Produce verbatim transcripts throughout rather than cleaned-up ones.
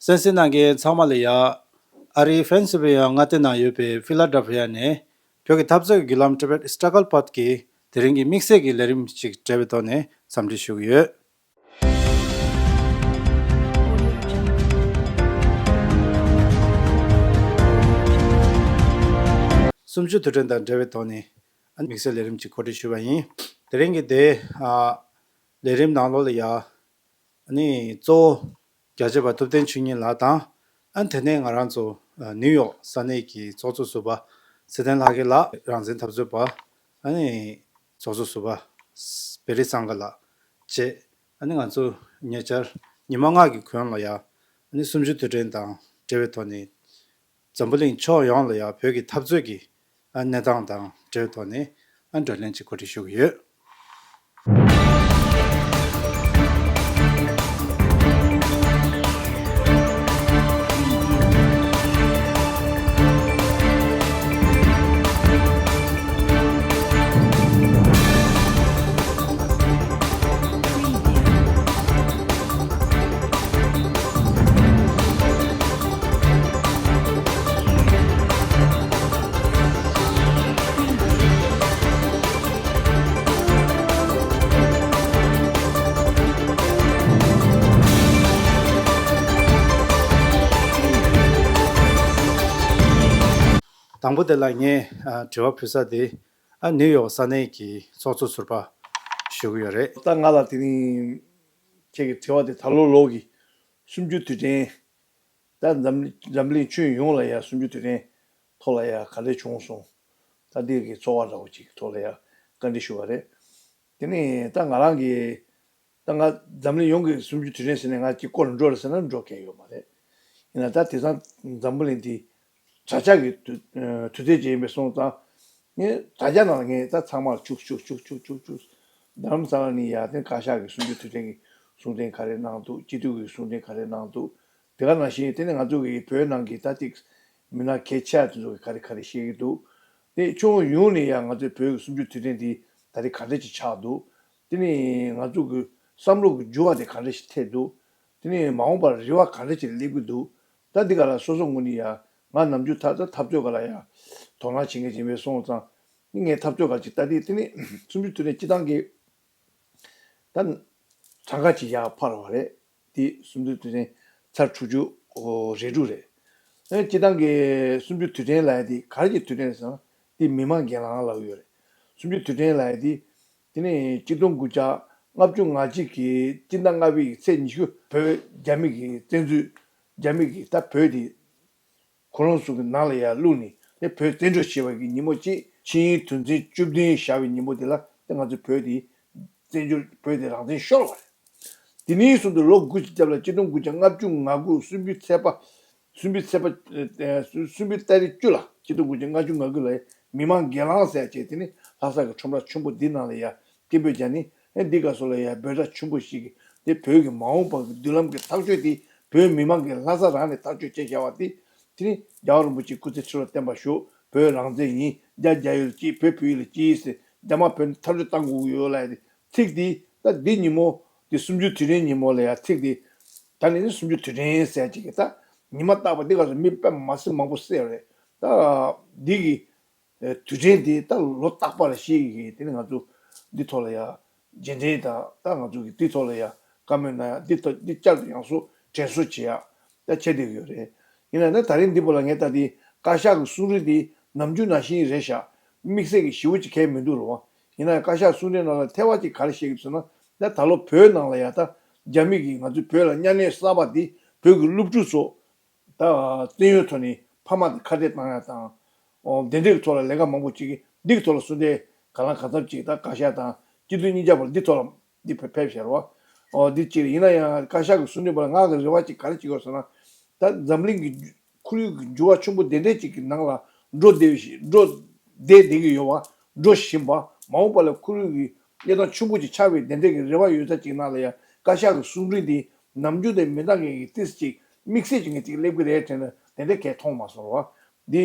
གསན་གཟིགས་གནང་མཁན་ཚང་མ་ལ་ཡ། ཨ་རིའི་ཕེན་སིལ་ཝེ་ནི་ཡ་མངའ་སྡེ་ནང་ཡོད་པའི་ཕི་ལ་ཌེལ་ཕི་ཡ་ནས་བོད་ཀྱི་འཐབ་རྩོད་ཀྱི་བརྒྱུད་ལམ་Tibet Struggle Path གི་དེ་རིང་གི་དམིགས་བསལ་གྱི་ལས་རིམ་ཞིག་སྤྲད་པའི་ཐོག་ནས་འཚམས་འདྲི་ཞུ་གི་ཡོད། གསུམ་བཅུ་དུས་དྲན་དང་འབྲེལ་བའི་ཐོག་ནས་དམིགས་བསལ་ལས་རིམ་ཅིག་གོ་སྒྲིག་ཞུས་པ་ཡིན། དེ་རིང་གི་དེ་ཨ་ལས་རིམ་ནང་ལོགས་ལ་ཡ། ཨ་ནི་གཙོ་བོ་རྒྱལ་གཅེས་པ་ཐུབ་བསྟན་ཆོས་ཉིད་ལགས་དང་། ཨ་ནི་དེ་ནས་ང་རང་ཚོ་ཨ་ནིའུ་ཡོག་ས་གནས་ཀྱི་ཚོགས་གཙོ་ཟུར་པ་ཚེ་བརྟན་ལྷ་རྒྱལ་ལགས། རང་བཙན་འཐབ་རྩོད་པ་ཨ་ནི་ཚོགས་གཙོ་ཟུར་པ་བེ་རི་སངྒ་ལགས་བཅས། ཨ་ནི་ང་ཚོ་ཉེ་ཆར་ཉི་མ་ལྔ་གི་གོང་ལ་ཡ། ཨ་ནི་གསུམ་བཅུ་དུས་དྲན་དང་འབྲེལ་བའི་ཐོག་ནས་འཛམ་བུ་གླིང་ཕྱོགས་ཡོངས་ལ་ཡ་བོད་ཀྱི་འཐབ་རྩོད་ཀྱི་ཨ་གནས་སྟངས་དང་འབྲེལ་བའི་ཐོག་ནས་ཨ་བགྲོ་གླེང་ཅིག་གོ་སྒྲིག་ཞུ་གི་ཡོད། དང་པོ་དེ་ལ་ངས་ཨ་དྲི་བ་ཕུལ་ས་དེ་ཨ་ནིའུ་ཡོག་ས་གནས་ཀྱི་ཚོགས་གཙོ་ཟུར་པ་ཞུ་གི་ཡོད་རེད། ད་ང་ལ་དེ་རིང་ཁྱེད་ཀྱི་དྲི་བ་དེ་ད་ལོ་ལོ་གི་གསུམ་བཅུ་དུས་དྲན། ད་འཛམ་འཛམ་གླིང་ཁྱོན་ཡོངས་ལ་ཡ་གསུམ་བཅུ་དུས་དྲན་ཐོག་ལ་ཡ་ག་འདྲ་བྱུང་སོང་། ད་འདི་གི་ཚོར་བ་འདྲ་བོ་ཅིག་གི་ཐོག་ལ་ཡ་བཀའ་འདྲི་ཞུ་བ་རེད། དེ་ནས་ད་ང་རང་གི་ད་ང་འཛམ་གླིང་ཡོངས་ཀྱི་གསུམ་བཅུ་དུས་དྲན་ཟེར་ནས་ང་གཅིག་སྐོར་འགྲོ་རེད་ཟེར་ན་འགྲོ་མཁན་ཡོད་མ་རེད། ཡིན་ན་ད་དེང་སང་འཛམ་བུ་གླིང་འདི་དྲ་རྒྱ་གི་དུས་དུས་ཚོད་ཅིག་ཡིན་པས་སོང་ཙང་། ངས་དྲ་རྒྱ་ནང་ངས་ད་ཚང་མར་ཆུག་ཆུག་ཆུག་ཆུག་ཆུག་ཆུག་རྡ་རམ་ས་ལ་ནི་ཡ་དེ་བཀའ་ཤག་གི་གསུམ་བཅུ་དུས་དྲན་གྱི་གསུང་འཕྲིན་ག་རེ་གནང་འདུག་སྤྱི་འཐུས་ཀྱི་གསུང་འཕྲིན་ག་རེ་གནང་འདུག་དེ་ག་ནང་བཞིན་དེ་ནས་ང་ཚོ་གི་བོད་ནང་གི་ད་ཏིག་མི་སྣ་གལ་ཆེ་བ་དེ་ཚོ་གི་ག་རེ་ག་རེ་བཤད་ཀྱི་འདུག་དེ་ཕྱོགས་ཡོངས་ནས་ཡང་ང་ཚོའི་བོད་ཀྱི་གསུམ་བཅུ་དུས་དྲན་འདི་ད་རེས་ག་འདྲ་ཅིག་ཆགས་འདུག་དེ་ནས་ང་ཚོ་གི་བསམ་བློ་གི་འགྱུར་བ་དེ་ག་འདྲ་ཞིག་ཐེབས་འདུག་དེ་ནས་མ་འོངས་པར་རེ་བ་ག་འདྲ་ཅིག་སླེབས་ཀྱི་འདུག་ད་འདི་ག་ལ་སོ་སོ་ངོས་ནས་ཡང་ང་ནམ་རྒྱུན་ད་ད་འཐབ་རྩོད་ག་ལ་ཡང་དོ་སྣང་བྱེད་མཁན་ཅིག་ཡིན་པས་སོང་ཙང་ངས་འཐབ་རྩོད་ག་ཅིག་ལྟ་དུས་དེ་ནས་གསུམ་བཅུ་དུས་དྲན་སྤྱི་བཏང་གི་ད་གྲངས་ཀ་ཅིག་ཡར་འཕར་བ་རེད། དེ་གསུམ་བཅུ་དུས་དྲན་ཚར་དྲུག་ཅུ་རེ་དྲུག་རེད། ཨེ་སྤྱི་བཏང་གི་གསུམ་བཅུ་དུས་དྲན་ལབ་ཡ་དེ་ག་རེ་གི་དུས་དྲན་རེད་ཟེར་ན་དེ་མི་མང་སྒེར་ལངས་ལབ་ཡོད་རེད། གསུམ་བཅུ་དུས་དྲན་ལབ་ཡ་དེ་དེ་ནས་ཆིག་སྟོང་དགུ་བརྒྱ་ལྔ་བཅུ་ང་གཅིག་གི་སྤྱི་ཟླ་ལྔ་པའི་ཚེས་ཉི་ཤུ་བོད་རྒྱ་མི་གི་བཙན་འཛུལ་རྒྱ་མི་གི་ད་བོད་དེ་ཁོ་རང་ཚོ་གི་ནང་ལ་ཡར་བླུགས་ནས་དེ་བོད་བཙན་འཕྲོག་བྱས་པ་གི་ཉིན་མོ་གཅིག་ཆིངས་ཡིག་དོན་ཚན་བཅུ་བདུན་བཞག་པའི་ཉིན་མོ་དེ་ལ་དེ་ང་ཚོ་བོད་དེ་བཙན་བྱོལ་བོད་དེ་རང་བཙན་ཤོར་བ་རེད། དེ་ནས་བཟུང་སྟེ་ལོ་དགུ་ཅིག་རྒྱབ་ལ་ཆིག་སྟོང་དགུ་བརྒྱ་ལྔ་བཅུ་ང་དགུ་གསུམ་པའི་ཚེས་པ། གསུམ་པའི་ཚེས་པ། ཨེ་གསུམ་པའི་ཏ་རིག་བཅུ་ལ་ཆིག་སྟོང་དགུ་བརྒྱ་ལྔ་བཅུ་ང་དགུ་ལ་མི་མང་སྒེར་ལངས་ཟེར་བྱས་དེ་ནི་ལྷ་ས་གི་ཁྲོམ་ར་ཆེན་པོ་འདི་ནང་ལ་ཡ་སྐད་འབོད་རྒྱག་ནི་ཨེ་འདི་ག་སོ་ལ་ཡ་འབོད་སྒྲ་ཆེན་པོ་ཞིག་གིས་དེ་བོད་ཀྱི་མ་འོངས་པ་གི་མདུན་ལམ་གྱི་ཐག་གཅོད་དེ་བོད་མི་མང་གིས་ལྷ་ས་རང་ནས་ཐག་གཅོད་བྱས་བཞག་པ་དེ་དེ་ནི་རྒྱལ་བ་རིན་པོ་ཆེ་སྐུ་ཚེ་ཁྲི་ལོ་བརྟན་པར་ཤོག་བོད་རང་བཙན་ཡིན། རྒྱ་རྒྱ་ཡུལ་གཅིག་བོད་བོད་ཡུལ་གཅིག་ཟེར་རྒྱ་དམར་བོད་ནས་མཐར་སྐྲོད་བཏང་དགོས་ཀྱི་ཡོད་ལབ་ཡ་དེ། ཚིག་འདི་ད་འདི་ཉིན་མོ་འདི་གསུམ་བཅུ་དུས་དྲན་ཉིན་མོ་ལ་ཡང་ཚིག་འདི་ད་ནི་གསུམ་བཅུ་དུས་དྲན་ཟེར་ཅིག་གི་ད་ཉི་མ་རྟག་པ་འདི་ག་ཚོད་མི་དཔེ་མ་སྲིད་མང་པོ་བསད་རེད། ད་འདི་གི་དུས་དྲན་འདི་ད་ལོ་རྟག་པ་ལ་ཤེས་གི་དེ་ནི་ང་ཚོ་འདི་ཐོག་ལ་ཡང་རྗེས་དྲན་དང་ད་ང་ཚོ་གི་འདི་ཐོག་ལ་ཡང་བཀའ་མོལ་གནང་ཡ་འདི་ཐོག་འདི་བསྐྱར་དུ་ཡང་སོ་དྲན་གསོ་བྱེད་ཡ། ད་བྱེད་བསྡད་ཀྱི་ཡོད་རེད། ཡིན་ན་ད་ད་རིང་འདི་པོ་ལ་ངས་ལྟ་དེ་བཀའ་ཤག་གི་གསུང་རིགས་འདི་ནམ་རྒྱུན་ནང་བཞིན་རེད་ཤག་དམིགས་བསལ་གྱི་ཞེ་པོ་ཅིག་གང་ཡང་མི་འདུག་རེད་བ། ཡིན་ན་བཀའ་ཤག་གསུང་རིགས་ནང་ལ་ཐེ་བ་ཅིག་ག་རེ་བཤད་ཀྱི་ཟེར་ན་ད་ད་ལོ་བོད་ནང་ལ་ཡ་ད་རྒྱ་མི་གིས་ང་ཚོའི་བོད་ལ་གཉའ་གནོན་གསར་པ་འདི་བོད་ཀྱི་སློབ་ཕྲུག་ཚོ་ད་བཙན་གཡེམ་ཐོག་ནས་ཕ་མ་དང་ཁ་བྲལ་བཏང་ཡ་དང་། འོ་དེ་འདྲའི་གི་ཐོག་ལ་ལས་ཀ་མང་པོ་ཅིག་གིས་འདི་གི་ཐོག་ལ་གསུང་དེ་ག་ལ་གང་འཚམ་ཅིག་ད་བཀའ་ཤག་དང་སྤྱི་འཐུས་གཉིས་ཆ་བར་འདི་ཐོག་ལ་འདི་ཕེབས་ཕེབས་ཤར་བ། འོ་འདི་གཅིག་རེད། ཡིན་ན་ཡང་བཀའ་ཤག་གི་གསུང་འདི་བར་ང་གི་རེ་བ་གཅིག་ག་རེ་བྱེད་དགོས་ཟེར་ན། ད་འཛམ་གླིང་གི་ཁོར་ཡུག་གི་འགྱུར་བ་ཆེན་པོ་དེ་འདྲས་ཅིག་གི་ནང་ལ་འགྲོ་བསྡད་བཞིན་འགྲོ་བསྡད་བསྡད་ཀྱི་ཡོད་བ། འགྲོ་བཞིན་པ་མ་འོངས་པ་ལ་ཁོར་ཡུག་གི་གནས་སྟངས་ཆེན་པོ་ཅིག་ཆགས་པའི་དེ་འདྲས་ཀྱི་རེ་བ་ཡོད་ས་ཅིག་ནང་ལ་ཡང་བཀའ་ཤག་གི་གསུང་རིགས་འདི་ནམ་རྒྱུན་དེ་མི་འདང་མཁན་གྱི་ཏིས་ཅིག་དམིགས་བསལ་ཅིག་ངས་ཅིག་སླེབས་ཀྱི་རེད་དྲན་ན་དེ་འདྲས་གས་མཐོང་མ་སོང་བ། འདི་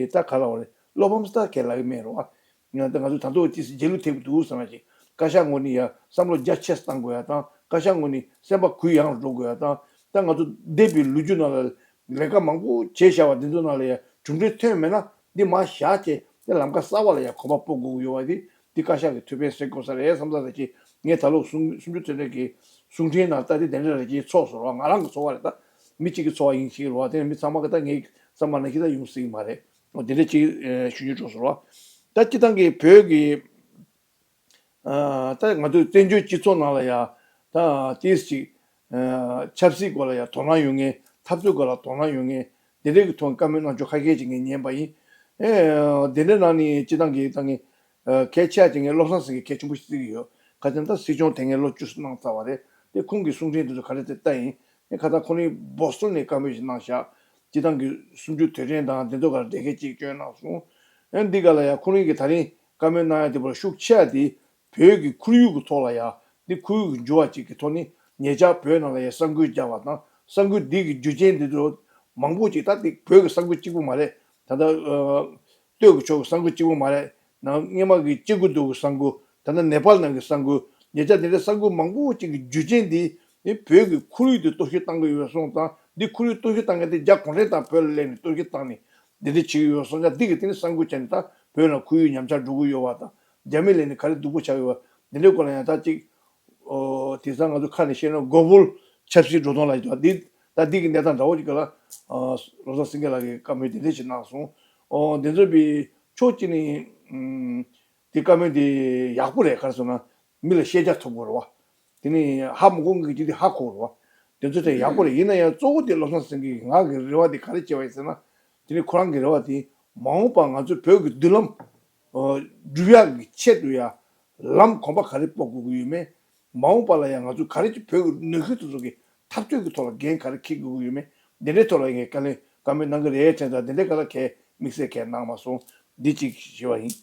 ད་ག་ལ་བ་རེད། བློ་ཕམ་སྟ་གས་ལབ་ཀྱི་མེད་རེད་བ། ང་ད་ང་ཚོ་ད་དུང་ཏིས་རྗེས་ལུས་ཐེབས་ཀྱི་འདུག་བསམ་ན་ཅིག་བཀའ་ཤག་ངོས་ནས་ཡང་བསམ་བློ་རྒྱ་ཆེ་བཏང་དགོས་ཡ་དང་བཀའ་ཤག་ངོས་ནས་སེམས་པ་གུ་ཡངས་རུ་འགྲོ་དགོས་ཡ་དང་ ད་ང་ཚོ་འདས་པའི་ལོ་རྒྱུས་ནང་ལ་ལས་ཀ་མང་པོ་བྱས་བཞག་པ་འདི་ཚོ་ནང་ལ་ཡང་གྲུབ་འབྲས་ཐོན་མེད་ན་འདི་མར་བཞག་བྱས་ཏེ་ལམ་ཁ་གསར་པ་ལ་ཡང་གོམ་པ་སྤོ་དགོས་ཀྱི་ཡོད་པ་འདི་འདི་བཀའ་ཤག་གི་ཐུགས་ཕན་གསོས་དགོས་ས་རེད་བསམ་ས་རེད་ཅེས། ངས་ད་ལོ་གསུང་གསུང་ཆོས་དོན་གྲུབ་ཀྱི་གསུང་འཕྲིན་ནང་ལྟ་དེ་དེ་འདྲ་རེད་ཅེས་ཚོགས་སོང་ར། ང་རང་གི་ཚོགས་པ་རེད། ད་མི་གཅིག་གི་ཚོགས་པ་ཡིན་ཞིག་རེད་བ། དེ་ནས་མི་ཚང་མ་གི་ད་ངའི་བསམ་པ་ནང་བཞིན་ད་ཡོང་སྲིད་ཀྱི་མ་རེད། འོ་དེ་འདྲ་ཅིག་ཞུ་རྒྱུ་འགྲོ་སོང་ར། ད་སྤྱི་བཏང་གི་བོད་ཀྱི་ཨ་ད་ང་ཚོའི་བཙན་བྱོལ་སྤྱི་ཚོགས་ནང་ལ་ཡང་ད་ཏིས་ཅིག་ཨ་ཆབ་སྲིད་སྐོར་ལ་ཡང་དོ་སྣང་ཡོད་མཁན། འཐབ་རྩོད་སྐོར་ལ་དོ་སྣང་ཡོད་མཁན་དེ་འདྲའི་གི་ཐོག་བཀའ་མོལ་གནང་ཕྱོགས་ཁ་ཤས་ཅིག་ངས་ཉན་པ་ཡིན། ཨེ་དེ་འདྲའི་ནང་ནས་སྤྱི་བཏང་གི་ད་ངས་ཨ་གལ་ཆེ་བ་ཅིག་ངས་བློ་བཟང་སེང་གེ་གལ་ཆེན་པོ་ཞིག་བརྩི་གི་ཡོད། ག་ཅི་ན་ད་སྲིད་སྐྱོང་དེ་སྔའི་ལོ་བཅུ་གནང་ཚར་བ་རེད། དེ་ཁོང་གི་གསུང་འཕྲིན་དེ་ཚོ་ག་རེ་དེ་ལྟ་ཡིན། ངས་ཁ་སང་ཁོ་ནི་བོ་སི་ཊོན་ནས་བཀའ་མོལ་ཞིག་གནང་བཞག་སྤྱི་བཏང་གི་གསུམ་བཅུ་དུས་དྲན་དང་དེ་ཚོ་ག་རེ་འགྲེལ་བཤད་ཅིག་བསྐྱོན་གནང་སོང་། ཨེ་འདི་ག་ལ་ཡང་ཁོ་རང་གིས་ད་རིང་བཀའ་མོལ་གནང་ཡ་དེ་བར་ཤུགས་ཆེ་བ་དེ་བོད་ཀྱི་ཁོར་ཡུག་གི་ཐོག་ལ་ཡང་འདི་ཁོར་ཡུག་གི་འགྱུར་བ་ཅིག་གི་ཐོག་ནས་ཉེ་ཆར་བོད་ནང་ལ་ཡང་གསར་འགོད་བརྒྱབ་པ་དང་གསར་འགོད་འདི་གི་རྒྱུ་རྐྱེན་འདི་ཚོ་མང་པོ་ཅིག་ད་འདི་བོད་ཀྱི་གསར་འགོད་གཅིག་པུ་མ་རེད། ད་ལྟ་ཨ་སྟོད་ཀྱི་ཕྱོགས་ཀྱི་གསར་འགོད་གཅིག་པུ་མ་རེད། ནང་སྔོན་མ་གི་སྐྱེ་རྒུ་མདོ་གི་གསར་འགོད། ད་ལྟ་ནེ་པཱལ་ནང་གི་གསར་འགོད། ཉེ་ཆར་དེ་འདྲའི་གསར་འགོད་མང་པོ་ཅིག་གི་རྒྱུ་རྐྱེན་འདི་ནི་བོད་ཀྱི་ཁོར་ཡུག་འདི་གཏོར་བཤིག་བཏང་གི་ཡོད་སོང་ཙང་། འདི་ཁོར་ཡུག་གཏོར་བཤིག་བཏང་མཁན་དེ་རྒྱ་གུང་ཁྲན་ཏང་བོད་ལ་སླེབས་ནས་གཏོར་བཤིག་བཏང་ནས་འདི་འདྲ་བྱེད་ཀྱི་ཡོད་སོང་ཙང་། འདི་གི་སྟེང་ནས་གསར་འགོད་བྱས་ནས་ད་བོད་ནང་ཁོར་ཡུག་ཉམས་ཆག་འགྲོ་གི་ཡོད་པ་དང་། རྒྱ་མི་སླེབས་ནས་ག་རེ་སྡུག་པོ་ཆགས་ཡོད་པ་འདི་འདྲའི་སྐོར་ལ་ཡང་ད་ཅིག་ཨོ་དེང་སང་ང་ཚོ་ཁ་ནས་བཤད་ན་གོ་བོལ་ཆབ་སྲིད་འགྲོ་སྟངས་ལ་ཡོད་འདི། ད་འདི་གི་གནས་སྟངས་འདྲ་བོ་ཅིག་ག་ལ་ཨ་བློ་བཟང་སེང་གེ་ལགས་ཀྱིས་བཀའ་མོལ་འདི་འདྲ་ཞིག་གནང་སོང་། ཨོ་འདི་ཚོ་བའི་ཕྱོགས་གཅིག་ནས་ཨུམ། དེ་བཀའ་མོལ་དེ་ཡག་པོ་རེད། ག་རེ་ཟེར་ན་མི་ལ་ཤེས་རྒྱ་ཐོབ་དགོས་རེད་བ། དེ་ནས་ཧ་མ་གོ་མཁན་གྱི་དེ་ཧ་གོ་རེད་བ། དེ་ཚོ་དེ་ཡག་པོ་རེད། ཡིན་ན་ཡང་གཙོ་བོ་དེ་བློ་བཟང་སེང་གེ་ང་གི་རེ་བ་དེ་ག་རེ་བྱས་པ་ཡིན་ཟེར་ན། དེ་ནས་ཁོ་རང་གི་རེ་བ་དེ་མ་འོངས་པ་ང་ཚོའི་བོད་ཀྱི་མདུན་ལམ་སྒྲུབ་ཡག་གི་ཆེད་དུ་ཡང་ལམ་གོམ་པ་ག་རེ་སྤོ་དགོས་ཀྱི་ཡོད་མེད། མ་འོངས་པ་ལ་ཡང་ང་ཚོས་ག་རེ་ཅིག་བོད་ཀྱི་ནུས་ཤུགས་དེ་ཚོ་གི་འཐབ་རྩོད་ཀྱི་ཐོག་ལ་འགན་ག་རེ་འཁྱེར་དགོས་ཀྱི་ཡོད་མེད། འདི་འདྲའི་ཐོག་ལ་ངས་བཀའ་ལན་བཀའ་མོལ་གནང་གི་རེད་དྲན་ཙང་། འདི་འདྲའི་སྐབས་ལ་གས་དམིགས་བསལ་གས་གནང་མ་སོང་། འདི་གཅིག་ཞུ་བ་ཡིན།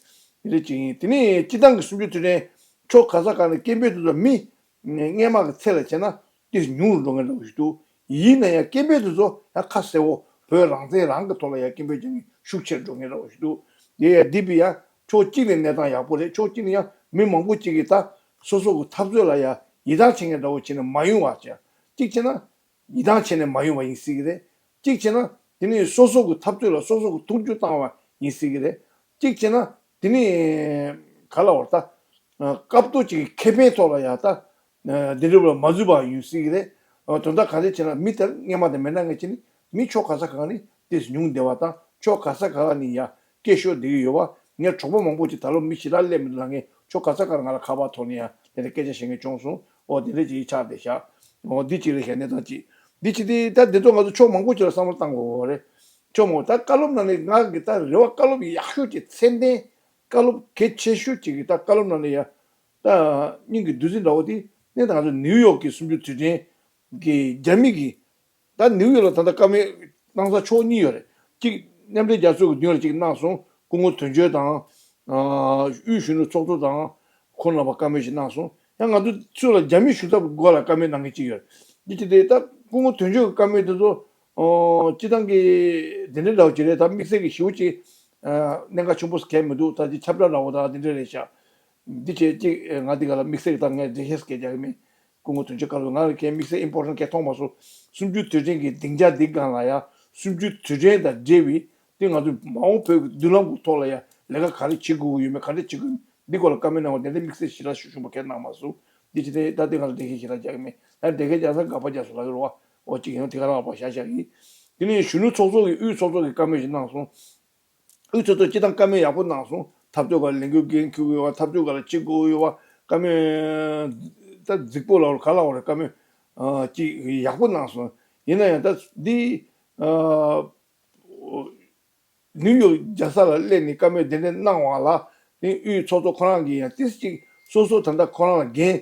འདི་འདྲ་གཅིག་ཡིན། དེ་ནས་སྤྱི་བཏང་གི་གསུམ་བཅུ་དུས་དྲན་ཕྱོགས་ག་ས་ག་ནས་སྐད་འབོད་དེ་ཚོ་མི་སྔས་མ་གི་ཚད་ལ་བྱས་ན་ཏོག་ཙམ་ཉུང་རུ་འགྲོ་མཁན་འདྲ་བོ་ཞིག་འདུག་ཡིན་ན་ཡང་སྐད་འབོད་དེ་ཚོ་ཡང་ཁ་གསལ་བོ་བོད་རང་བཙན་རང་གི་ཐོག་ལ་ཡང་སྐད་འབོད་རྒྱག་མཁན་ཤུགས་ཆེར་འགྲོ་མཁན་འདྲ་བོ་ཞིག་འདུག་དེ་ཡང་འདི་བི་ཡང་ཕྱོགས་གཅིག་ནས་གནས་སྟངས་ཡག་པོ་རེད། ཕྱོགས་གཅིག་ནས་ཡང་མི་མང་པོ་གཅིག་གིས་ད་སོ་སོ་གི་འཐབ་རྩོད་ལ་ཡང་ཡིད་ཐང་ཆད་མཁན་འདྲ་བོ་བྱས་ནས་མ་ཡོང་བ་བྱས། གཅིག་བྱས་ན། ཡིད་ཐང་ཆད་ནས་མ་ཡོང་བ་ཡིན་སྲིད་ཀྱི་རེད། གཅིག་བྱས་ན་དེ་ནི་སོ་སོ་གི་འཐབ་རྩོད་ལ་སོ་སོ་གི་ཐུགས་རྒྱུས་བཏང་བ་ཡིན་སྲིད་ཀྱི་རེད། གཅིག་བྱས་ན་དེ་ནི་ག་ལ་བར་ད་སྐབས་ཐོག་ཅིག་གི་ཁེ་ཕན་ཐོག་ལ་ཡང་ད་འདི་འདྲ་བ་ལ་མ་འཛུལ་བ་ཡིན་སྲིད་ཀྱི་རེད། དོན་དག་ག་རེ་བྱས་ན་མི་དེར་སྔས་མ་དང་མི་འདྲ་ངེས་བྱས་ནི་མི་ཕྱོགས་ག་ས་ག་ནི་ཏོག་ཙམ་ཉུང་བསྡད་པ་དང་། ཕྱོགས་ག་ས་ག་ནི་ཡང་སྐད་ཤོར་བསྡད་ཀྱི་ཡོད་པ། ངའི་གྲོགས་པོ་མང་པོ་ཅིག་ད་ལོ་མི་ཞེ་དྲག་སླེབས་མི་འདུག་ལ། ངས་ཕྱོགས་ག་ས་ག་ལ་ང་ལ་ཁ་པར་ཐོག་ནས་ཡང་དེ་འདྲ་སྐད་ཆ་བཤད་མཁན་བྱུང་སོང་། ཨོ་དེ་འདྲ་ཅིག་ཆགས་བསྡད་ཤག་ཨོ་འདི་ཅིག་རེད་ཤག་གནས་སྟངས་ཅིག་འདི་ཅིག་དེ་ད་འདི་ཚོ་ང་ཚོ་ཕྱོགས་མང་པོ་ཅིག་ལ་བསམ་བློ་བཏང་དགོས་རེད། ཕྱོགས་མང་པོ་ད་བཀའ་སློབ་ནང་ནས་ང་གི་ད་རེ་བ་བཀའ་སློབ་ཡག་ཤོས་ཀྱི་ཚད་ལྡན་བཀའ་སློབ་གལ་ཆེ་ཤོས་ཅིག་གི་ད་བཀའ་སློབ་ནང་ནས་ཡང་ད་སྙིང་གི་བདུད་རྩི་འདྲ་བོ་དེ་ནས་ད་ང་ཚོ་ནིའུ་ཡོག་གི་གསུམ་བཅུ་དུས་དྲན་གི་རྒྱ་མི་གི་ད་ནིའུ་ཡོག་ལ་ད་ལྟ་བཀའ་མོལ་གནང་ས་ཕྱོགས་གཉིས་ཡོད་རེད། གཅིག་མཉམ་འབྲེལ་རྒྱལ་ཚོགས་ཀྱི་མདུན་ལ་གཅིག་གནང་སོང་། སྐུ་ངོ་དོན་གཅོད་དང་། ཨ་དབུས་གཞོན་ནུ་ཚོགས་གཙོ་དང་ཁོང་རྣམ་པ་བཀའ་མོལ་ཞིག་གནང་སོང་། ཡང་ང་ཚོ་ཚུར་ལ་རྒྱ་མི་ཞུ་ཐབས་སྒོ་ལ་བཀའ་མོལ་གནང་མཁན་གཅིག་ཡོད་རེད། འདི་ཅི་སྟེ་ད་སྐུ་ངོ་དོན་གཅོད་ཀྱི་བཀའ་མོལ་དེ་ཚོ་ཨོ་སྤྱི་བཏང་གི་དེ་འདྲའི་འདྲ་བོ་ཅིག་རེད། ད་དམིགས་བསལ་གྱི་ཞེ་པོ་ཅིག་ཨ་གནད་འགག་ཆེན་པོ་གང་ཡང་མི་འདུག་ད་ཅིག་ཁྱབ་བསྒྲགས་འདྲ་བོ་དང་དེ་འདྲ་རེད་ཤག་འདི་བྱས་ཅིག་ང་འདི་ག་ལ་དམིགས་བསལ་གྱི་ད་ངས་འགྲེལ་བཤད་སྐད་རྒྱག་གི་མེད། སྐུ་ངོ་དོན་གཅོད་བཀའ་སློབ་ང་ལ་གའི་དམིགས་བསལ་ཨིམ་པོར་ཊན་གའི་མཐོང་མ་སོང་། གསུམ་བཅུའི་དུས་དྲན་གྱི་སྡིངས་ཆ་འདི་སྒང་ལ་ཡང་གསུམ་བཅུའི་དུས་དྲན་དང་འབྲེལ་བའི་དེ་ང་ཚོ་མ་འོངས་བོད་ཀྱི་མདུན་ལམ་གྱི་ཐོག་ལ་ཡང་ལས་ཀ་ག་རེ་བྱེད་དགོས་ཀྱི་ཡོད་མེད། ག་འདྲ་བྱེད་དགོས་འདི་སྐོར་ལ་བཀའ་མོལ་གནང་བ་དེ་འདྲ་དམིགས་བསལ་ཞེ་དྲག་ཞུ་ཞུ་བ་གའི་གནང་མ་སོང་། འདི་ཅི་སྟེ་ད་འདི་ང་ཚོ་འགྲེལ་བཤད་ཞེ་དྲག་རྒྱག་གི་མེད། ད་འགྲེལ་བཤད་རྒྱག་ས་དགག་པ་རྒྱག་སོང་ལབ་ཀྱི་རེད་བ། ཨོ་གཅིག་ཡང་དེ་ག་རང་བ་བཞག་བཞག་གི། དེ་ནས་གཞོན་ནུ་ཚོགས་གཙོ་གི་དབུས་ཚོགས་གཙོ་གི་བཀའ་མོལ་ཞིག་གནང་སོང་། དབུས་ཚོགས་གཙོས་སྤྱི་བཏང་བཀའ་མོལ་ཡག་པོ་གནང་སོང་། འཐབ་རྩོད་སྒང་ལ་ལས་འགུལ་འགན་འཁྱེར་དགོས་ཡོད་པ། འཐབ་རྩོད་སྒང་ལ་བྱེད་དགོས་ཡོད་པ། བཀའ་མོལ་ད་རྫིག་པོ་ལབ་རེད་ག་ལབ་རེད། བཀའ་མོལ་ཨ་ཅིག་ཡག་པོ་གནང་སོང་། ཡིན་ན་ཡང་ད་འདི་ཨ་ནིའུ་ཡོག་རྒྱལ་ས་ལ་སླེབས་ནས་བཀའ་མོལ་དེ་འདྲ་གནང་བ་ལ་ནི་དབུས་ཚོགས་གཙོ་ཁོ་རང་གིས་ཡང་ཏིས་ཅིག་སོ་སོ་ད་ལྟ་ཁོ་རང་ལ་འགན་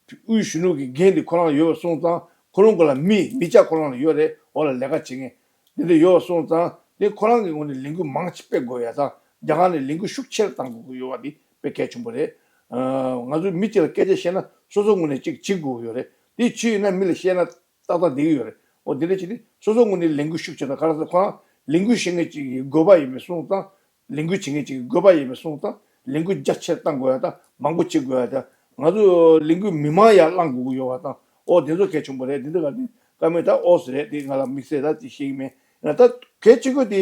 དབུས་གཞོན་ནུ་གི་འགན་དེ་ཁོ་རང་ཡོད་པ་སོང་ཙང་། ཁོ་རང་སྒང་ལ་མི་མི་སྐྱ་ཁོ་རང་ལ་ཡོད་རེད། འོག་ལ་ལས་ཀ་བྱེད་མཁན་དེ་འདྲ་ཡོད་པ་སོང་ཙང་། དེ་ཁོ་རང་གི་ངོས་ནས་ལས་འགུལ་མང་ཆེ་སྤེལ་དགོས་ཡ་དང་། རྒྱ་གར་ནས་ལས་འགུལ་ཤུགས་ཆེར་གཏང་དགོས་ཀྱི་ཡོད་པ་དེ་དཔེ་གལ་ཆེན་པོ་རེད། ཨ་ང་ཚོས་མི་གཅིག་ལ་སྐད་ཆ་བཤད་ན་སོ་སོ་ངོས་ནས་གཅིག་བྱེད་དགོས་ཀྱི་ཡོད་རེད། དེ་བྱས་ཡོད་ན་མི་ལ་བཤད་ན་ཏག་ཏག་བསྡད་ཀྱི་ཡོད་རེད། འོ་དེ་འདྲ་བྱས་ཏེ་སོ་སོ་ངོས་ནས་ལས་འགུལ་ཤུགས་ཆེ་དང་ག་རེ་ཟེར་ཁོ་རང་ལས་འགུལ་བྱེད་མཁན་གཅིག་གི་དགོས་པ་ཡིན་པ་སོང་ཙང་། ལས་འགུལ་བྱེད་མཁན་གཅིག་གི་དགོས་པ་ཡིན་པ་སོང་ཙང་། ལས་འགུལ་རྒྱ་ཆེར་གཏང་དགོས་ཡ་དང་མང་པོ་བྱེད་དགོས་ཡ་དང་། ང་ཚོ་ལས་འགུལ་མི་མང་ཡར་བསླང་དགོས་ཀྱི་ཡོད་པ་དང་། ཨོ་དེ་ཚོ་གལ་ཆེན་པོ་རེད། དེ་འདྲ་ག་དེ་ བཀའ་མོལ་ད་ཨོ་སི་རེད། དེ་ང་ལ་དམིགས་བསལ་ད་དེ་ཤེས་ཀྱི་མེད། ཡང་ད་གལ་ཆེ་ཤོས་དེ་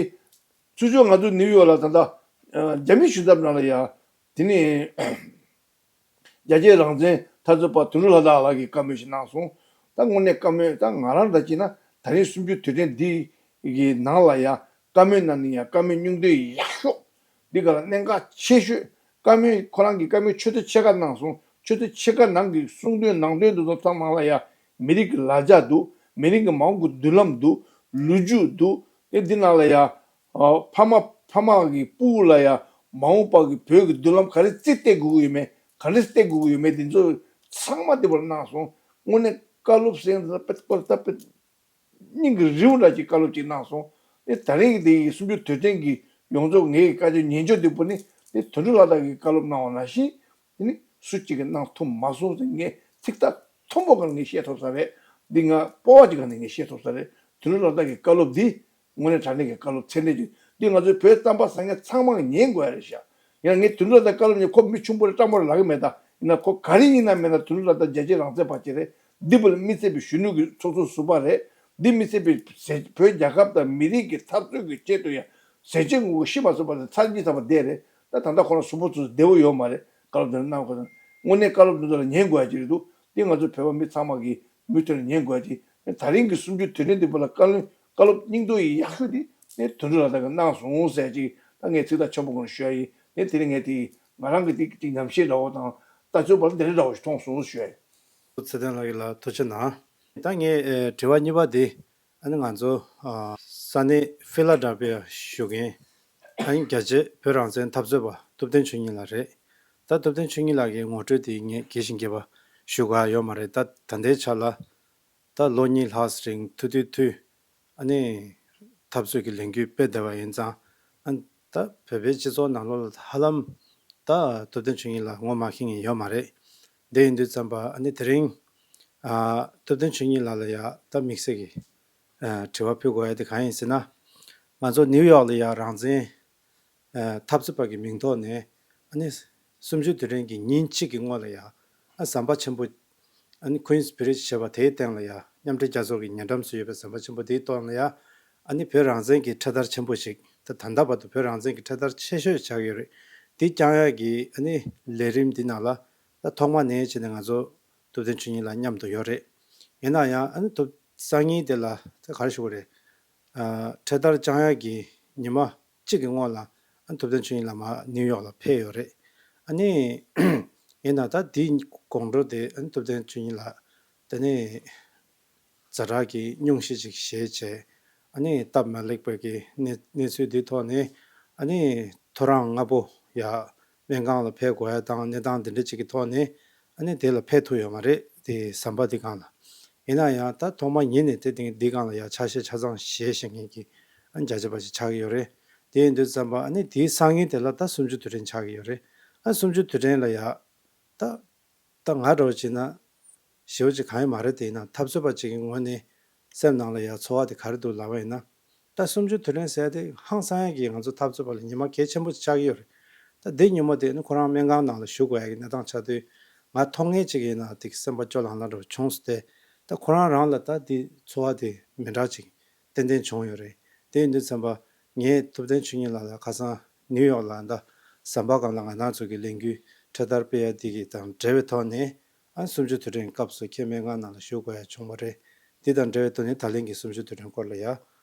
ཚུར་ཕྱོགས་ང་ཚོ་ནིའུ་ཡོག་ལ་ད་ལྟ་རྒྱ་མི་ཞུ་ཐབས་ནང་ལ་ཡ་དེ་ནི་རྒྱལ་གཅེས་རང་བཙན་འཐབ་རྩོད་པ་དོན་གྲུབ་ལྷ་དར་ལགས་ཀྱིས་བཀའ་མོལ་ཞིག་གནང་སོང་། ད་དངོས་གནས་བཀའ་མོལ་ད་ང་རང་འདྲ་བྱས་ན་ད་རིང་གསུམ་བཅུ་དུས་དྲན་འདི་གི་ནང་ལ་ཡ་བཀའ་མོལ་གནང་ནི་ཡ་བཀའ་མོལ་སྙིང་དོན་ཡག་ཤོས། འདི་ག་ལ་གནད་འགག་ཆེ་ཤོས། བཀའ་མོལ་ཁོ་རང་གིས་བཀའ་མོལ་ཆེ་མཐོ་ཕྱེད་ཀ་གནང་སོང་། ཆེ་མཐོ་ཕྱེད་ཀ་ནང་གི་གསུང་དོན་ནང་དོན་འདི་ཚོ་ཚང་ནང་ལ་ཡ་མི་རིགས་ཀྱི་ལ་རྒྱ་འདུག་མི་རིགས་ཀྱི་མ་འོངས་ཀྱི་མདུན་ལམ་འདུག་ལོ་རྒྱུས་འདུག་དེ་འདི་ནང་ལ་ཡ། ཨ། ཕ་མ་ཕ་མ་གི་སྤུ་གུ་ལ་ཡ་མ་འོངས་པ་གི་བོད་ཀྱི་མདུན་ལམ་ག་རེ་རྩིས་སྟེར་དགོས་ཀྱི་ཡོད་མེད། ག་རེ་སྟེར་དགོས་ཀྱི་ཡོད་མེད་དེ་ཚོ་ཚང་མ་དེ་བར་གནང་སོང་། དངོས་གནས་བཀའ་སློབ་ཟེར་ན་དཔེ་དཔེ་དཔེ་སྙིང་གི་རིལ་བུ་འདྲ་ཅིག་བཀའ་སློབ་ཅིག་གནང་སོང་། དེ་ད་རིང་གི་དེ་ཡི་གསུམ་བཅུ་དུས་དྲན་གྱི་ཡོངས་རྫོགས་ངའི་བཀའ་ཆོས་ཉན་ཆོག་དེ་པོ་ནི་དེ་དོན་གྲུབ་ལྷ་དར་གྱིས་བཀའ་སློབ་གནང་བ་ནང་བཞིན། དེ་ནི་སུ་གཅིག་གིས་གནང་ཐུབ་མ་སོང་ཟེར་ངས་ཚིག་ཐག་མཐོན་པོ་སྒང་ངས་བཤད་ཐུབ་ས་རེད། འདི་ང་སྤོབས་པ་ཅིག་སྒང་ནས་ངས་བཤད་ཐུབ་ས་རེད། དོན་གྲུབ་ལྷ་དར་གྱི་བཀའ་སློབ་འདི་དངོས་གནས་དྲང་གནས་ཀྱི་བཀའ་སློབ་ཚད་ལྡན་ཅིག་འདི་ང་ཚོའི་བོད་རྩམ་པ་ཟ་མཁན་ཚང་མ་ཉན་དགོས་ཡ་རེད་ཤག་ཡང་ངས་དོན་གྲུབ་ལྷ་དར་བཀའ་སློབ་ཉན། ཁོ་མི་ཆུང་པོ་རེད། སྤྲང་པོ་རེད་ལབ་ཀྱི་མེད། ད་ཡིན་ན་ཁོ་ག་རེ་ཡིན་ན་མེད་ན་དོན་གྲུབ་ལྷ་དར་རྒྱལ་གཅེས་རང་བཙན་པ་ཅིག་རེད། འདི་བོད་ལ་མི་སེར་པའི་གཞོན་ནུ་གི་ཚོགས་གཙོ་ཟུར་པ་རེད། འདི་མི་སེར་པའི་ཟས་བོད་རྒྱལ་ཁབ་དང་མི་རིགས་ཀྱི་འཐབ་རྩོད་ཀྱི་ཆེད་དུ་ཡང་ཟས་བཅད་ངོ་རྒོལ་ཤི་མ་སོང་བར་དུ་ཚར་གཉིས་ཐམ་པ་བསྡད་རེད། ད་ད་ལྟ་ཁོ་རང་གཟུགས་པོ་ཚོ་བདེ་བོ་ཡོད་མ་རེད། བཀའ་སློབ་དེ་འདྲ་གནང་དགོས་དང་། དངོས་གནས་བཀའ་སློབ་འདི་ཚོ་ལ་ཉན་དགོས་ཡ་ཅིག་རེད་འདུག་འདི་ང་ཚོ་བོད་པ་མི་ཚང་མ་གིས་མུ་མཐུད་ནས་ཉན་དགོས་ཡ་ཅིག་ད་རིང་གི་གསུམ་བཅུ་དུས་དྲན་འདི་བོད་ལ་བཀའ་བློན་བཀའ་སློབ་སྙིང་དོན་ཡག་ཤོས་དེ་ནི་དོན་གྲུབ་ལྷ་དར་གྱིས་གནང་སོང་ཟེར་ཅིག་ད་ངས་ཚིག་ཐག་ཆོད་པོ་ངོ་ཞུ་ཡ་ཡིན། དེ་དེ་རིང་ངས་དེ་ང་རང་གི་དེ་ཅིག་ཉམས་ཞིབ་འདྲ་བོ་དང་ལྟ་ཚུལ་བར་དེ་འདྲ་འདྲ་བོ་ཞིག་མཐོང་སོང་ཞུ་ཡ་ཡིན། ཚེ་བརྟན་ལགས་ཀྱིས་ལ་ཐུགས་རྗེ་གནང་། ད་ངས་ཨེ་དྲི་བ་གཉིས་པ་དེ་ཨ་ནི་ང་ཚོ་ཨ་ས་གནས་ཕི་ལ་ཌེལ་ཕི་ཡ་བཞུགས་མཁན་ཨ་ནི་རྒྱལ་གཅེས་བོད་རང་བཙན་འཐབ་རྩོད་པ་ཐུབ་བསྟན་ཆོས་ཉིད་ལགས་རེད། ད་ཐུབ་བསྟན་ཆོས་ཉིད་ལགས་ཀྱི་ངོ་སྤྲོད་དེ་ངས་རྒྱས་ཤིང་རྒྱས་པ་ཞུ་ག་ཡོད་མ་རེད། ད་ད་ལྟའི་ཆ་ལ་ད་ལོ་གཉིས་ལྷག་རིང་ཐུ་ཐུ་ཐུ་ཨ་ནི་འཐབ་རྩོད་ཀྱི་ལས་འགུལ་སྤེལ་བསྡད་པ་ཡིན་ཙང་ཨ་ད་བོད་པའི་སྤྱི་ཚོགས་ནང་ལོགས་ལ་ཧ་ལམ་ད་ཐུབ་བསྟན་ཆོས་ཉིད་ལགས་ངོ་མ་ཤེས་མཁན་ཡོད་མ་རེད། དེ་ཡིན་དུས་ཙམ་པ་ཨ་ནི་དེ་རིང་ཨ་ཐུབ་བསྟན་ཆོས་ཉིད་ལགས་ལ་ཡ་ད་དམིགས་བསལ་གྱི་ཨ་དྲི་བ་ཕུལ་དགོས་ཡ་དེ་གང་ཡིན་ཟེར་ན། ང་ཚོ་ནིའུ་ཡོག་ལ་ཡ་རང་བཙན་ཨ་འཐབ་རྩོད་པ་གི་མིང་ཐོག་ནས་ཨ་ནི་གསུམ་བཅུ་དུས་དྲན་གྱི་ཉིན་གཅིག་གི་སྔོན་ལ་ཡ་ཨ་ཟམ་པ་ཆེན་པོ་ཨ་ནི་Queen's Bridge་ཞེས་པ་དེའི་སྟེང་ལ་ཡ་མཉམ་འབྲེལ་རྒྱལ་ཚོགས་ཀྱི་ཉེ་འགྲམ་སུ་ཡོད་པའི་ཟམ་པ་ཆེན་པོ་དེའི་སྟེང་ལ་ཡ་ཨ་ནི་བོད་རང་བཙན་གྱི་འཕྲེད་དར་ཆེན་པོ་ཞིག་ད་ད་ལྟ་བར་དུ་བོད་རང་བཙན་གྱི་འཕྲེད་དར་ཆེ་ཤོས་ཆགས་ཡོད་རེད། དེ་བརྐྱང་ཡག་གི་ཨ་ནི་ལས་རིམ་འདི་ནང་ལ་ད་ཐོག་མ་ནས་བྱས་ནས་ང་ཚོ་ཐུབ་བསྟན་ཆོས་ཉིད་ལགས་མཉམ་དུ་ཡོད་རེད། ཡིན་ན་ཡང་ཨ་ནི་ཐུབ་སང་ཉིན་དེ་ལ་ད་ག་རེ་ཞུ་དགོས་རེད། ཨ་འཕྲེད་དར་བརྐྱང་ཡག་གི་ཉི་མ་གཅིག་གི་སྔོན་ལ་ཨ་ཐུབ་བསྟན་ཆོས་ཉིད་ལགས་མར་ནིའུ་ཡོག་ལ་ཕེབས་ཡོད་རེད། ཨ་ནི་ཡིན་ན་ད་དེའི་དགོང་དྲོ་དེ་ཨ་ཐུབ་བསྟན་ཆོས་ཉིད་ལགས་དེ་ནས་ཛ་དྲག་གི་སྙུང་གཞི་ཅིག་བཞེས་བྱས་ཨ་ནི་སྟབས་མ་ལེགས་པའི་གི་གནས་གནས་ཚུལ་འདིའི་ཐོག་ནས་ཨ་ནི་ཐོ་རངས་སྔ་པོ་ཡ་སྨན་ཁང་ལ་ཕེབས་དགོས་ཡ་དང་གནས་སྟངས་འདི་འདྲ་ཅིག་གི་ཐོག་ནས་ཨ་ནི་དེ་ལ་ཕེབས་ཐུབ་ཡོད་མ་རེད། དེ་ཟམ་པ་འདི་སྒང་ལ། ཡིན་ན་ཡང་ད་ཐོག་མ་ཉིད་ནས་དེ་དེ་འདི་སྒང་ལ་ཡ་ཆ་ཤས་ཆ་ཚང་བཞེས་བཞེས་མཁན་གྱི་ཨ་ནི་རྒྱ་ཆེ་བ་ཞིག་ཆགས་ཀྱི་ཡོད་རེད། དེ་ཡིན་དུས་ཙམ་པ་ཨ་ནི་དེའི་སང་ཉིན་དེ་ལ་ད་གསུམ་བཅུ་དུས་དྲན་ཆགས་ཀྱི་ཡོད་རེད། ཨ་གསུམ་བཅུ་དུས་དྲན་ལ་ཡ་ད་ད་ང་འདྲ་བོ་བྱས་ན་ཞེ་པོ་ཅིག་གང་ཡང་མ་རེད། དེ་ཡིན་ན་འཐབ་རྩོད་པ་ཅིག་གི་ངོས་ནས་སེམས་ནང་ལ་ཡ་ཚོར་བ་དེ་ག་རེ་འདུག་ལབ་པ་ཡིན་ན། ད་གསུམ་བཅུ་དུས་དྲན་ཟེར་དེ་ཧང་སང་ཡག་གི་ང་ཚོ་འཐབ་རྩོད་པ་ལ་ཉི་མ་གལ་ཆེན་པོ་ཅིག་ཆགས་ཀྱི་ཡོད་རེད། ད་འདི་ཉིན་མོ་དེ་ནི་ཁོ་རང་སྨན་ཁང་ནང་ལ་བཞུགས་དགོས་ཡག་གི་གནས་སྟངས་ཆགས་དུས་ང་མཐོང་མཁན་ཅིག་ཡིན་ན་དེ་སེམས་པ་སྐྱོ་ལྷང་ལྷང་འདྲ་བོ་བྱུང་སོང་སྟེ། ད་ཁོ་རང་རང་ལ་ད་འདི་ཚོར་བ་དེ་མི་འདྲ་ཅིག་ཏན་ཏན་བྱུང་ཡོད་རེད། དེ་ཡིན་དུས་ཙམ་པ་ངས་ཐུབ་བསྟན་ཆོས་ཉིད་ལགས་ལ་ཁ་སང་ནིའུ་ཡོག་ལ་ད་ཟམ་པ་སྒང་ལ་ང་རང་ཚོ་གི་ལས་འགུལ་འཕྲེད་དར་སྤེལ་ཡ་འདི་གི་དང་འབྲེལ་བའི་ཐོག་ནས་ཨ་གསུམ་བཅུ་དུས་དྲན་སྐབས་སུ་ཁྱེད་སྨན་ཁང་ནང་ལ་བཞུགས་དགོས་ཡ་བྱུང་བ་རེད། འདི་དང་འབྲེལ་བའི་ཐོག་ནས་ད་ལན་གྱི་གསུམ་བཅུ་དུས་དྲན་སྐོར་ལ་ཡ་ཨ་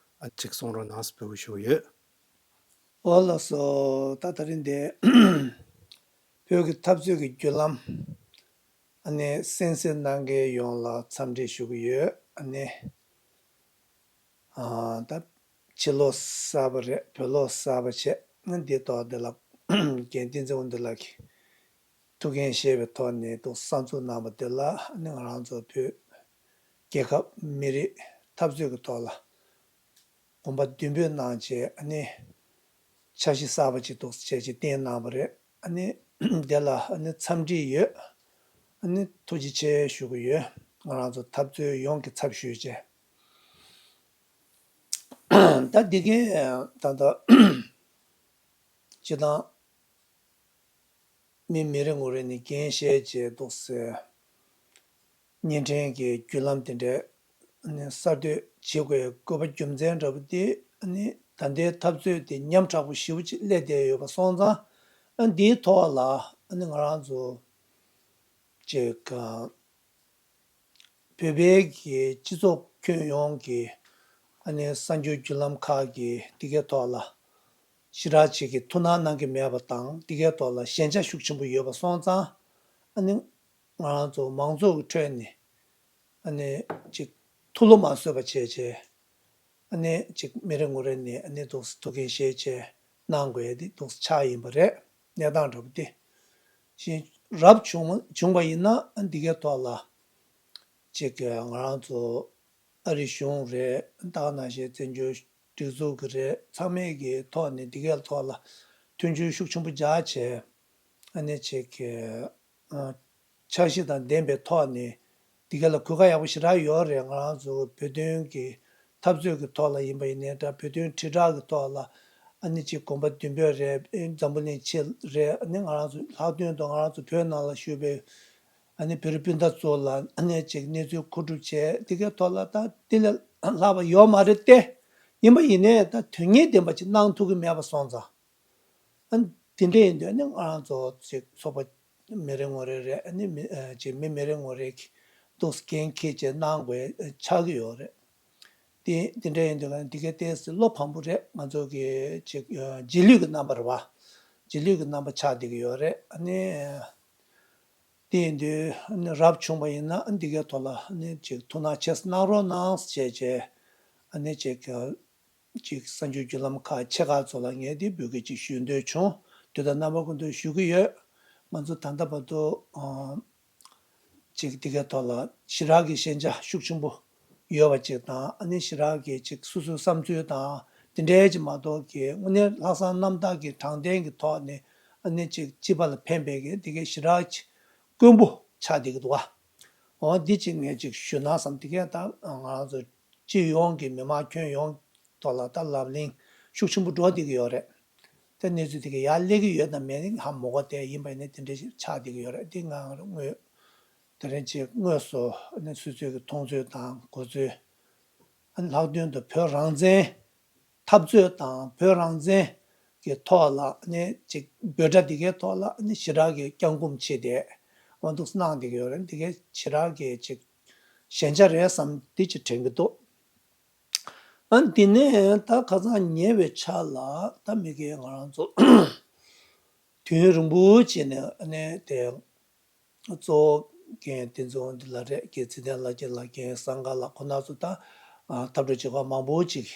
གཅིག་གསུང་རོགས་གནང་ཟེར་འབོད་སྐུལ་ཞུ་གི་ཡོད། ཨོ་ལགས་སོ། ད་ད་རིང་འདི་བོད་ཀྱི་འཐབ་རྩོད་ཀྱི་བརྒྱུད་ལམ་ཨ་ནི་གསན་གཟིགས་གནང་མཁན་ཡོངས་ལ་འཚམས་འདྲི་ཞུ་གི་ཡོད། ཨ་ནི་ཨ་ད་ཕྱི་ལོ་གསར་པ་རེད། བོད་ལོ་གསར་པ་བྱས་ཨ་ནི་འདི་ཐོག་འདི་ལ་རྒན་བསྟན་འཛིན་དབང་འདུས་ལགས་ཀྱིས་ཐུགས་འགན་བཞེས་པའི་ཐོག་ནས་འདུག་གསར་འཛུགས་གནང་བ་འདི་ལ་ཨ་ནི་ང་རང་ཚོ་བོད་རྒྱལ་ཁབ་མི་རིགས་འཐབ་རྩོད་ཀྱི་ཐོག་ལ་དགོངས་པ་མདུན་སྤོས་གནང་བྱས་ཨ་ནི་འཆར་གཞི་གསར་པ་ཅིག་འདུག་བྱས་ཅིག་བཏིང་གནང་བ་རེད། ཨ་ནི་དེ་ལ་ཨ་ནི་འཚམས་འདྲི་ཡོད། ཨ་ནི་ཐུགས་རྗེ་ཆེ་ཞུ་གི་ཡོད། ང་རང་ཚོ་འཐབ་རྩོད་ཡོངས་ཀྱི་ཚབ་ཞུས་བྱས། ད་འདི་གའི་ད་ལྟ་སྤྱི་བཏང་མི་མི་རེ་ངོ་རེ་ནས་འགན་བཞེས་བྱས་འདུག་ཟེར། བརྙན་འཕྲིན་གྱི་བརྒྱུད་ལམ་དེ་འདྲའི་ ཨ་ནི་གསར་གཏོད་བྱེད་དགོས་དགོས་པ་རྒྱུ་མཚན་འདྲ་པོ་དེ། ཨ་ནི་ད་ལྟའི་འཐབ་རྩོད་དེ་ཉམ་དྲག་པོ་ཞེ་པོ་ཅིག་སླེབས་བསྡད་ཡོད་པ་སོང་ཙང་། ཨ་འདིའི་ཐོག་ལ་ཨ་ནི་ང་རང་ཚོ་ཅིག་ཨ་བོད་པའི་གི་སྤྱི་ཚོགས་ཁྱོན་ཡོངས་ཀྱི་ཨ་ནི་གསར་འགྱུར་བརྒྱུད་ལམ་ཁག་གི་འདི་གའི་ཐོག་ལ་ཞེ་དྲག་ཅིག་གི་ཐུགས་སྣང་གནང་གི་མེད་པ་དང་། འདི་གའི་ཐོག་ལ་ཞན་ཆ་ཤུགས་ཆེན་པོ་ཡོད་པ་སོང་ཙང་། ཨ་ནི་ང་རང་ཚོ་མང་ཚོགས་ཀྱི་ཁྲོད་ནས་ཨ་ནི་ཅིག་ཐུགས་བློ་མ་བཟོད་པ་བྱས་བྱས། ཨ་ནི་ཅིག་མི་རེ་ངོ་རེ་ནས་ཨ་ནི་འདུག་སེ་ཐུགས་འགན་བཞེས་བྱས་གནང་དགོས་ཡ་དེ་འདུག་སེ་ཆགས་ཡིན་པ་རེད། གནས་སྟངས་འདྲ་པོ་དེ་བཞིན་རབ་བྱུང་བྱུང་བ་ཡིན་ན། ཨ་འདི་གའི་ཐོག་ལ་ཅིག་ང་རང་ཚོ་ཨ་རི་གཞུང་རེད། ད་ག་ནང་བཞིན་བཙན་བྱོལ་སྒྲིག་འཛུགས་ཀྱི་རེད། ཚང་མས་ཀྱི་ཐོག་ནས་འདི་གའི་ཐོག་ལ་མཐུན་འགྱུར་ཤུགས་ཆེན་པོ་སྦྱར་བྱས། ཨ་ནི་ཅིག་གི་ཨ་འཆར་གཞི་དང་ལྡན་པའི་ཐོག་ནས་འདི་ག་ལ་གོ་སྐབས་ཡག་པོ་ཞེ་དྲག་ཡོད་རེད། ང་རང་ཚོ་བོད་དོན་གྱི་འཐབ་རྩོད་ཀྱི་ཐོག་ལ་ཡིན་པ་ཡིན་ནའི་འདྲ། བོད་དོན་དྲིལ་བསྒྲགས་ཀྱི་ཐོག་ལ་ཨ་ནི་ཅིག་དགོན་པ་བདུན་པོ་རེད། འཛམ་བུ་གླིང་ཕྱི་རེད། ཨ་ནི་ང་རང་ཚོ་ལྷག་དོན་དུ་ང་རང་ཚོ་བོད་ནང་ལ་བཞུགས་པའི་ཨ་ནི་བོད་རིགས་སྤུན་ཟླ་ཚོ་ལ་ཨ་ནི་ཅིག་གནས་ཚུལ་མཁོ་སྒྲུབ་བྱས། འདི་གའི་ཐོག་ལ་ད་དེ་ལས་ལྷག་པ་ཡོད་མ་རེད་དེ། ཡིན་པ་ཡིན་ནའི་ད་དོན་གཉེར་ལྡན་པ་ཅིག་གནང་ཐུབ་ཀྱི་མེད་པ་སོང་ཙང་། ཨ་ནི་དེ་འདྲ་ཡིན་དུས་ཨ་ནི་ང་རང་ཚོ་ཅིག་ཚོགས་པ་མི་རེ་ངོ་རེ་རེད། ཨ་ནི་མི་ཨ་ཅིག་མི་མི་རེ་ངོ་རེ་གིས་འདུག་སེ་འགན་འཁྱེར་བྱས་གནང་དགོས་ཆགས་ཀྱི་ཡོད་རེད། དེ་དེ་འདྲ་ཡིན་དུས་ཨ་ནི་འདི་གའི་ཏོག་ཙམ་བློ་ཕམ་པོ་རེད། ང་ཚོ་གི་ཅིག་ཨ་རྗེས་ལུས་ཀྱི་རྣམ་པ་རེད་བ། རྗེས་ལུས་ཀྱི་རྣམ་པ་ཆགས་བསྡད་ཀྱི་ཡོད་རེད། ཨ་ནི་དེ་ཡིན་དུས་ཨ་ནི་རབ་བྱུང་བ་ཡིན་ན་ཨ་ནི་འདི་གའི་ཐོག་ལ་ཨ་ནི་ཅིག་ཐུགས་སྣང་ཆེ་ཙམ་གནང་རོགས་གནང་ཞེས་བྱས། ཨ་ནི་ཅིག་ཅིག་གསར་འགྱུར་བརྒྱུད་ལམ་ཁག་ཆེ་ཁག་ཚོ་ལ་ངས་འདི་འབོད་སྐུལ་ཅིག་ཞུ་འདོད་བྱུང་། དུས་དང་རྣམ་པ་ཀུན་ཏུ་ཞུ་གི་ཡོད། ང་ཚོ་ད་ལྟ་བར་དུ་ཨ་ཅིག་འདི་གའི་ཐོག་ལ་ཞེ་དྲག་གི་ཞན་ཆ་ཤུགས་ཆེན་པོ་ཡོད་པ་ཅིག་དང་། ཨ་ནི་ཞེ་དྲག་གི་ཅིག་སོ་སོའི་བསམ་ཚུལ་དང་དེ་འདྲའི་ཅིག་མ་གཏོགས་ཀྱི་དངོས་གནས་ལྷག་བསམ་རྣམ་དག་གི་དྲང་བདེན་གྱི་ཐོག་ནས་ཨ་ནི་ཅིག་སྤྱི་པ་ལ་ཕན་པའི་གི་འདི་གའི་ཞེ་དྲག་ཅིག་དཀོན་པོ་ཆགས་བསྡད་ཀྱི་འདུག་བ། འོ་འདི་ཅིག་ངས་ཅིག་ཞུ་ན་བསམ། འདི་གས་ད་ང་རང་ཚོ་སྤྱི་ཡོངས་ཀྱི་མི་མང་ཁྱོན་ཡོངས་ཐོག་ལ་ད་ལབ་གླེང་ཤུགས་ཆེན་པོ་འགྲོ་བསྡད་ཀྱི་ཡོད་རེད། ད་གནས་ཚུལ་དེ་ག་ཡར་སླེབས་ཀྱི་ཡོད་དམ་མེད་ཧ་མ་གོ། དེ་ཡིན་པ་ཡིན་ན་དེ་འདྲ་ཞིག་ཆགས་བསྡད་ཀྱི་ཡོད་རེད། འདི་ང་རང་དངོས་དེ་རིང་ཅིག་དངོས་སུ་ནས་སོ་སོའི་གི་མཐོང་ཚུལ་དང་གོ་ཚུལ། ལྷག་དོན་དུ་བོད་རང་བཙན་འཐབ་རྩོད་དང་བོད་རང་བཙན་གྱི་ཐོག་ལ་ནས་ཅིག་འབོད་སྒྲ་འདི་གའི་ཐོག་ལ་ནས་ཞེ་དྲག་གི་བརྐྱང་འགུམ་བྱས་ཏེ་འོ་འདུག་གནང་བསྡད་ཀྱི་ཡོད་རེད། འདི་གའི་ཞེ་དྲག་གི་ཅིག་ཞན་ཆ་རེད་བསམ་འདི་ཅིག་དྲན་གྱི་འདུག་ཨ་འདི་ནས་ད་ཁ་སང་ཉེ་བའི་ཆར་ལ་ད་མི་སྒེར་ང་རང་ཚོ་དུས་ཡུན་རིང་པོ་བྱས་ནས་ཨ་ནས་དེ་གཙོ་བོ་རྒན་བསྟན་འཛིན་དབང་འདུས་ལགས་རེད། རྒན་ཚེ་བརྟན་ལགས་ཀྱི་ལགས། རྒན་སངས་དགའ་ལགས། ཁོ་རྣམ་ཚོ་ད་ཨ་འཐབ་གྲོགས་བྱེད་སྒོ་མང་པོ་ཅིག་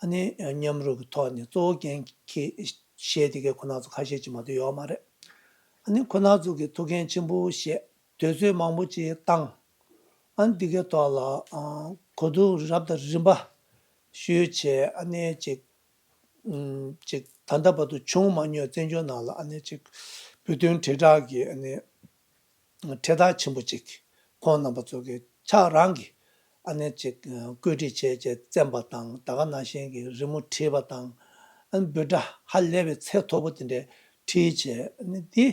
ཨ་ནི་མཉམ་རུབ་ཀྱི་ཐོག་ནས་གཙོ་བོ་འགན་འཁྱེར་བཞེས་དེ་གའི་ཁོ་རྣམ་ཚོ་ཁ་ཤས་ཅིག་མ་གཏོགས་ཡོད་མ་རེད། ཨ་ནི་ཁོ་རྣམ་ཚོ་གིས་ཐུགས་འགན་ཆེན་པོ་བཞེས། དུས་ཚོད་མང་པོ་ཅིག་བཏང་། ཨ་ནི་འདི་གའི་ཐོག་ལ་ཨ་གོ་བསྡུར་རབ་དང་རིམ་པ་ཞུས་བྱས། ཨ་ནི་ཅིག་ཨུམ་ཅིག་ད་ལྟ་བར་དུ་བྱུང་མ་མྱོང་བཙན་བྱོལ་ནང་ལ་ཨ་ནི་ཅིག་བོད་དོན་དྲིལ་བསྒྲགས་ཀྱི་ཨ་ནི་གྲལ་རྟགས་ཆེན་པོ་ཅིག་ཁོང་རྣམ་པ་ཚོ་གི་ཕྱག་རང་གིས་ཨ་ནི་ཅིག་བཀོད་སྒྲིག་བྱས་བྱས་བཙེམས་པ་དང་། ད་ག་ནང་བཞིན་གྱི་རི་མོ་བྲིས་པ་དང་། ཨ་ནི་འབོད་སྒྲ་ཧ་ལས་པའི་ཚད་མཐོ་པོ་དེ་འདྲ་བྲིས་བྱས། ཨ་ནི་འདི་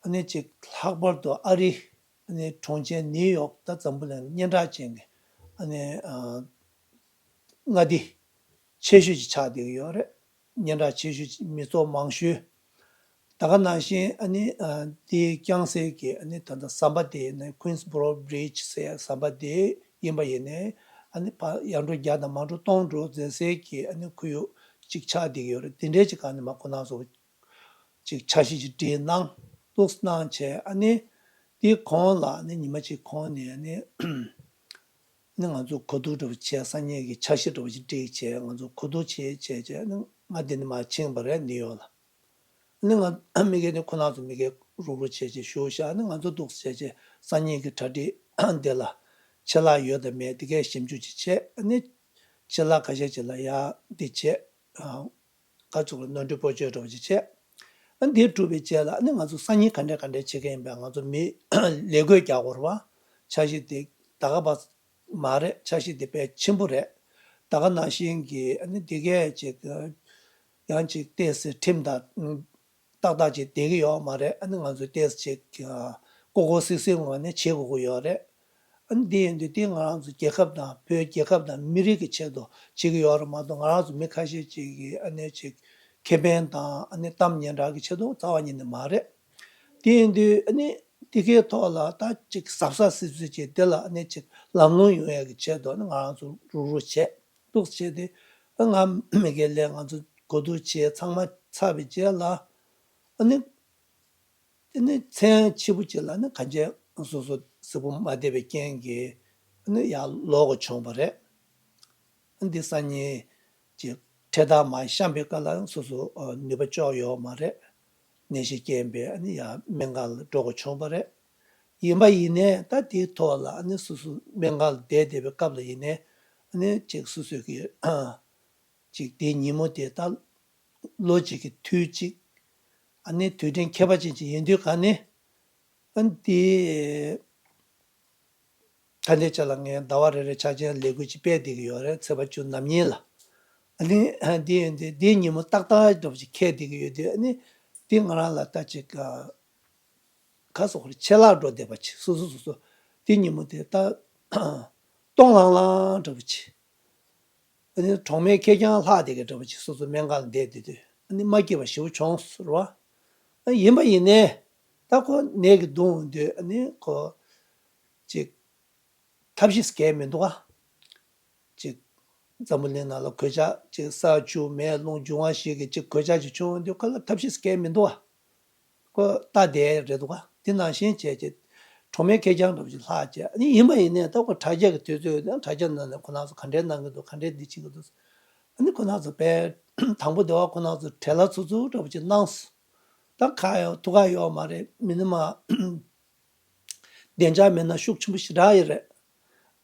ཨ་ནི་ཅིག་ལྷག་པར་དུ་ཨ་རི་ཨ་ནི་གྲོང་ཁྱེར་ནིའུ་ཡོག་ད་འཛམ་བུ་གླིང་སྙན་གྲགས་ཅན་གྱི་ཨ་ནི་ཨ་མངའ་སྡེ་ཆེ་ཤོས་ཅིག་ཆགས་བསྡད་ཀྱི་ཡོད་རེད། སྙན་གྲགས་ཆེ་ཤོས་ཅིག་མི་ཚོགས་མང་ཤོས། ད་ག་ནང་བཞིན་ཨ་ནི་ཨ་དེའི་རྐྱང་སའི་གི་ཨ་ནི་ད་ལྟ་ཟམ་པ་དེ་ནི་Queensboro Bridge ཟེར་ཟམ་པ་དེ་ཡིན་པ་ཡིན་ནའི་ཨ་ནི་ཕར་ཡར་འགྲོ་བརྒྱ་དང་མར་འགྲོ་སྟོང་འགྲོ་མཛད་སའི་གི་ཨ་ནི་ཁོར་ཡུག་ཅིག་ཆགས་བསྡད་ཀྱི་ཡོད་རེད། དེ་འདྲའི་ཅིག་ག་ནས་མ་ཁོ་རང་ཚོ་ཅིག་འཆར་གཞི་ཅིག་སྒྲིག་གནང་འདུག་གནང་བྱས། ཨ་ནི་དེའི་གོང་ལ་ཨ་ནི་ཉི་མ་གཅིག་གོང་ནས་ཨ་ནི་ཨ་ནི་ང་ཚོ་གོ་བསྡུར་འདྲ་པོ་བྱས། སང་ཉིན་གྱི་འཆར་གཞི་འདྲ་པོ་ཅིག་སྒྲིག་བྱས། ང་ཚོ་གོ་བསྡུར་བྱས་བྱས་བྱས། ཨ་ནི་ང་འདི་ནས་མར་ཕྱིན་པ་རེད། ནིའུ་ཡོག་ལ། ཨ་ནི་ང་མི་སྒེར་ནས་ཁོ་རང་ཚོ་མི་སྒེར་རུག་རུག་བྱས་བྱས་བཞུགས་ཤག་ཨ་ནི་ང་ཚོ་འདུག་བྱས་བྱས་སང་ཉིན་གྱི་གྲ་སྒྲིག་འདི་ལ་ཆད་ལྷག་ཡོད་དམ་མེད་འདི་གས་ཞིབ་འཇུག་ཅིག་བྱས། ཨ་ནི་ཆད་ལྷག་ཁ་ཤས་ཅིག་ལ་ཡ་འདི་བྱས། ཨ་ག་ཚོད་ལ་ནོར་འཁྲུལ་སྤོ་བཅོས་འདྲ་པོ་ཅིག་བྱས། ཨ་འདི་གྲུབ་པའི་རྗེས་ལ་ཨ་ནི་ང་ཚོ་སང་ཉིན་ག་འདྲས་ག་འདྲས་བྱེད་མཁན་ཡིན་པས། ང་ཚོ་མི་ལས་བགོས་རྒྱག་དགོས་རེད་བ། འཆར་གཞི་དེ་ད་ག་པ་མ་རེད། འཆར་གཞི་དེ་དཔེ་ཆེན་པོ་རེད། ད་ག་ནང་བཞིན་གྱི་ཨ་ནི་འདི་གས་ཅིག་ཡང་ཅིག་ཏོག་ཙམ་ཁྲིམས་དང་ཏག་ཏག་ཅིག་བསྡད་ཀྱི་ཡོད་མ་རེད། ཨ་ནི་ང་ཚོ་ཏོག་ཙམ་ཅིག་ལྐོག་ལྐོག་སིལ་སིལ་ངང་ནས་བྱེད་དགོས་ཀྱི་ཡོད་རེད། ཨ་ནི་དེ་ཡིན་དུས་དེ་ང་རང་ཚོ་རྒྱལ་ཁབ་དང་བོད་རྒྱལ་ཁབ་དང་མི་རིགས་ཀྱི་ཆེད་དུ་བྱེད་ཀྱི་ཡོད་རེད་མ་གཏོགས། ང་རང་ཚོ་མི་ཁ་ཤས་ཅིག་གིས་ཨ་ནི་ཅིག་ཁེ་ཕན་དང་ཨ་ནི་གཏམ་སྙན་གྲགས་ཀྱི་ཆེད་དུ་རྩ་བ་ཉིད་ནས་མ་རེད། དེ་ཡིན་དུས་ཨ་ནི་དེ་གའི་ཐོག་ལ་ད་ཅིག་གཟབ་གཟབ་སིབ་སིབ་བྱས། དེ་ལ་ཨ་ནི་ཅིག་ལམ་ལྷོང་ཡོང་ཡག་གི་ཆེད་དུ་ཨ་ནི་ང་རང་ཚོ་རུག་རུག་བྱས་འདུག་བྱས་ཏེ། ཨ་ང་མི་སྒེར་ལས་ང་ཚོ་གོ་བསྡུར་བྱས་ཚང་མ་ཚར་བའི་རྗེས་ལ་ཨ་ནི། དེ་ནི་མཚན་ཕྱི་པོ་ཅིག་ལ་ནི་གང་ཅི་སོ་སོ་གཟིགས་པོ་མ་བདེ་བའི་རྐྱེན་གྱིས་ནི་ཡར་ལོག་དགོས་བྱུང་བ་རེད། འདི་སང་ཉིན་ཅིག་འཕྲེད་དར་མར་བཤམས་པའི་སྐབས་ལ་སོ་སོ་ནུས་པ་ལྕོགས་ཡོད་མ་རེད། ནད་གཞི་རྐྱེན་པས་ནི་ཡར་སྨན་ཁང་ལ་འགྲོ་དགོས་བྱུང་བ་རེད། ཡིན་པ་ཡིན་ནའི་ད་དེའི་ཐོག་ལ་ནི་སོ་སོ་སྨན་ཁང་ལ་བསྡད་བསྡད་པའི་སྐབས་ལ་ཡིན་ནའི་ནི་ཅིག་སོ་སོ་གི་ཅིག་དེའི་ཉིན་མོ་དེ་ད་ལོ་གཅིག་གི་དུས་གཅིག་ཨ་ནི་དུས་དྲན་ཁྱད་པར་ཅན་ཅིག་ཡིན་དུས་ག་ནི། ཨ་ནི་དེ་ད་ལྟའི་ཆ་ལ་ངས་ཟླ་བ་རེ་རེ་འཆར་ཅན་ལས་འགུལ་ཅིག་སྤེལ་བསྡད་ཀྱི་ཡོད་རེད། ཚེས་པ་བཅུ་ནམ་ཉིན་ལ། ཨ་ནི་དེ་ཡིན་དུས་དེའི་ཉིན་མོ་ཏག་ཏག་འདྲ་པོ་ཅིག་འཁེལ་བསྡད་ཀྱི་ཡོད་དུས། ཨ་ནི་དེ་ང་རང་ལ་ད་ཅིག་ག་སོགས་ཆད་ལྷག་འགྲོ་བསྡད་པ་ཅིག་སོ་སོ་སོ་སོ་དེ་ཉིན་མོ་དེ་ད་སྟོང་ལྷང་ལྷང་འདྲ་པོ་ཅིག་ཨ་ནི་གྲོགས་མོའི་ཁེར་རྐྱང་ལྷག་བསྡད་ཀྱི་འདྲ་པོ་ཅིག་སོ་སོ་སྨན་ཁང་ལ་བསྡད་བསྡད་དུས་ཨ་ནི་མ་སྐྱིད་པ་ཞེ་པོ་བྱུང་ཟེར་བ། ཨ་ཡིན་པ་ཡིན་ནའི་ད་ཁོ་ནད་ཀྱིས་གདུང་དུས་ཨ་ནི་ཁོ་ཅིག་ཐབས་ཤེས་གལ་མི་འདུག་ག་ཅིག་འཛམ་བུ་གླིང་ནང་ལ་གོད་ཆག་ཅིག་ས་ཆུ་མེ་རླུང་འབྱུང་བ་ཞིག་གི་ཅིག་གོད་ཆག་ཅིག་བྱུང་དུས་ཁོ་ལ་ཐབས་ཤེས་གལ་མི་འདུག་ག་ཁོ་ལྟ་བསྡད་རེད་འདུག་ག་དེ་ནང་བཞིན་བྱས་བྱས་གྲོགས་མོའི་ཁེར་རྐྱང་འདྲ་པོ་ཅིག་ལྷག་བྱས། ཨ་ནི་ཡིན་པ་ཡིན་ནའི་ད་ཁོ་དྲ་རྒྱ་གི་དུས་ཚོད་དང་དྲ་རྒྱ་ནང་ནས་ཁོ་རང་ཚོ་ག་འདྲའི་གནང་གི་འདུག་ག་འདྲའི་འདི་བྱེད་ཀྱི་འདུག་ཨ་ནི་ཁོ་རང་ཚོ་དཔེ་དང་པོ་དེ་བ་ཁོ་རང་ཚོ་བྲེལ་བ་ཚུབ་ཚུབ་འདྲ་པོ་ཅིག་གནང་སོང་། ད་ཁ་ཡོད་ཐུགས་ཁག་ཡོད་མ་རེད། མི་ནི་མ་བདེ་འཇགས་མེད་ན་ཤུགས་ཆེན་པོ་ཞེ་དྲག་ཡོད་རེད།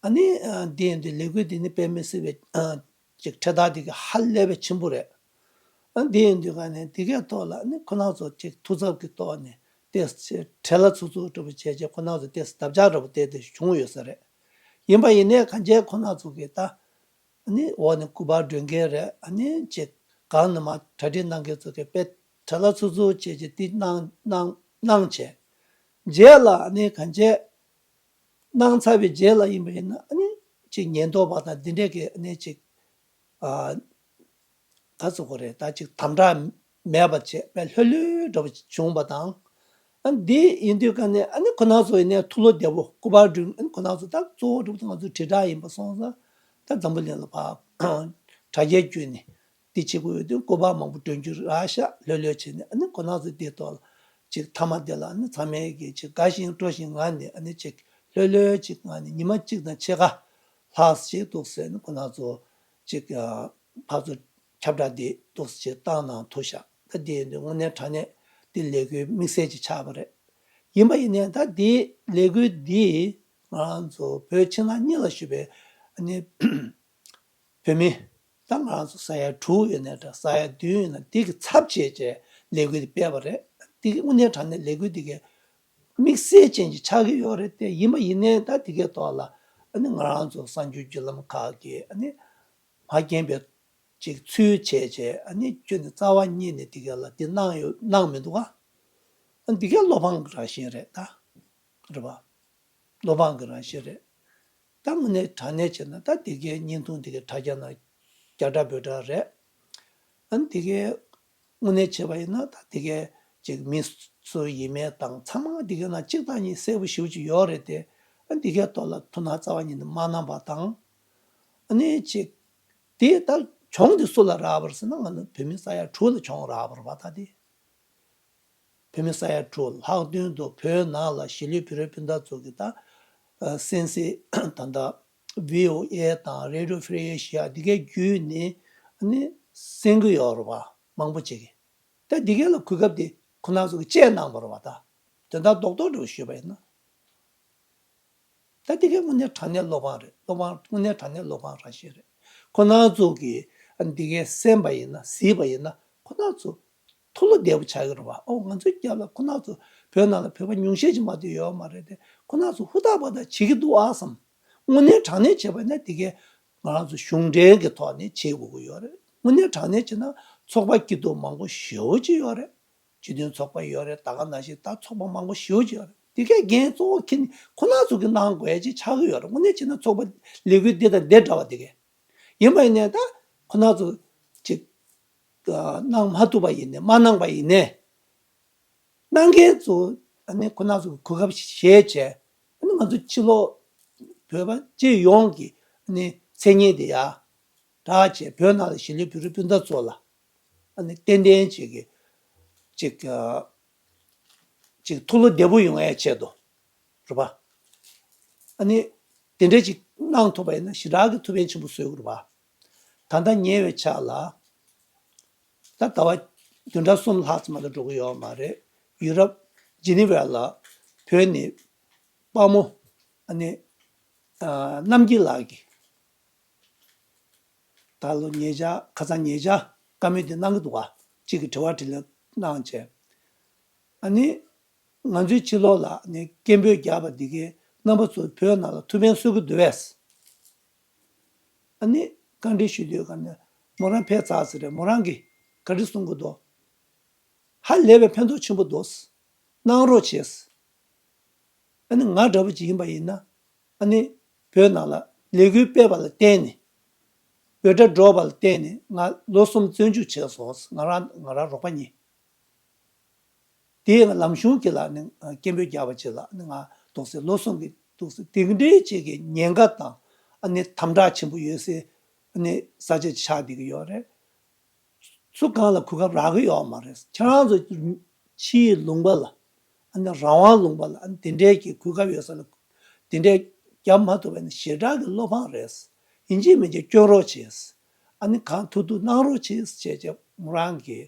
ཨ་ནི་ཨ་འདི་ཡིན་དུས་ལས་འགུལ་འདི་ནི་དཔེ་མི་སྲིད་པའི་ཨ་ཅིག་འཕྲེད་དར་འདི་གི་ཧ་ལས་པའི་ཆེན་པོ་རེད། ཨ་འདི་ཡིན་དུས་ག་ནས་འདི་གའི་ཐོག་ལ་ཨ་ནི་ཁོ་རང་ཚོ་ཅིག་ཐུགས་འཚབ་ཀྱི་ཐོག་ནས་ཏོག་ཙམ་བྲེལ་བ་ཚུབ་ཚུབ་འདྲ་པོ་བྱས་བྱས་ཁོ་རང་ཚོ་ཏོག་ཙམ་འདབ་ཆགས་འདྲ་པོ་དེ་དེ་བྱུང་ཡོད་ས་རེད། ཡིན་པ་ཡིན་ནའི་གང་བྱས་ཁོ་རང་ཚོ་གིས་ད་ཨ་ནི་འོག་ནས་སྐུ་པར་སྒྲོན་མཁན་རེད། ཨ་ནི་ཅིག་གང་ནས་མ་གྲ་སྒྲིག་གནང་མཁན་ཚོ་གིས་དཔེ་བྲེལ་བ་ཚུབ་ཚུབ་བྱས་བྱས་འདི་གནང་གནང་གནང་བྱས། རྗེས་ལ་ཨ་ནི་གང་བྱས། གནང་ཚར་བའི་རྗེས་ལ་ཡིན་པ་ཡིན་ན་ཨ་ནི་ཅིག་ཉེན་རྟོག་པ་དང་འདི་འདྲས་ཀྱི་ཨ་ནི་ཅིག་ཨ་ག་ཚོད་དགོས་རེད། ད་ཅིག་དམ་དྲག་མེད་པ་བྱས་པའི་ལྷོད་ལྷོད་འདྲ་པོ་བྱུང་བ་དང་། ཨ་འདི་ཡིན་དུས་ག་ནས་ཨ་ནི་ཁོ་རང་ཚོ་ཡིན་ནའི་ཐུགས་བློ་བདེ་པོ་སྐུ་པར་སྒྲོན། ཨ་ནི་ཁོ་རང་ཚོ་ད་གཙོ་བོ་འདྲ་པོ་ང་ཚོ་དྲིལ་བསྒྲགས་ཡིན་པ་སོང་ཙང་ད་འཛམ་བུ་གླིང་ལ་ཕར་དྲ་རྒྱའི་བརྒྱུད་ནས། འདི་བྱེད་དགོས་ཡོད་དུས་སྐུ་པར་མང་པོ་སྒྲོན་རྒྱུ་རག་ཤག་ལྷོད་ལྷོད་བྱས་ནས། ཨ་ནི་ཁོ་རང་ཚོ་འདིའི་ཐོག་ལ་ཅིག་མཐའ་མ་དེ་ལ་ཨ་ནི་ཚང་མས་ཀྱིས་ཅིག་དགའ་བཞིན་སྤྲོ་བཞིན་ངང་ནས་ཨ་ནི་ཅིག་ལྷོད་ལྷོད་ཅིག་ངང་ནས་ཉི་མ་གཅིག་དང་ཕྱེད་ཀ་ལྷག་ཅིག་འདུག་ཟེར་ནས་ཁོ་རང་ཚོ་ཅིག་ཕར་ཚུར་ཁྱབ་བསྒྲགས་འདི་འདུག་ཅིག་བཏང་གནང་ཐུབ་ཤག་ད་འདི་ཡིན་དུས་དངོས་གནས་དྲང་གནས་འདི་ལས་འགུལ་དམིགས་བསལ་ཅིག་ཆགས་པ་རེད། ཡིན་པ་ཡིན་ནའི་ད་འདི་ལས་འགུལ་འདི་ང་རང་ཚོ་བོད་ཕྱི་ནང་གཉིས་ལ་བཞུགས་པའི་ཨ་ནི་བོད་མི་ད་ང་རང་ཚོ་ས་ཡ་དྲུག་ཡོད་ནའི་འདྲ། ས་ཡ་བདུན་ཡོད་ན་འདི་གི་ཚབ་བྱས་བྱས་ལས་འགུལ་འདི་སྤེལ་བ་རེད། འདི་གི་དངོས་གནས་དྲང་གནས་ལས་འགུལ་འདི་གའི་དམིགས་བསལ་ཅན་ཅིག་ཆགས་ཀྱི་ཡོད་རེད་དེ། ཡིན་པ་ཡིན་ནའི་ད་འདི་གའི་ཐོག་ལ་ཨ་ནི་ང་རང་ཚོ་གསར་འགྱུར་བརྒྱུད་ལམ་ཁག་གིས་ཨ་ནི་མ་རྒན་པའི་ཅིག་ཚུལ་བྱས་བྱས་ཨ་ནི་ཁྱོན་ནས་རྩ་བ་ཉིད་ནས་འདི་གའི་ལ་འདི་གནང་ཡོད་གནང་མི་འདུག་ག་ཨ་འདི་གའི་བློ་ཕམ་གྱི་རང་བཞིན་རེད་ད། རེད་པ། བློ་ཕམ་གྱི་རང་བཞིན་རེད། ད་དངོས་གནས་དྲང་གནས་བྱས་ན་ད་དེ་གའི་བརྙན་ཐུང་དེ་གའི་དྲ་རྒྱ་ནང་རྒྱ་སྒྲ་བོད་སྒྲ་རེད། ཨ་ནི་དེ་གའི་དངོས་གནས་བྱས་པ་ཡིན་ན་ད་དེ་གའི་ཅིག་མི་སུ་ཡིན་མིན་དང་ཚང་མ་དེ་གའི་ནང་གཅིག་དང་གཉིས་གསལ་པོ་ཞེ་པོ་ཅིག་ཡོད་རེད་དེ། ཨ་ནི་དེ་གའི་ཐོག་ལ་ཐུགས་སྣང་རྩ་བ་ཉིད་ནས་མ་གནང་པ་དང་། ཨ་ནི་ཅིག་དེ་ད་གྱོང་དེ་སུ་ལ་རག་པ་རེད་ཟེར་ན་ང་ཚོ་བོད་མི་ས་ཡ་དྲུག་ལ་གྱོང་རག་པ་རེད་པ་ད་དེ། བོད་མི་ས་ཡ་དྲུག་ལྷག་དོན་དུ་བོད་ནང་ལ་གཞིས་ལུས་བོད་རིགས་སྤུན་ཟླ་ཚོ་གིས་ད་ཨ་གསན་གཟིགས་ད་ལྟ་ཝི་ཨོ་ཨེ་དང་Radio Free Asia་འདི་གའི་བརྒྱུད་ནས་ཨ་ནི་གསན་གྱི་ཡོད་རེད་པ། མང་པོ་ཅིག་གིས་ད་འདི་གའི་ལ་གོ་སྐབས་དེ་ཁོ་རང་ཚོ་གིས་སྤྱད་གནང་བ་རེད་པ། ད་དོན་དག་རྡོག་རྡོག་འདྲ་བོ་ཞུས་པ་ཡིན་ན། ད་འདི་གའི་དངོས་གནས་དྲང་གནས་བློ་ཕམ་རེད། བློ་ཕམ་དངོས་གནས་དྲང་གནས་བློ་ཕམ་རང་བཞིན་རེད། ཁོ་རང་ཚོ་གིས་ཨ་འདི་གའི་གསན་པ་ཡིན་ན་གཟིགས་པ་ཡིན་ན་ཁོ་རང་ཚོ་ཐུགས་བློ་བདེ་པོ་ཆགས་ཀྱི་རེད་པ། ཨོ་ང་ཚོའི་རྒྱབ་ལ་ཁོ་རང་ཚོ་བོད་ནང་ལ་བོད་པ་ཉུང་ཤས་ཅིག་མ་གཏོགས་ཡོད་མ་རེད་དེ། ཁོ་རང་ཚོ་ཧུར་ཐག་པ་ད་བྱེད་ཀྱི་འདུག་ཨ་བསམ། དངོས་གནས་དྲང་གནས་བྱས་པ་ན་འདི་གའི་ང་རང་ཚོ་གཞུང་འབྲེལ་གྱི་ཐོག་ནས་བྱེད་དགོས་ཀྱི་ཡོད་རེད། དངོས་གནས་དྲང་གནས་བྱས་ན་ཚོགས་པ་སྐྱིད་སྡུག་མང་པོ་ཞེ་པོ་ཅིག་ཡོད་རེད། སྤྱི་མཐུན་ཚོགས་པ་ཡོད་རེད། ད་ག་ནང་བཞིན་ད་ཚོགས་པ་མང་པོ་ཞེ་པོ་ཅིག་ཡོད་རེད། དེ་གའི་འགན་གཙོ་བོ་ཁྱེད་ཁོ་ན་ཚོ་གི་གནང་དགོས་ཡ་ཅིག་ཆགས་ཀྱི་ཡོད་རེད། དངོས་གནས་བྱས་ན་ཚོགས་པ་ལས་འགུལ་འདི་དང་འདི་འདྲ་བ་དེ་གའི་ཡིན་པ་ཡིན་ནའི་ད་ཁོ་ན་ཚོ་ཅིག་གནང་མ་ཐུབ་པ་ཡིན་ནའི་མ་གནང་པ་ཡིན་ནའི། གནང་མཁན་ཚོ་ཨ་ནི་ཁོ་ན་ཚོ་གོ་སྐབས་ཤེས་བྱས། ཨ་ནི་ང་ཚོ་ཕྱི་ལོགས་བོད་པ་སྤྱི་ཡོངས་ཀྱི་ཨ་ནི་མཚན་སྙན་དེ་ཡར་བསྒྲགས་བྱས། བོད་ནང་ལ་གཞིས་ལུས་བོད་རིགས་སྤུན་ཟླ་ཚོ་ལ་ཨ་ནི་ཏན་ཏན་ཅིག་གི་ཅིག་ཅིག་ཐུགས་བློ་བདེ་པོ་ཡོང་ཡའི་ཆེད་དུ་རེད་པ། ཨ་ནི་དེ་འདྲ་ཅིག་གནང་ཐུབ་པ་ཡིན་ན་ཞེ་དྲག་གི་ཐུགས་ཕན་ཆེན་པོ་གསོས་ཀྱི་རེད་པ། ད་ལྟ་ཉེ་བའི་ཆར་ལ། ད་ཟླ་བ་བདུན་ཕྲག་གསུམ་ལྷག་ཙམ་མ་གཏོགས་འགྲོ་གི་ཡོད་མ་རེད། ཡུ་རོབ་ཇི་ནི་ཝར་ལ་བོད་ནས་དཔའ་མོ་ཨ་ནི་ཨ་རྣམ་རྒྱལ་ལགས་ཀྱིས་ད་ལོ་ཉེ་ཆར་ཁ་སང་ཉེ་ཆར་བཀའ་མོལ་དེ་གནང་གི་འདུག་ག་གཅིག་གིས་དྲི་བ་དྲིས་ལན་གནང་བྱས། ཨ་ནི་ང་ཚོའི་ཕྱི་ལོགས་ལ་ནི་སྐད་འབོད་རྒྱག་པ་འདི་གའི་རྣམ་པ་ཚོ་བོད་ནང་ལ་ཐུགས་ཕན་གསོས་ཀྱི་འདུག་བས། ཨ་ནི་བཀའ་འདྲི་ཞུ་དུས་ག་ནས་མོ་རང་ཕེབས་ཚར་ཟེར་རེད། མོ་རང་གིས་ག་འདྲི་གསུང་གི་འདུག་ཧ་ལས་པའི་ཕན་ཐོགས་ཆེན་པོ་འདུག་གནང་རོགས་བྱས། ཨ་ནི་ང་འདྲ་པོ་ཅིག་ཡིན་པ་ཡིན་ན། ཨ་ནི་བོད་ནང་ལ་ལས་འགུལ་སྤེལ་བ་ལ་བརྟེན་ནས། འབོད་སྒྲ་སྒྲོག་པ་ལ་བརྟེན་ནས་ང་ལོ་གསུམ་བཙོན་འཇུག་བྱས་སོང་། ང་རང་ང་རང་རོགས་པ་གཉིས། དེ་ཡང་ལམ་གཞུང་གི་ལ་ནི་སྐད་འབོད་རྒྱག་པ་བྱེད་ལ་ནི་ང་འདུག་སེ་ལོ་གསུམ་གྱི་འདུག་སེ་དེ་འདྲའི་ཅིག་གི་ཉེན་ཁ་དང་ཨ་ནི་དམ་དྲག་ཆེན་པོ་ཡོད་སའི་ཨ་ནི་ས་ཆ་ཆགས་བསྡད་ཀྱི་ཡོད་རེད། སུ་གང་ལ་གོ་སྐབས་རག་གི་ཡོད་མ་རེད། ཁྱེད་རང་ཚོ་ཕྱིའི་ལུང་པ་ལ་ཨ་ནི་རང་དབང་ལུང་པ་ལ་ཨ་ནི་དེ་འདྲའི་གི་གོ་སྐབས་ཡོད་ས་ལ་དེ་འདྲའི་རྒྱབ་མ་ཐུབ་པ་ནི་ཞེ་དྲག་གི་བློ་ཕངས་རེད། ཡིན་གཅིག་མིན་གཅིག་སྐྱོན་རོགས་བྱས། ཨ་ནི་གང་ཐུབ་ཐུབ་གནང་རོགས་བྱས་བྱས་བྱས་མོ་རང་གི་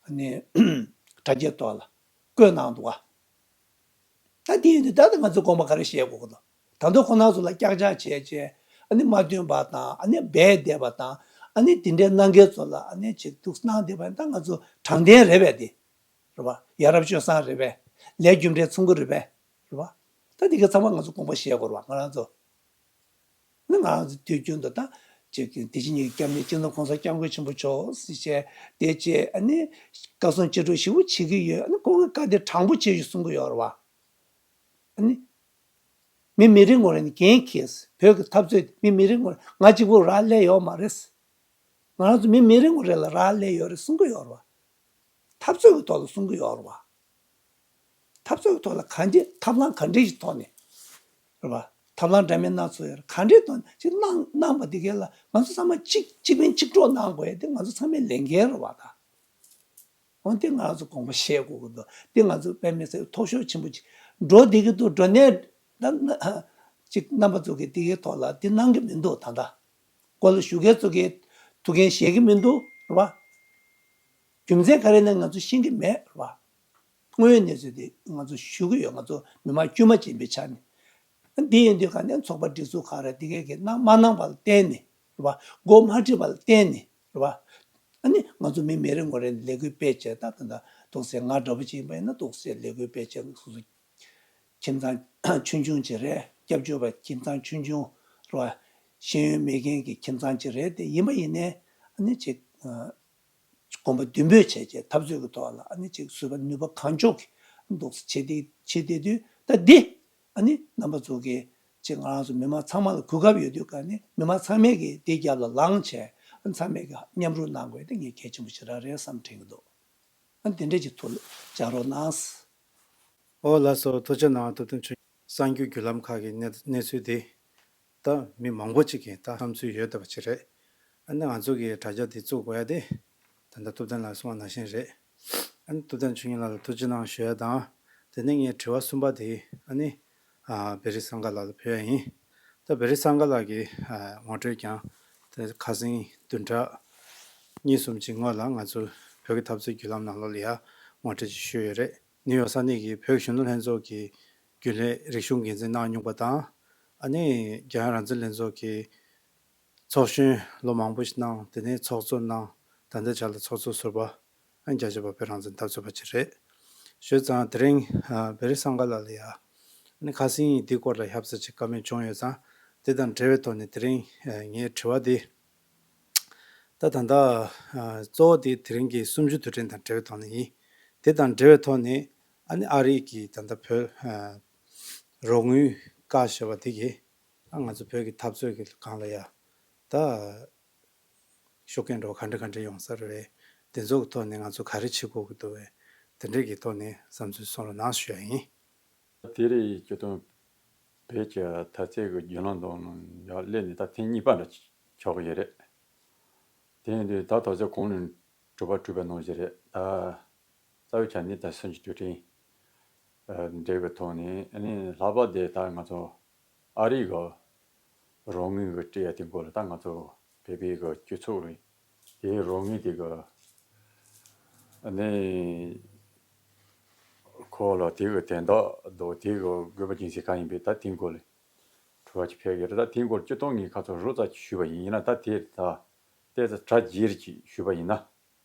ཨ་ནི་དྲ་རྒྱའི་ཐོག་ལ་བཀོད་གནང་འདུག་ག་ད་དེ་ཡིན་དུས་ད་ལྟ་ང་ཚོས་དགོངས་པ་ག་རེ་བཞེས་དགོས་ཀྱི་འདུག་ད་དུང་ཁོང་རྣམ་ཚོ་ལ་སྐྱག་ཆག་བྱས་བྱས་ཨ་ནི་མ་བསྟུན་པ་དང་ཨ་ནི་སྦས་བསྡད་པ་དང་ཨ་ནི་དེ་འདྲའི་གནང་མཁན་ཚོ་ལ་ཨ་ནི་ཅིག་ཐུགས་གནང་བསྡད་པ་ཡིན་ད་ང་ཚོ་དྲང་བདེན་རེད་པས་དེ། རེད་པ། ཡ་རབས་སྤྱོད་བཟང་རེད་པས། ལས་རྒྱུ་འབྲས་མཚུངས་ཀྱི་རེད་པས། རེད་པ། ད་དེ་ག་ཚང་མ་ང་ཚོ་དགོངས་པ་བཞེས་དགོས་རེད་པ་ང་རང་ཚོ། ནི་ང་རང་ཚོ་དུས་རྒྱུན་དུ་ད་ཅིག་དེ་བཞིན་ཉིད་ཀྱི་སྐྱབས་གནས་སྤྱི་ནོར་༸གོང་ས་༸སྐྱབས་མགོན་ཆེན་པོ་མཆོག་ཟེར་བྱས་དེ་བྱས་ཨ་ནི་བཀའ་གསུང་ཅི་སྒྲུབ་ཞེ་པོ་བྱེད་ཀྱི་ཡོད། ཨ་ནི་ཁོང་གི་བཀའ་དེ་དྲང་པོ་བྱེད་ཞུ་གསུང་གི་ཡོད་རེད་པ། ཨ་ནི། མི་མི་རེ་ངོ་རེ་ནས་འགན་འཁྱེར། བོད་ཀྱི་འཐབ་རྩོད་མི་མི་རེ་ངོ་རེ་ང་གཅིག་པུ་རག་ལས་ཡོད་མ་རེད། ང་རང་ཚོ་མི་མི་རེ་ངོ་རེ་ལ་རག་ལས་ཡོད་རེད་གསུང་གི་ཡོད་རེད་པ། འཐབ་རྩོད་ཀྱི་ཐོག་ལ་གསུང་གི་ཡོད་རེད་པ། འཐབ་རྩོད་ཀྱི་ཐོག་ལ་གང་ཅི་ཐབས་ལམ་ག་འདྲ་ཞིག་ཐོག་ནས་རེད་པ། ཐབས་ལམ་འདྲ་མིན་སྣ་ཚོགས་ཡོད་རེད། ག་འདྲའི་ཐོག་ནས་ཅིག་གནང་གནང་པ་འདི་གའི་ལ་ང་ཚོ་ཚང་མ་གཅིག་གཅིག་ཕན་གཅིག་གྲོགས་གནང་དགོས་ཡ་དེ་ང་ཚོ་ཚང་མའི་ལས་འགན་རེད་པ་ད། འོན་ཏེ་ང་ཚོ་དགོངས་པ་བཞེས་དགོས་ཀྱི་འདུག་དེ་ང་ཚོ་དཔེ་མི་སྲིད་མཐོ་ཤོས་ཆེན་པོ་ཅིག་འགྲོ་བསྡད་ཀྱི་འདུག་འགྲོ་ནས་ད་ཅིག་རྣམ་པ་ཚོ་གིས་དེ་གའི་ཐོག་ལ་དེ་གནང་གི་མི་འདུག་ད་ལྟ་སྐོར་ལ་ཞུ་མཁན་ཚོ་གིས་ཐུགས་འགན་བཞེས་ཀྱི་མི་འདུག་རེད་པ། རྒྱུ་མཚན་ག་རེ་ཡིན་ན་ང་ཚོ་ཤེས་ཀྱི་མེད་རེད་པ། དངོས་ཡོད་གནས་ཚུལ་དེ་ང་ཚོ་ཞུ་གི་ཡོད། ང་ཚོ་མི་མང་དཀྱུས་མ་ཅིག་ཡིན་པའི་ཆ་ནས། འདི་ཡིན་དུས་ག་ནས་ཚོགས་པ་སྒྲིག་འཛུགས་ཁག་རེད་དེ་གའི་གི་གནང་མ་གནང་པ་ལ་བརྟེན་ནས་རེད་པ། མགོ་མ་ཁྲིད་པ་ལ་བརྟེན་ནས། རེད་པ། ཨ་ནི་ང་ཚོ་མི་མི་རེ་ངོ་རེ་ལས་འགུལ་སྤེལ་བྱས་ད་ད་ད་འདུག་སེ་ང་འདྲ་པོ་ཅིག་ཡིན་པ་ཡིན་ན་འདུག་སེ་ལས་འགུལ་སྤེལ་བྱས་སོ་སོ་ཁྱིམ་ཚང་ཆུང་ཆུང་ཅིག་རེད། སྐྱབས་བཅོལ་བ་ཁྱིམ་ཚང་ཆུང་ཆུང་རེད་པ། ཤེས་ཡོན་མེད་མཁན་གྱི་ཁྱིམ་ཚང་ཅིག་རེད་དེ་ཡིན་པ་ཡིན་ནའི་ཨ་ནི་ཅིག་དགོངས་པ་མདུན་སྤོས་བྱས་བྱས་འཐབ་རྩོད་ཀྱི་ཐོག་ལ་ཨ་ནི་ཅིག་བཟོད་པ་ནུས་པ་གང་ལྕོགས་ཀྱིས་འདུག་སེ་བྱེད་དེ་བྱེད་བསྡད་དུས་ད་འདི། ཨ་ནི་རྣམ་པ་ཚོ་གིས་ཅིག་ང་རང་ཚོ་མི་མང་ཚང་མ་ལ་གོ་སྐབས་ཡོད་དུས་ག་ནས་མི་མང་ཚང་མས་ཀྱིས་དེའི་རྒྱབ་ལ་ལངས་བྱས་ཨ་ཚང་མས་ཀྱིས་མཉམ་རུབ་གནང་དགོས་དེ་ངས་གལ་ཆེན་པོ་ཞེ་དྲག་རེད་བསམ་དྲན་གྱི་འདུག་ཨ་དེ་འདྲས་ཀྱི་ཐུགས་ལ་འཇགས་རོགས་གནང་། ཨོ་ལགས་སོ། ཐུགས་རྗེ་གནང་། ཐུབ་བསྟན་ཆོས་གསར་འགྱུར་བརྒྱུད་ལམ་ཁག་གི་གནས་གནས་ཚུལ་དེ་ད་མི་མང་པོ་ཅིག་གིས་ད་བསམ་ཚུལ་ཡོད་བསྡད་པ་ཅིག་རེད། ཨ་ནི་ང་ཚོ་གི་དྲ་རྒྱ་དེ་བཙུགས་དགོས་ཡ་དེ་ད་ལྟ་ཐུབ་བསྟན་ལགས་གསུངས་པ་ནང་བཞིན་རེད། ཨ་ནི་ཐུབ་བསྟན་ཆོས་ཉིད་ལགས་ལ་ཐུགས་རྗེ་གནང་ཞུ་ཡ་དང་། དེ་ནས་ངའི་དྲི་བ་གསུམ་པ་དེ་ཨ་ནི་ཨ་བེ་རི་སངྒ་ལགས་ལ་ཕུལ་ཡ་ཡིན། ད་བེ་རི་སངྒ་ལགས་ཀྱིས་ཨ་ངོ་སྤྲོད་ཀྱང་དེ་ཁ་སང་བདུན་ཕྲག་གཉིས་གསུམ་ཅིག་སྔོན་ལ་ང་ཚོ་བོད་ཀྱི་འཐབ་རྩོད་བརྒྱུད་ལམ་ནང་ལོགས་ལ་ཡ་ངོ་སྤྲོད་ཅིག་ཞུས་ཡོད་རེད། ནིའུ་ཡོག་ས་གནས་ཀྱི་བོད་ཀྱི་གཞོན་ནུ་ལྷན་ཚོགས་ཀྱི་རྒྱུན་ལས་རིག་གཞུང་འགན་འཛིན་གནང་མྱོང་པ་དང་། ཨ་ནི་རྒྱལ་ཡོངས་རང་བཙན་ལྷན་ཚོགས་ཀྱི་ཚོགས་གཞོན་ལོ་མང་པོ་ཞིག་གནང་། དེ་ནས་ཚོགས་གཙོ་གནང་། ད་ལྟའི་ཆར་ལ་ཚོགས་གཙོ་ཟུར་པ་ཨ་ནི་རྒྱ་ཆེ་བ་བོད་རང་བཙན་འཐབ་རྩོད་པ་ཅིག་རེད། ཞུས་ཙང་དེ་རིང་ཨ་བེ་རི་སངྒ་ལགས་ལ་ཡ་ཨ་ནི་ཁ་སང་འདི་སྐོར་ལ་བསླབ་བྱ་ཅིག་བཀའ་མོལ་བྱུང་ཡོད་ཙང་དེ་དང་འབྲེལ་བའི་ཐོག་ནས་དེ་རིང་ཨ་ངའི་དྲི་བ་འདི། ད་ད་ལྟ་ཨ་གཙོ་བོ་དེ་དེ་རིང་གི་གསུམ་བཅུ་དུས་དྲན་དང་འབྲེལ་བའི་ཐོག་ནས་ཡིན། དེ་དང་འབྲེལ་བའི་ཐོག་ནས་ཨ་ནི་ཨ་རི་གི་ད་ལྟ་བོད་ཨ་ རོགས་དངུལ་བཀག་བཞག་པ་དེ་གིས་ད་ང་ཚོ་བོད་ཀྱི་འཐབ་རྩོད་ཀྱི་སྒང་ལ་ཡ་ད་ཤུགས་རྐྱེན་འགྲོ་ག་འདྲ་ག་འདྲ་ཡོང་ས་རེད། དེ་ཚོ་གི་ཐོག་ནས་ང་ཚོ་ག་རེ་བྱེད་དགོས་ཀྱི་འདུག་བས། དེ་འདྲས་ཀྱི་ཐོག་ནས་བསམ་ཚུལ་གསུང་རོགས་གནང་ཞུ་ཡ་ཡིན། དེ་རེད། སྤྱིར་བཏང་བོད་ཀྱི་འཐབ་རྩོད་ཀྱི་བརྒྱུད་ལམ་དང་ཡར་སླེབས་ནས་ད་ཐེངས་གཉིས་པ་འདྲ་ཆགས་ཀྱི་ཡོད་རེད། དེ་ཡིན་དུས་ད་དོགས་སེལ་གོང་ནས་གྲུབ་པ་གྲུབ་པ་ནང་བཞིན་རེད། ད་རྩ་བའི་ཆ་ནས་ད་སེམས་ཀྱི་དུས་དྲན་འབྲེལ་བའི་ཐོག་ནས་ཨ་ནི་ལྷག་པར་དེ་ད་ང་ཚོ་ཨ་རི་གི་རོགས་དངུལ་གི་སྤྲད་ཡ་དེ་སྐོར་ལ་ད་ང་ཚོ་བོད་པའི་གི་སྤྱི་ཚོགས་རེད། དེའི་རོགས་དངུལ་དེ་གི་ཨ་ནི་ཁོ་ལ་དེ་གི་དོན་དག་དང་དེ་གི་དགོས་པ་རྒྱུ་མཚན་གང་ཡིན་པའི་ད་དེ་སྐོར་ལ་དྲི་བ་ཅིག་ཕེབས་ཡོད་རེད། ད་དེ་སྐོར་སྤྱིར་བཏང་ངས་ཁ་ཚོ་རོབ་ཙམ་ཞུས་པ་ཡིན་ན། ད་དེ་ད་ཏོག་ཙམ་གྲ་རྒྱས་ཅིག་ཞུས་པ་ཡིན་ན། ཨ་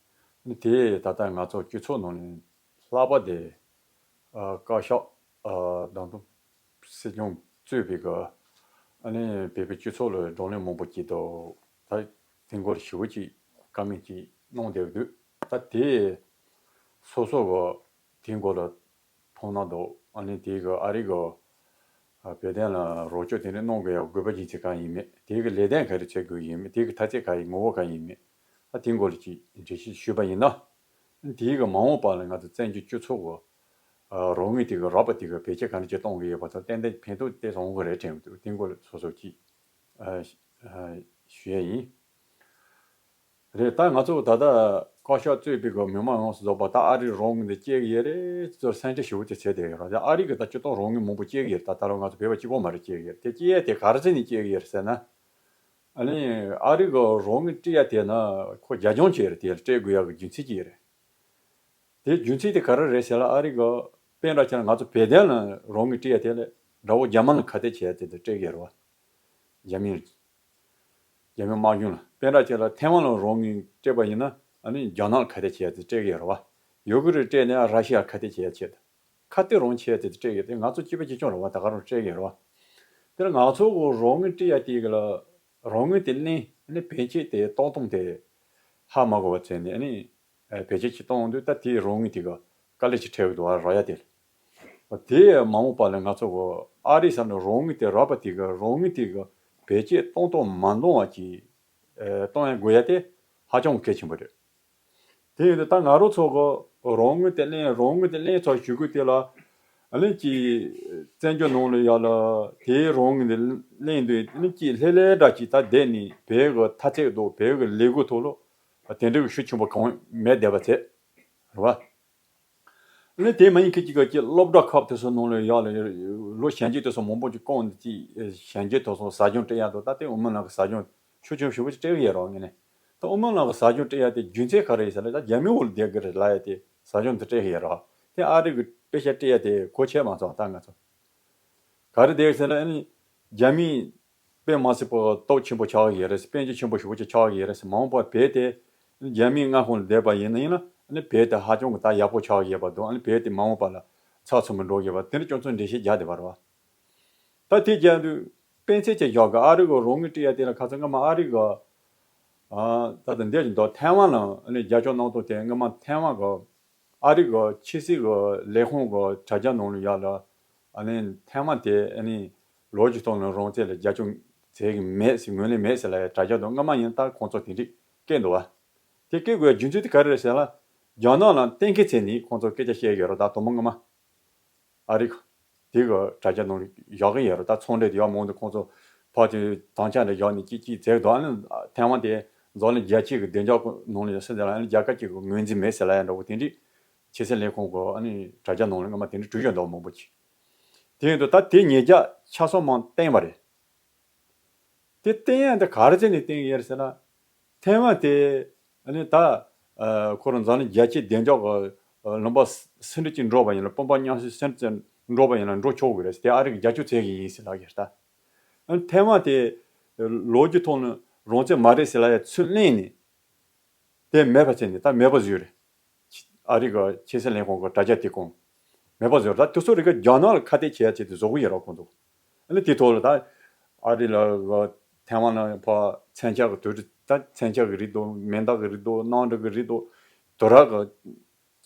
ནི་དེ་ད་ལྟ་ང་ཚོ་སྤྱི་ཚོགས་ནང་ནས་ལྷག་པར་དེ་ཨ་བཀའ་ཤག་ཨ་དང་དུ་སྲིད་སྐྱོང་གཙོས་པའི་གི་ཨ་ནི་བོད་པའི་སྤྱི་ཚོགས་ལ་བགྲོ་གླེང་མང་པོ་བྱས་འདུག་ད་དེ་སྐོར་ཞེ་པོ་ཅིག་བཀའ་མོལ་ཅིག་གནང་བསྡད་ཀྱི་འདུག་ད་དེ་སོ་སོ་གི་དེ་སྐོར་ལ་མཐོང་སྣང་འདུག་ཨ་ནི་དེ་གི་ཨ་རི་གི་ཨ་བོད་དོན་ལ་རོགས་སྐྱོར་དེ་འདྲ་གནང་དགོས་ཡ་དགོས་པ་རྒྱུ་མཚན་གང་ཡིན་མེད། དེ་གི་ལས་དོན་ག་རེ་བྱེད་དགོས་ཡིན་མེད། དེ་གི་མཐའ་ཚད་ག་ཡིན། ངོ་བོ་ག་ཡིན་མེད། ད་དེ་སྐོར་ལ་ཅིག་འགྲེལ་བཤད་ཞུས་པ་ཡིན་ན། དེའི་གི་མ་འོངས་པ་ལ་ང་ཚོ་བཙན་བྱོལ་སྤྱི་ཚོགས་ཀྱི་ཨ་རོགས་དངུལ་དེ་གི་རག་པ་དེ་གི་བེད་སྤྱོད་ག་འདྲ་ཅིག་གཏོང་གི་ཡོད་པ་དང་ཏན་ཏན་ཕན་ཐོགས་དེ་བཟང་པོ་རེད་དྲན་གི་འདུག་དེ་སྐོར་ལ་སོ་སོ་ཅིག་ཨ་ཨ་ཞུ་ཡ་ཡིན། རེད། ད་ང་ཚོ་ད་ལྟ་བཀའ་ཤག་གཙོས་པའི་གི་མི་མང་ཡོངས་སུ་རྫོགས་པ་ད་ཨ་རིའི་རོགས་དངུལ་འདི་སྐྱེལ་གི་ཡོད་རེད་ཅེས་སེམས་ཁྲལ་ཞེ་པོ་ཅིག་བྱས་བསྡད་ཡོད་རེད། ཨ་རི་གི་ད་སྤྱིར་བཏང་རོགས་དངུལ་མང་པོ་སྐྱེལ་གི་ཡོད་རེད། ད་ད་ལོ་ང་ཚོ་བོད་པ་གཅིག་པོ་མ་རེད་སྐྱེལ་གི་ཡོད་རེད། དེ་སྐྱེལ་ཡ་དེ་ག་རེ་བྱས་ནས་སྐྱེལ་གི་ཡོད་རེད་ཟེར་ན། ཨ་ནི་ཨ་རི་གི་རོགས་དངུལ་སྤྲད་ཡ་དེ་ན་ཁོ་རྒྱབ་ལྗོངས་ཅིག་རེད། དེ་སྤྲད་དགོས་ཡ་གི་རྒྱུ་མཚན་ཅིག་རེད། དེ་རྒྱུ་མཚན་དེ་ག་རེ་རེད་ཟེར་ལ། ཨ་རི་གི་དཔེ་འདྲ་བྱས་ན་ང་ཚོ་བོད་དོན་ལ་རོགས་དངུལ་སྤྲད་ཡ་དེ་ལ་དགྲ་བོ་རྒྱ་དམར་ལ་ཁ་གཏད་བྱས་ཡ་དེ་དེ་སྤྲད་གི་ཡོད་རེད་བ། རྒྱ་མི་རྒྱ་མི་དམག་གཞུང་ལ། དཔེ་འདྲ་བྱས་ལ་ཐའེ་ཝན་ལ་རོགས་དངུལ་སྤྲད་པ་ཡིན་ན་ཨ་ནི་རྒྱ་ནག་ལ་ཁ་གཏད་བྱས་ཡ་དེ་སྤྲད་གི་ཡོད་རེད་བ། ཡུ་ཀེ་རེན་སྤྲད་ནས་ར་ཤི་ཡ་ཁ་གཏད་བྱས་ཡ་ཆེད་དུ། ཁ་གཏད་རང་བྱས་ཏེ་སྤྲད་ཡོད་དེ། ང་ཚོ་སྐྱིད་པ་སྐྱིད་ཆུང་རེད་བ། ད་ག་རང་སྤྲད་ཡོད་རེད་བ། དེར་ང་ཚོ་གི་རོགས་དངུལ་སྤྲད་ཡ་དེ་གི་ལ་རོགས་དངུལ་དེ་ལེན་ནི་བེད་སྤྱོད་དེ་གཏོང་སྟངས་དེ་ཧ་མ་གོ་བ་བྱས་ནས་ཨ་ནི་བེད་སྤྱོད་ཅིག་གཏོང་དུས་ད་དེའི་རོགས་དངུལ་དེ་གི་དཀའ་ལས་ཅིག་འཕྲད་གི་འདུག་བ། རག་ཡ་དེ་ལ་དེ་མ་འོངས་པ་ལ་ང་ཚོ་གི་ཨ་རི་ས་ནས་རོགས་དངུལ་དེ་རག་པ་དེ་གི་རོགས་དངུལ་དེ་གི་བེད་སྤྱོད་གཏོང་སྟངས་མ་འདང་བ་ཅིག་གཏོང་ཡ་དགོས་ཡ་དེ་ཧ་ཅང་གལ་ཆེན་པོ་རེད། དེ་ཡིན་དུས་ད་ང་རང་ཚོ་གི་རོགས་དངུལ་དེ་ལེན། རོགས་དངུལ་དེ་ལེན་ཚར་གཞུག་གུ་དེ་ལ་ཨ་ནི་ཅིག་བཙན་བྱོལ་ནང་ལ་ཡ་ལ་དེའི་རོགས་དངུལ་དེ་ལེན་དུས་ཨ་ནི་ཅིག་ལྷོད་ལྷོད་འདྲ་ཅིག་ད་བསྡད་ནས་བོད་ཀྱི་མཐའ་ཚད་དང་བོད་ཀྱི་ལས་འགུལ་ཐོག་ལ་དེ་འདྲའི་ཤུགས་ཆེན་པོ་གང་མེད་བསྡད་པ་བྱས་རེད་བ། ཨ་ནི་དེ་མ་ཡིན་ཁི་ཅིག་གི་ཅིག་སློབ་གྲྭ་ཁག་དེ་ཚོ་ནང་ལ་ཡ་ལ་ལོ་གཞོན་སྐྱེས་དེ་ཚོ་མང་པོ་ཅིག་བསྐོངས་ནས་ཅིག་གཞོན་སྐྱེས་དེ་ཚོ་ཟབ་སྦྱོང་སྤྲད་ཡ་དང་། ད་ལྟའི་དབུ་མའི་ལམ་གྱི་ཟབ་སྦྱོང་ཤུགས་ཆེན་ཞེ་པོ་ཅིག་སྤྲད་ཀྱི་ཡོད་རེད་བ། ངས་ནས་ད་དབུ་མའི་ལམ་གྱི་ཟབ་སྦྱོང་སྤྲད་ཡ་དེ་རྒྱུ་མཚན་ག་རེ་ཡིན་ཟེར་ན། ད་རྒྱ་མིའི་འོག་ལ་བསྡད་ཀྱི་རེད་ལབ་ཡ་དེ་ཟབ་སྦྱོང་འདི་སྤྲད་ཀྱི་ཡོད་རེད་བ། དེ་ཨ་རི་གི་དཔེ་ཆ་སྤྲད་ཡ་དེ་གོ་ཆོད་མ་སོང་། ད་ང་ཚོ་ག་རེ་བསྡད་ཟེར་ན་ཨ་ནི་རྒྱ་མི་དཔེ་མ་སྲིད་པ་སྟོབས་ཆེན་པོ་ཆགས་ཀྱི་ཡོད་རེད། དཔལ་འབྱོར་ཆེན་པོ་ཞེ་པོ་ཅིག་ཆགས་ཀྱི་ཡོད་རེད་ཟེར། མ་འོངས་པར་བོད་དེ་རྒྱ་མིའི་མངའ་ཁོངས་ལ་བསྡད་པ་ཡིན་ན་ཡིན་ན་ཨ་ནི་བོད་དེ་ཧ་ཅང་གི་ད་ཡག་པོ་ཆགས་ཀྱི་ཡོད་པ་འདུག་ཨ་ནི་བོད་དེ་མ་འོངས་པ་ལ་ཚགས་ཚུད་མི་འགྲོ་གི་ཡོད་པ་དེ་འདྲ་ཁྱོད་ཚོས་འགྲེལ་བཤད་རྒྱག་བསྡད་པ་རེད་བ། ད་དེ་རྒྱག་དུས་དཔེ་མཚོན་ཅིག་བཞག་གི། ཨ་རི་གི་རོགས་དངུལ་སྤྲད་ཡ་དེ་ལ་ཁ་སང་སྔ་མ་ཨ་རི་གི་ཨ་ད་ལྟ་འདིར་འདུག་ཐའེ་ཝན་ལ་ཨ་ནི་རྒྱབ་སྐྱོར་གནང་སྟངས་དེ། སྔ་མ་ཐའེ་ཝན་གི་ཨ་རི་གི་ཕྱི་སྲིད་གི་ལས་ཁུངས་གི་དྲ་རྒྱ་ནང་ལ་ཡ་ལ་ཨ་ནི་ཐའེ་ཝན་དེ་ཨ་ནི་ལོ་རྒྱུས་ཐོག་ནས་རང་བཙན་ལ་རྒྱབ་སྐྱོར་བྱེད་ཀྱི་མེད་ཟེར། ངོས་ལེན་མེད་ཟེར་ལབ་ཡ་དྲ་རྒྱ་དང་། སྔ་མ་ཡིན་ད་ཁོང་ཚོ་དེ་འདྲས་བཀོད་འདུག་བ། དེ་བཀོད་དགོས་རྒྱུ་མཚན་དེ་ག་རེ་རེད་ཟེར་ན། རྒྱ་ནག་ལ་གཏན་འཁེལ་བྱས་ནས་ཁོང་ཚོ་སྐད་ཆ་བཤད་ཡོད་རེད། ད་དུང་མ་སྔ་མ་ཨ་རི་གི་དེ་གི་དྲ་རྒྱ་ནང་བཞག་གི་ཡོད་རེད། ད་ཚོང་འབྲེལ་དེ་ཡག་མང་དུ་ཁོང་ཚོ་ཕར་དེ་དམ་བཅའ་འདྲ་བཞག་ནས་ཅིག་ཅིག་བྱེད་དོ། ཨ་ནི་ཐའེ་ཝན་དེ་འཛམ་གླིང་རྒྱལ་སྤྱི་གི་བདེ་འཇགས་ནང་ལ་ཡོད་ཟེར་ལ། ཨ་ནི་རྒྱལ་ཁབ་ཅིག་གི་ངོས་འཛིན་མེད་ཟེར་ལབ་ཡ་འདྲ་བོ་དེ་འདྲས་ཕྱི་སྲིད་ལས་ཁུངས་གི་ཨ་ནི་དྲ་རྒྱ་ནང་ལ་སྔ་མ་དེ་འདྲས་བྲིས་ཡོད་འདུག་མང་པོ་ཅིག་དེ་ཡིན་དུས་ད་དེ་ཉེས་རྒྱ་ཆ་ཚང་མ་བསྟན་པ་རེད། དེ་བསྟན་ཡ་འདི་ག་རེ་བྱས་ནས་བསྟན་གྱི་ཡོད་རེད་ཟེར་ན། ཐའེ་ཝན་དེ་ཨ་ནི་ད་ཨ་ཁོ་རང་འཛམ་གླིང་རྒྱལ་སྤྱིའི་བདེ་འཇགས་ཀྱི་ཨ་ལུང་པ་ཟིན་བྲིས་ཅིག་འགྲོ་བ་ཡིན་ན། དཔུང་པ་མཉམ་གཤིབ་ཟིན་བྲིས་ཅིག་འགྲོ་བ་ཡིན་ན་འགྲོ་ཆོག་གི་རེད་ཟེར། དེ་ཨ་རི་གིས་རྒྱབ་སྐྱོར་བྱེད་ཀྱི་ཡིན་ཟེར་ལབ་ཀྱི་རེད་ད། ཨ་ནི་ཐའེ་ཝན་དེ་ལོ་རྒྱུས་ཐོག་ནས་རང་བཙན་མ་རེད་ཟེར་ལབ་ཡ་ཚུར་གླེང་ནས། དེ་མེད་པ་བྱས་ནས་ད་མེད་པ་བཟོས་རེད། ཨ་རི་གི་ཕྱི་སྲིད་ལས་ཁུངས་ཀྱི་དྲ་རྒྱ་དེ་ཁོང་མེད་པ་བཟོས་རེད། ད་དེ་ཚོ་རིགས་རྒྱ་ནག་ལ་ཁ་གཏད་བྱེད་ཡ་ཆེད་དུ་བཟོ་གི་ཡོད་རེད་ཁོང་ཚོ། ཨ་ནི་དེ་ཐོག་ལ་ད་ཨ་རི་ལ་ཐའེ་ཝན་ལ་ཕར་མཚོན་ཆ་གི་དུས་ད་མཚོན་ཆ་གི་རིགས་དང་། མེ་མདའ་གི་རིགས་དང་། གནམ་གྲུ་གི་རིགས་དང་། དུས་རབས་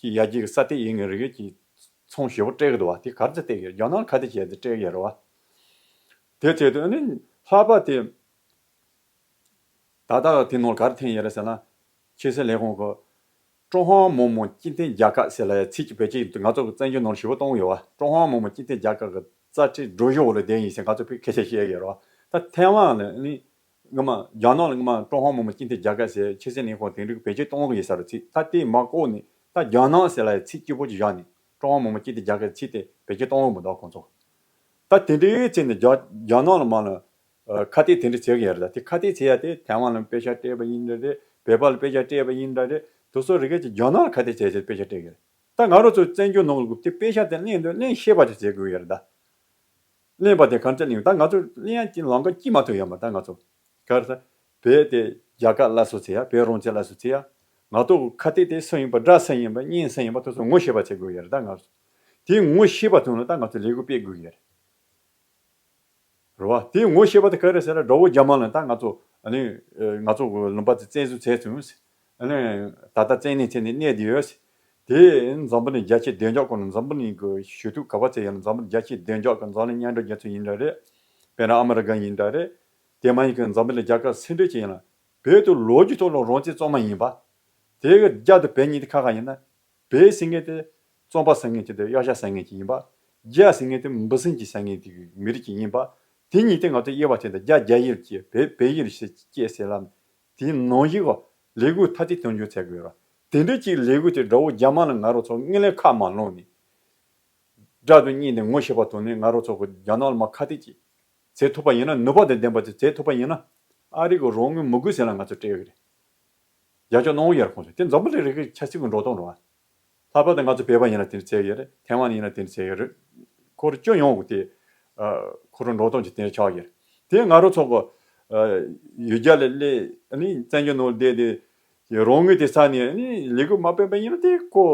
གི་ཀྱི་ཡར་རྒྱས་ཀྱི་ས་སྟེང་ཡིན་ངེས་རིགས་ཀྱི་ ཚོང་ཞེ་པོ་སྤྲད་གི་འདུག་བ། དེ་ག་རེ་ཟེར་སྤྲད་གི་ཡོད། རྒྱ་ནག་ལ་ཁ་གཏད་བྱས་ཏེ་སྤྲད་གི་ཡོད་རེད་བ། དེ་བྱས་དུས་ཨ་ནི་ལྷག་པ་དེ། ད་ལྟ་དེ་ནང་ག་རེ་འཐེན་ཡོད་རེད་ཟེར་ན། ཆོས་སྲིད་ལས་ཁུངས་ཀྱི་ཀྲུང་ཧྭ་མི་དམངས་སྤྱི་མཐུན་རྒྱལ་ཁབ་ཟེར་ལབ་ཡ་ཚིག་གཅིག་བེད་སྤྱོད་ང་ཚོ་གི་བཙན་བྱོལ་ནང་ཞེ་པོ་གཏོང་གི་ཡོད་བ། ཀྲུང་ཧྭ་མི་དམངས་སྤྱི་མཐུན་རྒྱལ་ཁབ་ཀྱི་རྩ་ཁྲིམས་སྒྲིག་གཞི་འོག་ལ་བསྡད་ཡིན་ཟེར་ང་ཚོ་ཕར་སྐད་ཆ་བཤད་ཡོད་རེད་བ། ད་ཐའེ་ཝན་ལ་ནི་སྔོན་མ་རྒྱ་ནག་ལ་སྔོན་མ་ཀྲུང་ཧྭ་མི་དམངས་སྤྱི་མཐུན་རྒྱལ་ཁབ་ཟེར་ཆོས་སྲིད་ལས་ཁུངས་དེ་འདྲའི་བེད་སྤྱོད་གཏོང་གི་ཡོད་ས་རེད་ཚིག་ད་དེ་མ་བཀོད་ནས་ད་རྒྱ་ནག་ཟེར་ལབ་ཡ་ཚིག་གཅིག་པོ་ཅིག་བཞག་ནས་ཀྲུང་ཧྭ་མི་དམངས་སྤྱི་མཐུན་རྒྱལ་ཁབ་ཚིག་དེ་བེད་སྤྱོད་གཏོང་གི་མི་འདུག་ཁོང་ཚོ། ད་དེ་འདྲའི་ཚེ་ནས་རྒྱ་རྒྱ་ནག་ལ་མ་ལ་ཨ་ཁ་གཏད་དེ་འདྲ་བྱེད་ཀྱི་ཡོད་རེད། ད་དེ་ཁ་གཏད་བྱེད་ཡ་དེ་ཐའེ་ཝན་ལ་དཔེ་ཆ་སྤྲད་པ་ཡིན་འདྲ་རེད། བོད་པ་ལ་དཔེ་ཆ་སྤྲད་པ་ཡིན་འདྲ་རེད། དེ་ཚོ་རེ་ག་ཅིག་རྒྱ་ནག་ལ་ཁ་གཏད་བྱས་བྱས་དཔེ་ཆ་སྤྲད་ཀྱི་རེད། ད་ང་རང་ཚོ་བཙན་བྱོལ་ནང་ལ་དེ་དཔེ་ཆ་དེ་ལེན་འདོད་ལེན་ཤེས་པ་དེ་བྱེད་དགོས་ཡོད་རེད་ད། ལེན་པ་དེ་ག་རེ་ལེན་ཡོད་ད་ང་ཚོ་ལེན་ཡ་ཅིག་ལམ་ཁ་ཅིག་མ་ཐུག་ཡོད་མ་ད་ང་ཚོ་ག་རེ་ཟེར། བོད་དེ་རྒྱ་གར་སླར་གསོ་བྱེད་ཡ་བོད་རང་བཙན་སླར་གསོ་བྱེད་ཡ། ང་ཚོ་ཁ་གཏད་དེ་སུ་ཡིན་པ་དགྲ་སུ་ཡིན་པ་གཉེན་སུ་ཡིན་པ་དེ་ཚོ་ངོ་ཤེས་པ་བྱེད་དགོས་ཡོད་རེད་ད་ང་ཚོ། དེ་ངོ་ཤེས་པ་ཐུབ་ན་ད་ང་ཚོ་ལས་འགུལ་སྤེལ་དགོས་ཡོད་རེད། རེད་བ། དེ་ངོ་ཤེས་པ་དེ་ག་རེ་ཟེར་ན་དགྲ་བོ་རྒྱ་དམར་ལ་ད་ང་ཚོ་ཨ་ནི་ཨ་ང་ཚོ་གི་ལུང་པ་དེ་བཙན་བཟུང་བྱས་ཚུན་ཨ་ནི་ད་ལྟ་བཙན་གནོན་བྱས་ནས་གནས་བསྡད་ཡོད། དེ་འཛམ་བུ་གླིང་རྒྱལ་སྤྱིའི་བདེ་འཇགས་སྐོར་ནས་འཛམ་བུ་གླིང་གི་ཞུ་གཏུག་ག་པར་བྱས་ཡོད་ན་འཛམ་བུ་གླིང་རྒྱལ་སྤྱིའི་བདེ་འཇགས་ཀྱི་འཛམ་གླིང་མཉམ་འབྲེལ་རྒྱལ་ཚོགས་ཡིན་འདྲ་རེད། དཔེར་ན་ཨ་མི་རི་ཀ་ཡིན་འདྲ་རེད། དེ་མ་ཡིན་གྱི་འཛམ་བུ་གླིང་རྒྱལ་ཁབ་སུ་འདྲ་ཅིག་ཡིན་ན་བོད་དུ་ལོ་རྒྱུས་ཐོག་ལ་རང་བཙན་གཙང་མ་ཡིན་པ། དེ་གི་རྒྱ་དང་བོད་གཉིས་དེ་ཁ་ཁ་ཡིན་ན། བོད་ཟེར་མཁན་དེ་རྩོམ་པ་ཟེར་མཁན་གྱི་དེ་གཡག་ཤ་ཟ་མཁན་གྱི་ཡིན་པ། རྒྱ་ཟེར་མཁན་དེ་འབུ་སྲིན་གྱི་ཟ་མཁན་གྱི་མི་རིགས་ཀྱི་ཡིན་པ། དེ་གཉིས་དེ་ང་ཚོ་དབྱེ་བ་ཕྱེ་ད་རྒྱ་རྒྱ་ཡིར་སྐྱེས་བོད་བོད་ཡིར་སྐྱེས་ཟེར་ལབ། དེའི་ནང་བཞིན་གོ་ལས་འགུལ་མཐའ་གཅིག་ཏུ་འཇུག་ཚར་དགོས་ར། དེ་འདྲ་ཅིག་ལས་འགུལ་དེ་དགྲ་བོ་རྒྱ་དམར་ལ་ང་རང་ཚོ་དངོས་གནས་ཁ་མ་ལོངས་ནས། དགྲ་དང་གཉིས་ནས་ངོ་ཤེས་པ་ཐོག་ནས་ང་རང་ཚོ་གི་རྒྱ་ནག་ལ་མ་ཁ་གཏད་ཅིག་བྱེད་ཐུབ་པ་ཡིན་ན་ནུས་པ་དང་ལྡན་པ་ཅིག་བྱེད་ཐུབ་པ་ཡིན་ན་ཨ་རི་གི་རོགས་དངུལ་མི་དགོས་ཟེར་ལ་ང་ཚོ་སྤྲད་ཡོད་རེད། རྒྱ་ཕྱོགས་གནང་ཡོད་རེད་ཁོང་ཚོ་དེ་འཛམ་བུ་གླིང་རེ་གི་ཆབ་སྲིད་ཀྱི་འགྲོ་སྟངས་རེད་བ། ལྷག་པར་དུ་ང་ཚོ་བོད་པ་ཡིན་ན་དེ་འདྲ་བྱས་ཡོད་རེད། ཐའེ་ཝན་ཡིན་ན་དེ་འདྲ་བྱས་ཡོད་རེད། ཁོ་རང་སྐྱོན་ཡོང་གི་དེ། ཁོ་རང་འགྲོ་སྟངས་ཀྱི་དེ་འདྲ་ཆགས་ཡོད་རེད། དེ་ང་རང་ཚོ་གི་ཡུལ་རྒྱ་ལ་སླེབས་ནི་བཙན་བྱོལ་ནང་བསྡད་དེ་རང་ངོས་དེ་ས་ནས་ནི་ལས་འགུལ་མ་སྤེལ་པ་ཡིན་ན་དེ་ཁོ།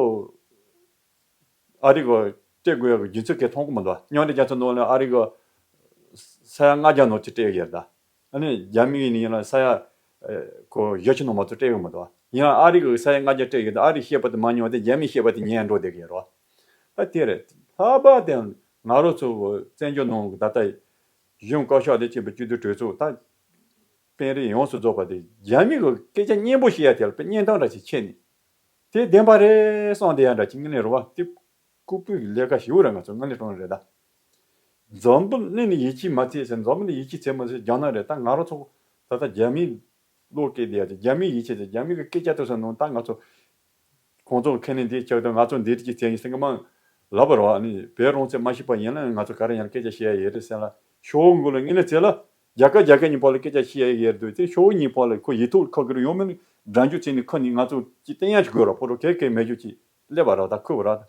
ཨ་རི་གི་སྤྲད་དགོས་ཡག་གི་རྒྱུ་མཚན་གང་མཐོང་གི་མི་འདུག་མཉམ་འབྲེལ་རྒྱལ་ཚོགས་ནང་ལ་ཨ་རི་གི་ས་ཡ་ལྔ་བརྒྱ་ནང་ཅིག་སྤྲད་ཡོད་ད། ཨ་ནི་རྒྱ་མི་ཡིན་ན་ཡིན་ན་ས་ཡ་ཨེ་གོ་བཞི་བཅུ་ནང་མ་གཏོགས་སྤྲད་ཡོད་མི་འདུག་ཡིན་ཡང་ཨ་རི་གི་ས་ཡ་ལྔ་བརྒྱ་སྤྲད་ཡོད་ད་ཨ་རི་བཤད་པ་དེ་མ་ཉན་པ་དེ་རྒྱ་མི་བཤད་པ་དེ་ཉན་འགྲོ་བསྡད་ཀྱི་ཡོད་རེད་བ། ད་དེ་རེད། ལྷག་པར་དུ་ང་རང་ཚོ་བཙན་བྱོལ་ནང་གི་ད་ལྟ་གཞུང་བཀའ་ཤག་དེ་བྱས་པའི་སྤྱི་འཐུས་གྲོས་ཚོགས་ད་དཔོན་རིགས་ཡོངས་སུ་རྫོགས་པ་དེ་རྒྱ་མི་གི་སྐད་ཆ་སྙན་པོ་བཤད་ཡ་དེ་ལ་དཔེ་བརྙན་ཐུང་འདྲ་ཞིག་ཁྱེར་ནས། དེ་བདེན་པ་རེད་བསམ་བསྡད་ཡ་འདྲ་ཅིག་དངོས་གནས་རེད་བ། དེ་ལྐུགས་པའི་ལས་ཀ་ཞིག་རེད། ང་ཚོ་དངོས་གནས་དྲང་གནས་རེད་ད། འཛམ་བུ་གླིང་ནས་ཡིད་ཆེས་མ་བྱེད་ཟེར། འཛམ་བུ་གླིང་ཡིད་ཆེས་བྱེད་མ་ཟེར་རྒྱ་ནག་རེད། ད་ང་རང་ཚོ་ད་ལྟ་རྒྱ་མིའི་བློ་སྐྱེད་བསྡད་ཡ་དེ་རྒྱ་མིའི་ཡིད་ཆེས་ཟེར་རྒྱ་མི་གི་སྐད་ཆ་དེ་ཚོ་ནང་ད་ང་ཚོ་ཁོང་ཚོ་ཁས་ལེན་འདི་བྱས་ཏེ་ང་ཚོ་འདི་ཅིག་བྱས་ཡིན་ཟེར་གི་མང་ལབ་པ་རེད་བ། ནི་བོད་རང་བཙན་མ་ཤེས་པ་ཡིན་ན་ང་ཚོ་ག་རེ་ཡང་སྐད་ཆ་བཤད་ཡ་ཡོད་རེད་ཟེར་ལ་ཤོག་བུ་ལ་དངོས་གནས་བྱས་ལ། རྒྱ་གར་རྒྱ་སྐད་གཉིས་བར་ལ་སྐད་ཆ་བཤད་ཡ་ཡོད་འདུག་དེ་ཤོག་གཉིས་བར་ལ་ཁོ་ཡིག་ཐོག་ཁ་གི་རུ་ཡོང་མིན་འགྲན་རྒྱུ་བྱས་ནས་ཁོ་ནི་ང་ཚོ་ཅི་བསྟན་ཡ་ཅིག་དགོས་ར། ཕོ་རོ་གལ་གལ་མེད་རྒྱུ་ཅིག་སླེབས་པ་ར། ད་ཁུ་བ་ར།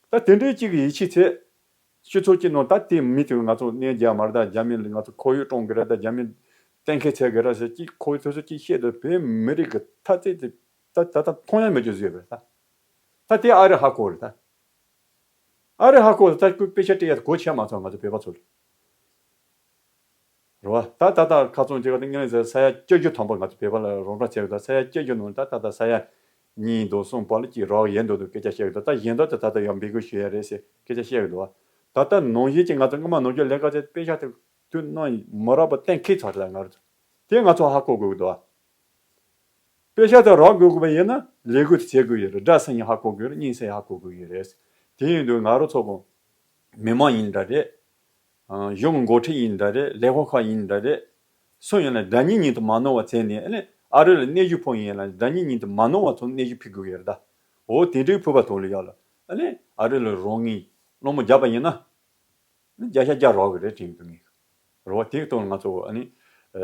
ད་དེ་འདྲའི་ཅིག་གི་ཡིད་ཆེས་ཚེ། སྤྱི་ཚོགས་ཀྱི་ནང་ད་དེ་མི་དེ་ང་ཚོ་གནས་རྒྱ་མར་ད་རྒྱ་མི་ལ་ང་ཚོ་ཁོར་ཡུག་སྲུང་གི་ར། ད་རྒྱ་མི་གཏན་འཁེལ་བྱེད་གི་ར་ཟེར་ཅིག་ཁོ་ཚོ་ཚོ་ཅིག་བཤད་དུས་བོད་མི་རིགས་ཀྱི་འཐབ་རྩོད་དེ་ད་ད་ད་མཐོང་ཡ་མེད་རྒྱུ་བཟོས་པ་རེད་ད། ད་དེ་ཨ་རི་ཧ་གོ་རེད་ད། ཨ་རི་ཧ་གོ་ད་ཁོས་དཔེ་ཆ་སྤྲད་ཡ་གོ་ཆད་མ་སོང་ང་ཚོ་བོད་པ་ཚོ་ལ། རེད་བ། ད་ད་ལྟ་ཁ་ཚོན་བྱེད་པ་དེ་ངས་ཟེར་ས་ཡ་བཅུ་བཅུ་ཐམ་པ་ང་ཚོ་བོད་པ་ལ་རོགས་རམ་བྱས་ཡོད། ད་ས་ཡ་བཅུ་བཅུ་ནང་ད་ད་ལྟ་ས་ཡ་གཉིས་དང་གསུམ་བར་ལ་ཅིག་རག་ཡས་འདུག་འདུག་སྐད་ཆ་བཤད་ཡོད། ད་ད་གཞན་དག་དེ་ད་ལྟ་ཡང་འབོད་སྐུལ་ཞུ་ཡ་རེད་ཟེར་སྐད་ཆ་བཤད་ཡོད་འདུག་བ། ད་ལྟ་ནང་བཞིན་གྱི་ང་ཚོ་སྔོན་མ་ནང་ཆོས་ལས་ཀ་བྱས་དཔེ་ཆ་དེ་དུས་ནང་མི་རག་པ་གཏན་འཁེལ་ཚར་ད་ང་རང་ཚོ་དེ་ང་ཚོ་ཧ་གོ་དགོས་ཀྱི་འདུག་བ། དཔེ་ཆ་དེ་རག་དགོས་དགོས་པ་ཡིན་ན་ལས་འགུལ་དེ་བྱེད་དགོས་ཡོད་རེད། དགྲ་སུ་ཡིན་ཧ་གོ་དགོས་རེད། གཉེན་སུ་ཡིན་ཧ་གོ་དགོས་ཡོད་རེད། དེ་ཡིན་དུས་ང་རང་ཚོ་གི་མི་མང་ཡིན་འདྲ་རེད། ཨ་གཞུང་གི་འགོ་ཁྲིད་ཡིན་འདྲ་རེད། ལས་ཁུངས་ཁག་ཡིན་འདྲ་རེད། སུ་ཡིན་ན་དགྲ་གཉེན་ཉིད་དུ་མ་སྣང་བ་བྱས་ནས་ཨ་ནི་ཨ་རི་ལ་གནས་བཞུགས་ཕུལ་ཡིན་ལ་དགྲ་གཉེན་ཉིད་དུ་མ་སྣང་བ་ཚོ་གནས་བཞུགས་ཕུལ་དགོས་ཡོད་རེད་ད། འོ་དེ་འདྲའི་ཕུལ་བ་དང་ལ་ཡག་ལ་ཨ་ནི་ཨ་རི་ལ་རང་ངོས་སློང་མོ་རྒྱག་པ་ཡིན་ན། བརྒྱ་ཆ་བརྒྱ་རག་གི་རེད་དྲན་གི་འདུག་ངས། རེད་བ། དེའི་སྟེང་ང་ཚོ་ཨ་ནི། ཨ་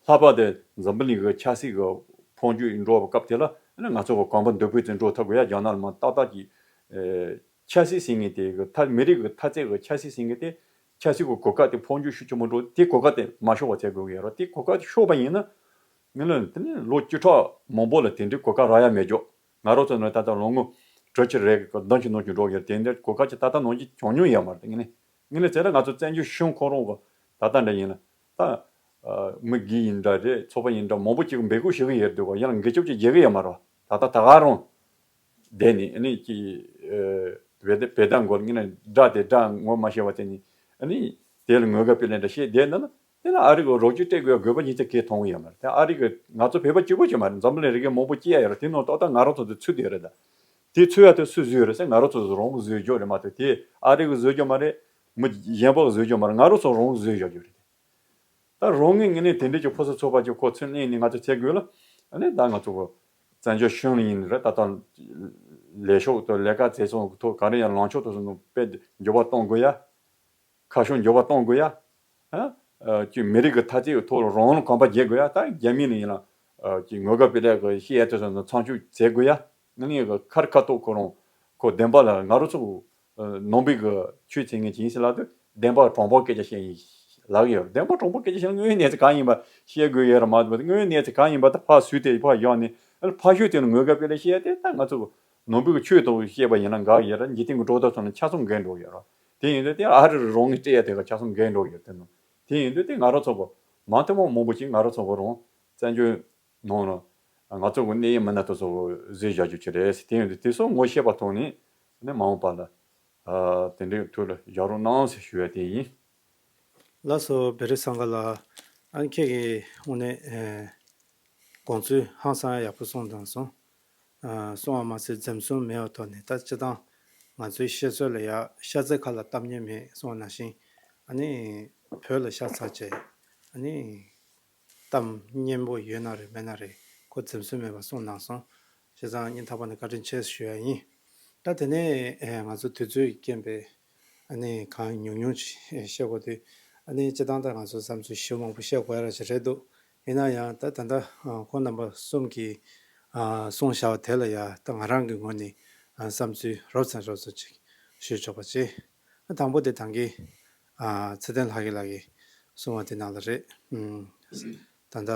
ལྷག་པར་དུ་འཛམ་བུ་གླིང་གི་ཆབ་སྲིད་ཀྱི་འཕོ་འགྱུར་འགྲོ་བའི་སྐབས་དེ་ལ་ཨ་ནི་ང་ཚོ་གི་གོམ་པ་མདུན་སྤོས་ཚོས་འགྲོ་ཐུབ་དགོས་ཡ། རྒྱ་ནག་ལ་མ་ཏག་ཏག་གི་ཨ་ཆབ་སྲིད་ཟེར་མཁན་དེ་གི་ཐ་མི་རིགས་ཀྱི་འཐབ་རྩོད་ཀྱི་ཆབ་སྲིད་ཟེར་མཁན་དེ་ཆབ་སྲིད་ཀྱི་གོ་སྐབས་དེ་འཕོ་འགྱུར་ཤུགས་ཆེན་པོ་འགྲོ་དེ་གོ་སྐབས་དེ་མ་ཤོར་བ་བྱེད་དགོས་ཀྱི་ཡོད་རེད། དེ་གོ་སྐབས་དེ་ཤོར་བ་ཡིན་ན་ངས་ལ་དེ་ནས་ལོ་བཅུ་ཕྲག་མང་པོ་ལ་དེ་འདྲའི་གོ་སྐབས་རག་ཡ་མེད་རྒྱུ། ང་རང་ཚོ་ནི་ད་ལྟ་ལོ་ངོ་དྲུག་ཅུ་རེ་གི་བདུན་ཅུ་ནང་བཞིན་འགྲོ་གི་རེད། དེ་འདྲའི་གོ་སྐབས་ཅིག་ད་ལྟ་ནང་བཞིན་བྱུང་མྱོང་ཡོད་མ་རེད། ངས་ནི་ངས་ནི་ཟེར་ན་ང་ཚོ་བཙན་བྱོལ་གཞུང་ཁོ་རང་གི་ད་ལྟ་འདྲ་ཡིན་ན་ད་མི་སྒེར་ཡིན་འདྲ་རེད། ཚོགས་པ་ཡིན་འདྲ་མང་པོ་ཅིག་གིས་འབོད་སྐུལ་ཞུ་གི་ཡོད་འདུག་ག་ཡང་འགུལ་སྐྱོད་ཅིག་བྱེད་གི་ཡོད་མ་རེད། ད་ལྟ་ད་ག་རང་བསྡད་ནས་ནི་ཅིག་ བེ་བེ་ད་མགོ་ངེད་ནས་སྒྲ་དེ་སྒྲ་ངོ་མ་ཤེས་པ་དེ་ནི་ཨ་ནི་དེ་ལ་ངོ་དགའ་དཔེ་ལེན་འདྲ་བཤད་བསྡད་ན་ན་དེ་ལ་ཨ་རི་གི་རོགས་སྐྱོར་སྤྲད་དགོས་ཡ་དགོས་པ་ཉིད་དེ་གས་མཐོང་གི་ཡོད་མ་རེད། དེ་ཨ་རི་གི་ང་ཚོ་བོད་པ་གཅིག་པོ་ཅིག་མ་རེད། འཛམ་བུ་གླིང་རི་གས་མང་པོ་སྐྱེ་ཡ་ཡོད་རེད། དེ་ནང་ཏག་ཏག་ང་རང་ཚོ་དེ་ཚུད་བསྡད་ཡོད་རེད། ད་དེ་ཚུད་ཡ་དེ་སུས་བཟོས་ཡོད་རེད་ཟེར་ང་རང་ཚོ་རང་བཟོས་རྒྱུ་རེད་མ་གཏོགས་དེ་ཨ་རི་གི་བཟོས་རྒྱུ་མ་རེད། མི་གཞན་པ་གི་བཟོས་རྒྱུ་མ་རེད། ང་རང་ཚོ་རང་བཟོས་བཞག་རྒྱུ་རེད། ད་རང་ངོས་ངོས་ནས་དེ་འདྲས་ཀྱི་ཕོ་གསར་ཚོགས་པ་ཅིག་ཁོ་ཚུར་གླེང་ནས་ང་ཚོ་བྱེད་དགོས་ལ། ཨ་ནི་ད་ང་ཚོ་གི་བཙན་བྱོལ་གཞུང་ལ་ཡིན་རེད། ད་ལྟ་ལས་ཤོག་དང་ལས་ཀ་བྱེད་སོང་གི་ཐོག་ག་རེ་ཡང་ལངས་ཕྱོགས་དང་སོང་དཔེ་འགྱུར་བ་གཏོང་དགོས་ཡ། ཁ་ཕྱོགས་འགྱུར་བ་གཏོང་དགོས་ཡ། ཨ་ཅིག་མི་རིགས་ཀྱི་འཐབ་རྩོད་ཀྱི་ཐོག་ལ་རང་ལ་གོམ་པ་རྒྱག་དགོས་ཡ། ད་རྒྱ་མི་ནས་ཡིན་ལ་ཅིག་ངོ་དགའ་དཔེ་ལེགས་ཀྱི་བཤད་ཡ་དེ་ཚོ་མཚམས་འཇོག་བྱེད་དགོས་ཡ། ང་ནི་ཁར་ཁ་ཐོག་ཁོ་རང་ཁོ་བདེན་པ་ལ་ང་རང་ཚོ་ནང་པའི་གི་ཆོས་བྱེད་མཁན་ཅིག་ཡིན་ཟེར་ལབ་དུས་བདེན་པ་དྲང་པོ་སྐད་ཆ་བཤད་ཡིན་ལབ་ཡོད་རེད། བདེན་པ་དྲང་པོ་སྐད་ཆ་བཤད་ན་དངོས་ཡོད་གནས་ཚུལ་གང་ཡིན་པ་བཤད་དགོས་ཡོད་རེད་མ་གཏོགས་དངོས་ཡོད་གནས་ཚུལ་གང་ཡིན་པ་ད་ཕར་བཟོས་ཏེ་ཕར་བཞག་ནས་ཕར་ཕྱོགས་དེ་ནས་ངོ་དགའ་དཔེ་ལེགས་བཤད་ཡ་དེ་ད་ང་ཚོ་ནང་པའི་གི་ཆོས་དང་བཤད་པ་ཡིན་ན་འགག་ཡོད་རེད། འཇིག་རྟེན་གྱི་འགྲོ་སྟངས་སོགས་ནས་ཆ་ཚང་འགལ་འགྲོ་ཡོད་རེད། དེ་ཡིན་དུས་དེ་ཨ་རི་རང་ངོས་སྤྲད་ཡ་དེ་ག་ཆ་ཚང་འགལ་འགྲོ་ཡོད་དེ་ནོ། དེ་ཡིན་དུས་དེ་ང་རང་ཚོ་གི་མང་ཐོས་མང་མང་པོ་ཞིག་ང་རང་ཚོ་གི་རང་བཙན་བྱོལ་ནང་ལ་ང་ཚོ་གི་གནས་ཡིག་མི་སྣ་དེ་ཚོ་གི་བཟོས་བཞག་རྒྱུ་ཅིག་རེད་ཟེར། དེ་ཡིན་དུས་དེ་ཚོ་ངོ་ཤེས་པ་ཐོག་ནས་ནི་མ་འོངས་པ་ལ་ཨ་དེ་འདྲའི་ཐུགས་ལ་བཞག་རོགས་གནང་ཟེར་ཞུ་ཡ་དེ་ཡིན། ལགས་སོ། བེ་རི་སང་ག་ལ་ཨ་ཁྱེད་ཀྱིས་དངོས་གནས་ཨེ་དགོངས་ཚུལ་ཧང་སང་ཡག་པོ་གསུངས་དང་སོང་། ཨ་གསུང་བ་མ་ཟད་འཛེམ་ཟོན་མེད་པའི་ཐོག་ནས་ད་སྤྱི་བཏང་ང་ཚོའི་བཤད་སྲོལ་ལ་ཡ་ཤ་ཚའི་ཁ་ལ་གཏམ་སྙན་མེད་གསུངས་པ་ནང་བཞིན་ཨ་ནི་བོད་ལ་ཤ་ཚ་བྱས་ཨ་ནི་གཏམ་སྙན་པོ་ཡོད་ན་རེད་མེད་ན་རེད་ཁོ་འཛེམ་ཟོན་མེད་པ་གསུངས་གནང་སོང་། བྱས་ཙང་སྙིང་ཐག་པ་ནས་བཀའ་དྲིན་ཆེ་ཞུ་ཡ་ཡིན། ད་དེ་ནས་ཨེ་ང་ཚོ་དུས་ཚོད་ཀྱི་རྐྱེན་པས་ཨ་ནི་གང་ཉུང་ཉུང་ཅིག་བཤད་དགོས་དུས་ཨ་ནི་སྤྱི་བཏང་ད་ང་ཚོ་བསམ་ཚུལ་ཞེ་མང་པོ་བཤད་དགོས་ཡ་ར་ཅིག་རེད་འདུག་ཡིན་ན་ཡང་ད་ད་ལྟ་ཨ་ཁོང་རྣམ་པ་གསུམ་གྱིས་ཨ་གསུངས་བཞག་པ་དེ་ལ་ཡ་ད་ང་རང་གི་ངོས་ནས་ཨ་བསམ་ཚུལ་རོབ་ཙམ་རོབ་ཙམ་ཅིག་ཞུས་ཆོག་པ་བྱེད། ཨ་དང་པོ་དེ་ད་གིན་ཨ་ཚེ་བརྟན་ལྷ་དགེ་ལགས་ཀྱིས་གསུངས་པ་དེ་ནང་ལ་རེད། ཨུམ། ད་ལྟ་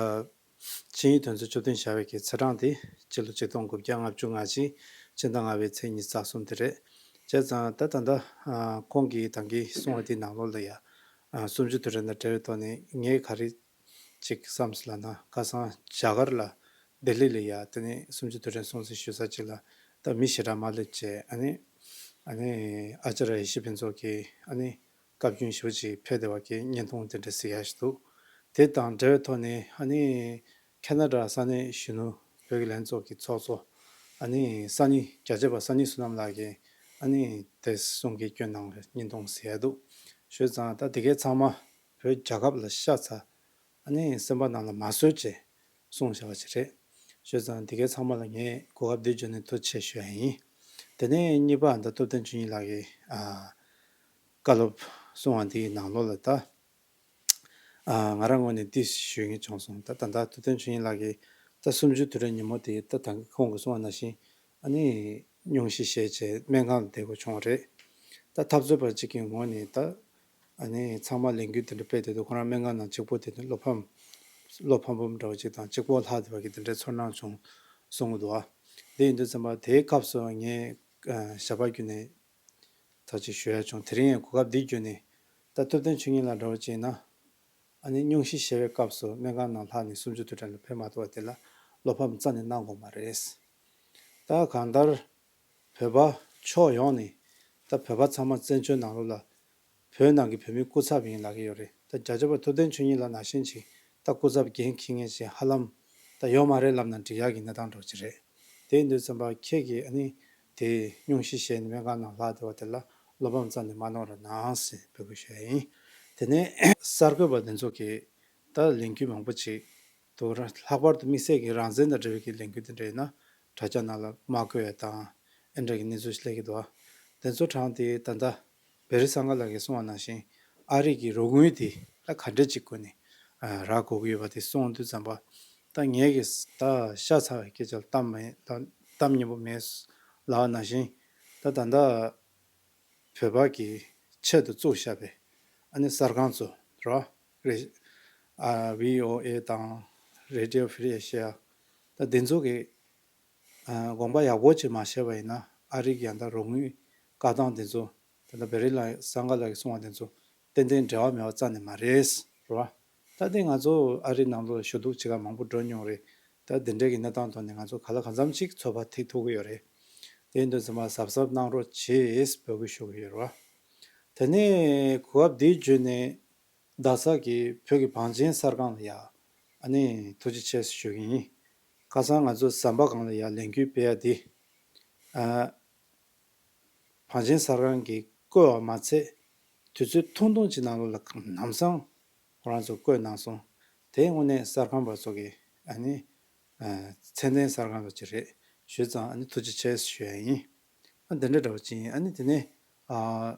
ཆིངས་ཡིག་དོན་ཚན་བཅུ་བདུན་བྱ་བའི་གི་ཚེས་གྲངས་དེ་སྤྱི་ལོ་ཆིག་སྟོང་དགུ་བརྒྱ་ལྔ་བཅུ་ང་གཅིག་ཕྱི་ཟླ་ལྔ་པའི་ཚེས་ཉི་ཤུ་རྩ་གསུམ་དེ་རེད། བྱས་ཙང་ད་ད་ལྟ་ཨ་ཁོང་གིས་ད་གིན་གསུངས་པ་དེའི་ནང་ལོགས་ལ་ཡ་ཨ་གསུམ་བཅུའི་དུས་དྲན་དང་འབྲེལ་བའི་ཐོག་ནས་ངས་ག་རེ་ཅིག་བསམ་སོང་ལབ་ན་ཁ་སང་རྒྱ་གར་ལ་ལྡི་ལི་ལ་ཡ་དེ་ནས་གསུམ་བཅུའི་དུས་དྲན་སྲུང་བརྩི་ཞུ་ས་ཅིག་ལ་ད་མི་ཞེ་དྲག་མར་སླེབས་བྱས་ཨ་ནི་ཨ་ནི་ཨ་ཅཱརྱ་ཡེ་ཤེས་ཕུན་ཚོགས་ཀྱིས་ཨ་ནི་བཀའ་བཀྱོན་ཞེ་པོ་ཅིག་ཕེབས་བསྡད་པ་གི་བརྙན་ཐུང་དེ་འདྲ་གཟིགས་ཡག་ཞིག་འདུག་དེ་དང་འབྲེལ་བའི་ཐོག་ནས་ཨ་ནི་ཁེ་ན་ཌ་ས་གནས་གཞོན་ནུ་བོད་ཀྱི་ལྷན་ཚོགས་ཀྱི་ཚོགས་གཙོ་ཨ་ནི་སང་ཉིན་རྒྱ་ཆེ་བ་སང་ཉིན་བསོད་ནམས་ལགས་ཀྱིས་ཨ་ནི་དེ་གསུང་གི་བསྐྱོན་གནང་བའི་བརྙན་ཐུང་གཟིགས་ཡག་འདུག་ཞུས་ཙང་ད་དེ་གའི་ཚང་མ་བོད་རྒྱལ་ཁབ་ལ་ཤ་ཚ། ཨ་ནི་སེམས་པ་ནང་ལ་མ་བཟོད་ཅེས་གསུངས་བཞག་པ་ཅིག་རེད། བྱས་ཙང་འདི་གའི་ཚང་མ་ལ་ངས་གོ་སྐབས་འདི་བརྒྱུད་ནས་ཐུགས་རྗེ་ཆེ་ཞུ་ཡ་ཡིན། དེ་ནས་གཉིས་པ་ད་ཐུབ་བསྟན་ཆོས་ཉིད་ལགས་ཀྱིས་ཨ་བཀའ་སློབ་གསུང་བ་འདིའི་ནང་ལོགས་ལ་ད་ཨ་ང་རང་ངོས་ནས་འདི་ཞུ་ངེས་བྱུང་སོང་། ད་ད་ལྟ་ཐུབ་བསྟན་ཆོས་ཉིད་ལགས་ཀྱིས་ད་གསུམ་བཅུའི་དུས་དྲན་ཉིན་མོ་དེ་ད་ད་ཁོང་གིས་གསུངས་པ་ནང་བཞིན་ཨ་ནི་སྙུང་གཞི་བཞེས་བྱས་སྨན་ཁང་ལ་བསྡད་དགོས་བྱུང་བ་རེད། ད་འཐབ་རྩོད་པ་གཅིག་གི་ངོས་ནས་ད་ཨ་ནི་ཚང་མ་ལས་འགུལ་དེ་འདྲ་སྤེལ་བསྡད་དུས་ཁོ་རང་སྨན་ཁང་ནང་གཅིག་པོ་དེ་ནི་བློ་ཕམ་བློ་ཕམ་པོ་འདྲ་བོ་གཅིག་དང་གཅིག་པོ་ལྷག་བསྡད་པ་གི་དེ་འདྲའི་ཚོར་སྣང་བྱུང་གསུང་གི་འདུག་ཨ། དེ་ཡིན་དུས་ཙམ་པ་དེའི་སྐབས་སུ་ངས་ཨ་ཞལ་པར་བརྒྱུད་ནས་ད་ཅིག་ཞུ་ཡ་བྱུང་། དེ་རིང་ཡང་གོ་སྐབས་འདི་བརྒྱུད་ནས་ད་ཐུབ་བསྟན་ཆོས་ཉིད་ལགས་འདྲ་བོ་ཅིག་ཡིན་ན་ཨ་ནི་སྙུང་གཞི་བཞེས་པའི་སྐབས་སུ་སྨན་ཁང་ནང་ལྷག་ནས་གསུམ་བཅུ་དུས་དྲན་ལ་ཕེབས་མ་ཐུབ་པ་དེ་ལ་བློ་ཕམ་རྩ་ནས་གནང་དགོས་མ་རེད། ད་གང་ལྟར་བོད་པ་ཕྱོགས་ཡོངས་ནས་ད་བོད་པ་ཚང་མ་བཙན་བྱོལ་ནང་ལོགས་ལ་བོད་ནང་གི་བོད་མིའི་སྐུ་ཚབ་ཡིན་ལབ་ཀྱི་ཡོད་རེད། ད་རྒྱ་ཆེ་བ་ཐུབ་བསྟན་ཆོས་ཉིད་ལགས་ནང་བཞིན་ཅིག་ད་སྐུ་ཚབ་འགན་འཁྱེར་མཁན་ཞིག་ཧ་ལམ་ད་ཡོད་མ་རེད་ལབ་ན་འགྲིག་ཡག་གི་གནས་སྟངས་འདྲ་བོ་ཅིག་རེད། དེ་ཡིན་དུས་ཙམ་པ་ཁྱེད་ཀྱིས་ཨ་ནི་དེ་སྙུང་གཞི་བཞེས་ནས་སྨན་ཁང་ནང་ལྷག་བསྡད་པ་དེ་ལ་བློ་ཕམ་རྩ་ནས་མ་གནང་རོགས་གནང་ཟེར་འབོད་སྐུལ་ཞུ་ཡ་ཡིན། དེ་ནས་གསར་འགོད་པ་དེ་ཚོ་གིས་ད་ལས་འགུལ་མང་པོ་ཅིག་འདུག་ར། ལྷག་པར་དུ་དམིགས་བསལ་གྱི་རང་བཙན་དང་འབྲེལ་བའི་གི་ལས་འགུལ་དེ་འདྲ་ཡིན་ན་དྲ་རྒྱ་ནང་ལ་དམག་བཀོལ་ཡ་དང་ཨེ་འདྲ་གི་གནས་ཚུལ་ཞིག་སླེབས་ཀྱི་འདུག་ཨ། དེ་ཚོ་དྲངས་ཏེ་ད་ལྟ་བེ་རི་སང་ག་ལགས་ཀྱིས་གསུངས་པ་ནང་བཞིན་ཨ་རི་གི་རོགས་དངུལ་དེ་ད་ག་འདྲ་ཅིག་སྒོ་ནས་ཨ་རག་དགོས་ཀྱི་ཡོད་པ་དེ་གསུངས་དུས་ཙམ་པ་ད་ངས་ཀྱིས་ད་ཤ་ཚ་བའི་སྐད་ཆ་ལ་གཏམ་མེད་ད་གཏམ་སྙན་པོ་མེད་ལབ་པ་ནང་བཞིན་ད་ད་ལྟ་བོད་པ་གི་ཆེད་དུ་བཙུགས་བཞག་པའི་ཨ་ནི་གསར་ཁང་ཚོ་ར་རེ་ཨ་བྷི་ཨོ་ཨེ་དང་Radio Free Asia་ད་འདི་ཚོ་གི་ཨ་དགོངས་པ་ཡག་པོ་ཅིག་མ་བཞེས་པ་ཡིན་ན་ཨ་རི་གི་ཡང་ད་རོགས་དངུལ་བཀག་སྟངས་དེ་ཚོ་ད་ལྟ་བེ་རི་ལ་སང་ག་ལགས་ཀྱིས་གསུངས་པ་དེ་ཚོ་ཏན་ཏན་འབྲེལ་བ་མེད་པ་རྩ་ནས་མ་རེད་རེད་བ། ད་དེ་ང་ཚོ་ཨ་རི་ནང་ལོགས་ཞུ་གཏུག་བྱེད་ག་མང་པོ་འགྲོ་མྱོང་རེད། ད་དེ་འདྲའི་གི་གནས་སྟངས་ཐོག་ནས་ང་ཚོ་ག་ལ་གང་འཚམ་ཅིག་ཚོད་དཔག་ཐིག་ཐུབ་ཀྱི་ཡོད་རེད། དེ་འདི་ཚང་མ་གཟབ་གཟབ་གནང་རོགས་བྱེད་འབོད་སྐུལ་ཞུ་གི་ཡོད་རེད་བ། དེ་ནས་གོ་སྐབས་འདི་བརྒྱུད་ནས་རྡ་ས་གི་བོད་ཀྱི་བང་ཆེན་གསར་ཁང་ལ་ཡ་ཨ་ནི་ཐུགས་རྗེ་ཆེ་ཞུ་གི་ཡིན། ཁ་སང་ང་ཚོ་ཟམ་པ་སྒང་ལ་ཡ་ལས་འགུལ་སྤེལ་ཡ་འདི། ཨ། བང་ཆེན་གསར་ཁང་གིས་བསྐོས་པ་མ་ཚད། དུས་ཚོད་ཐུང་ཐུང་གཅིག་ནང་ལོགས་ལ་ལམ་སང་ཁོ་རང་ཚོ་བསྐོས་གནང་སོང་། དེ་དངོས་གནས་གསར་ཁང་པ་ཚོ་གི་ཨ་ནི། ཨ། ཚད་ལྡན་གསར་ཁང་པ་ཅིག་རེད་ཞུས་ཙང་ཨ་ནི་ཐུགས་རྗེ་ཆེ་ཞུ་ཡ་ཡིན། ཨ་འདི་འདྲ་འདྲ་བོ་ཅིག་ཡིན། ཨ་ནི་དེ་ནས། ཨ།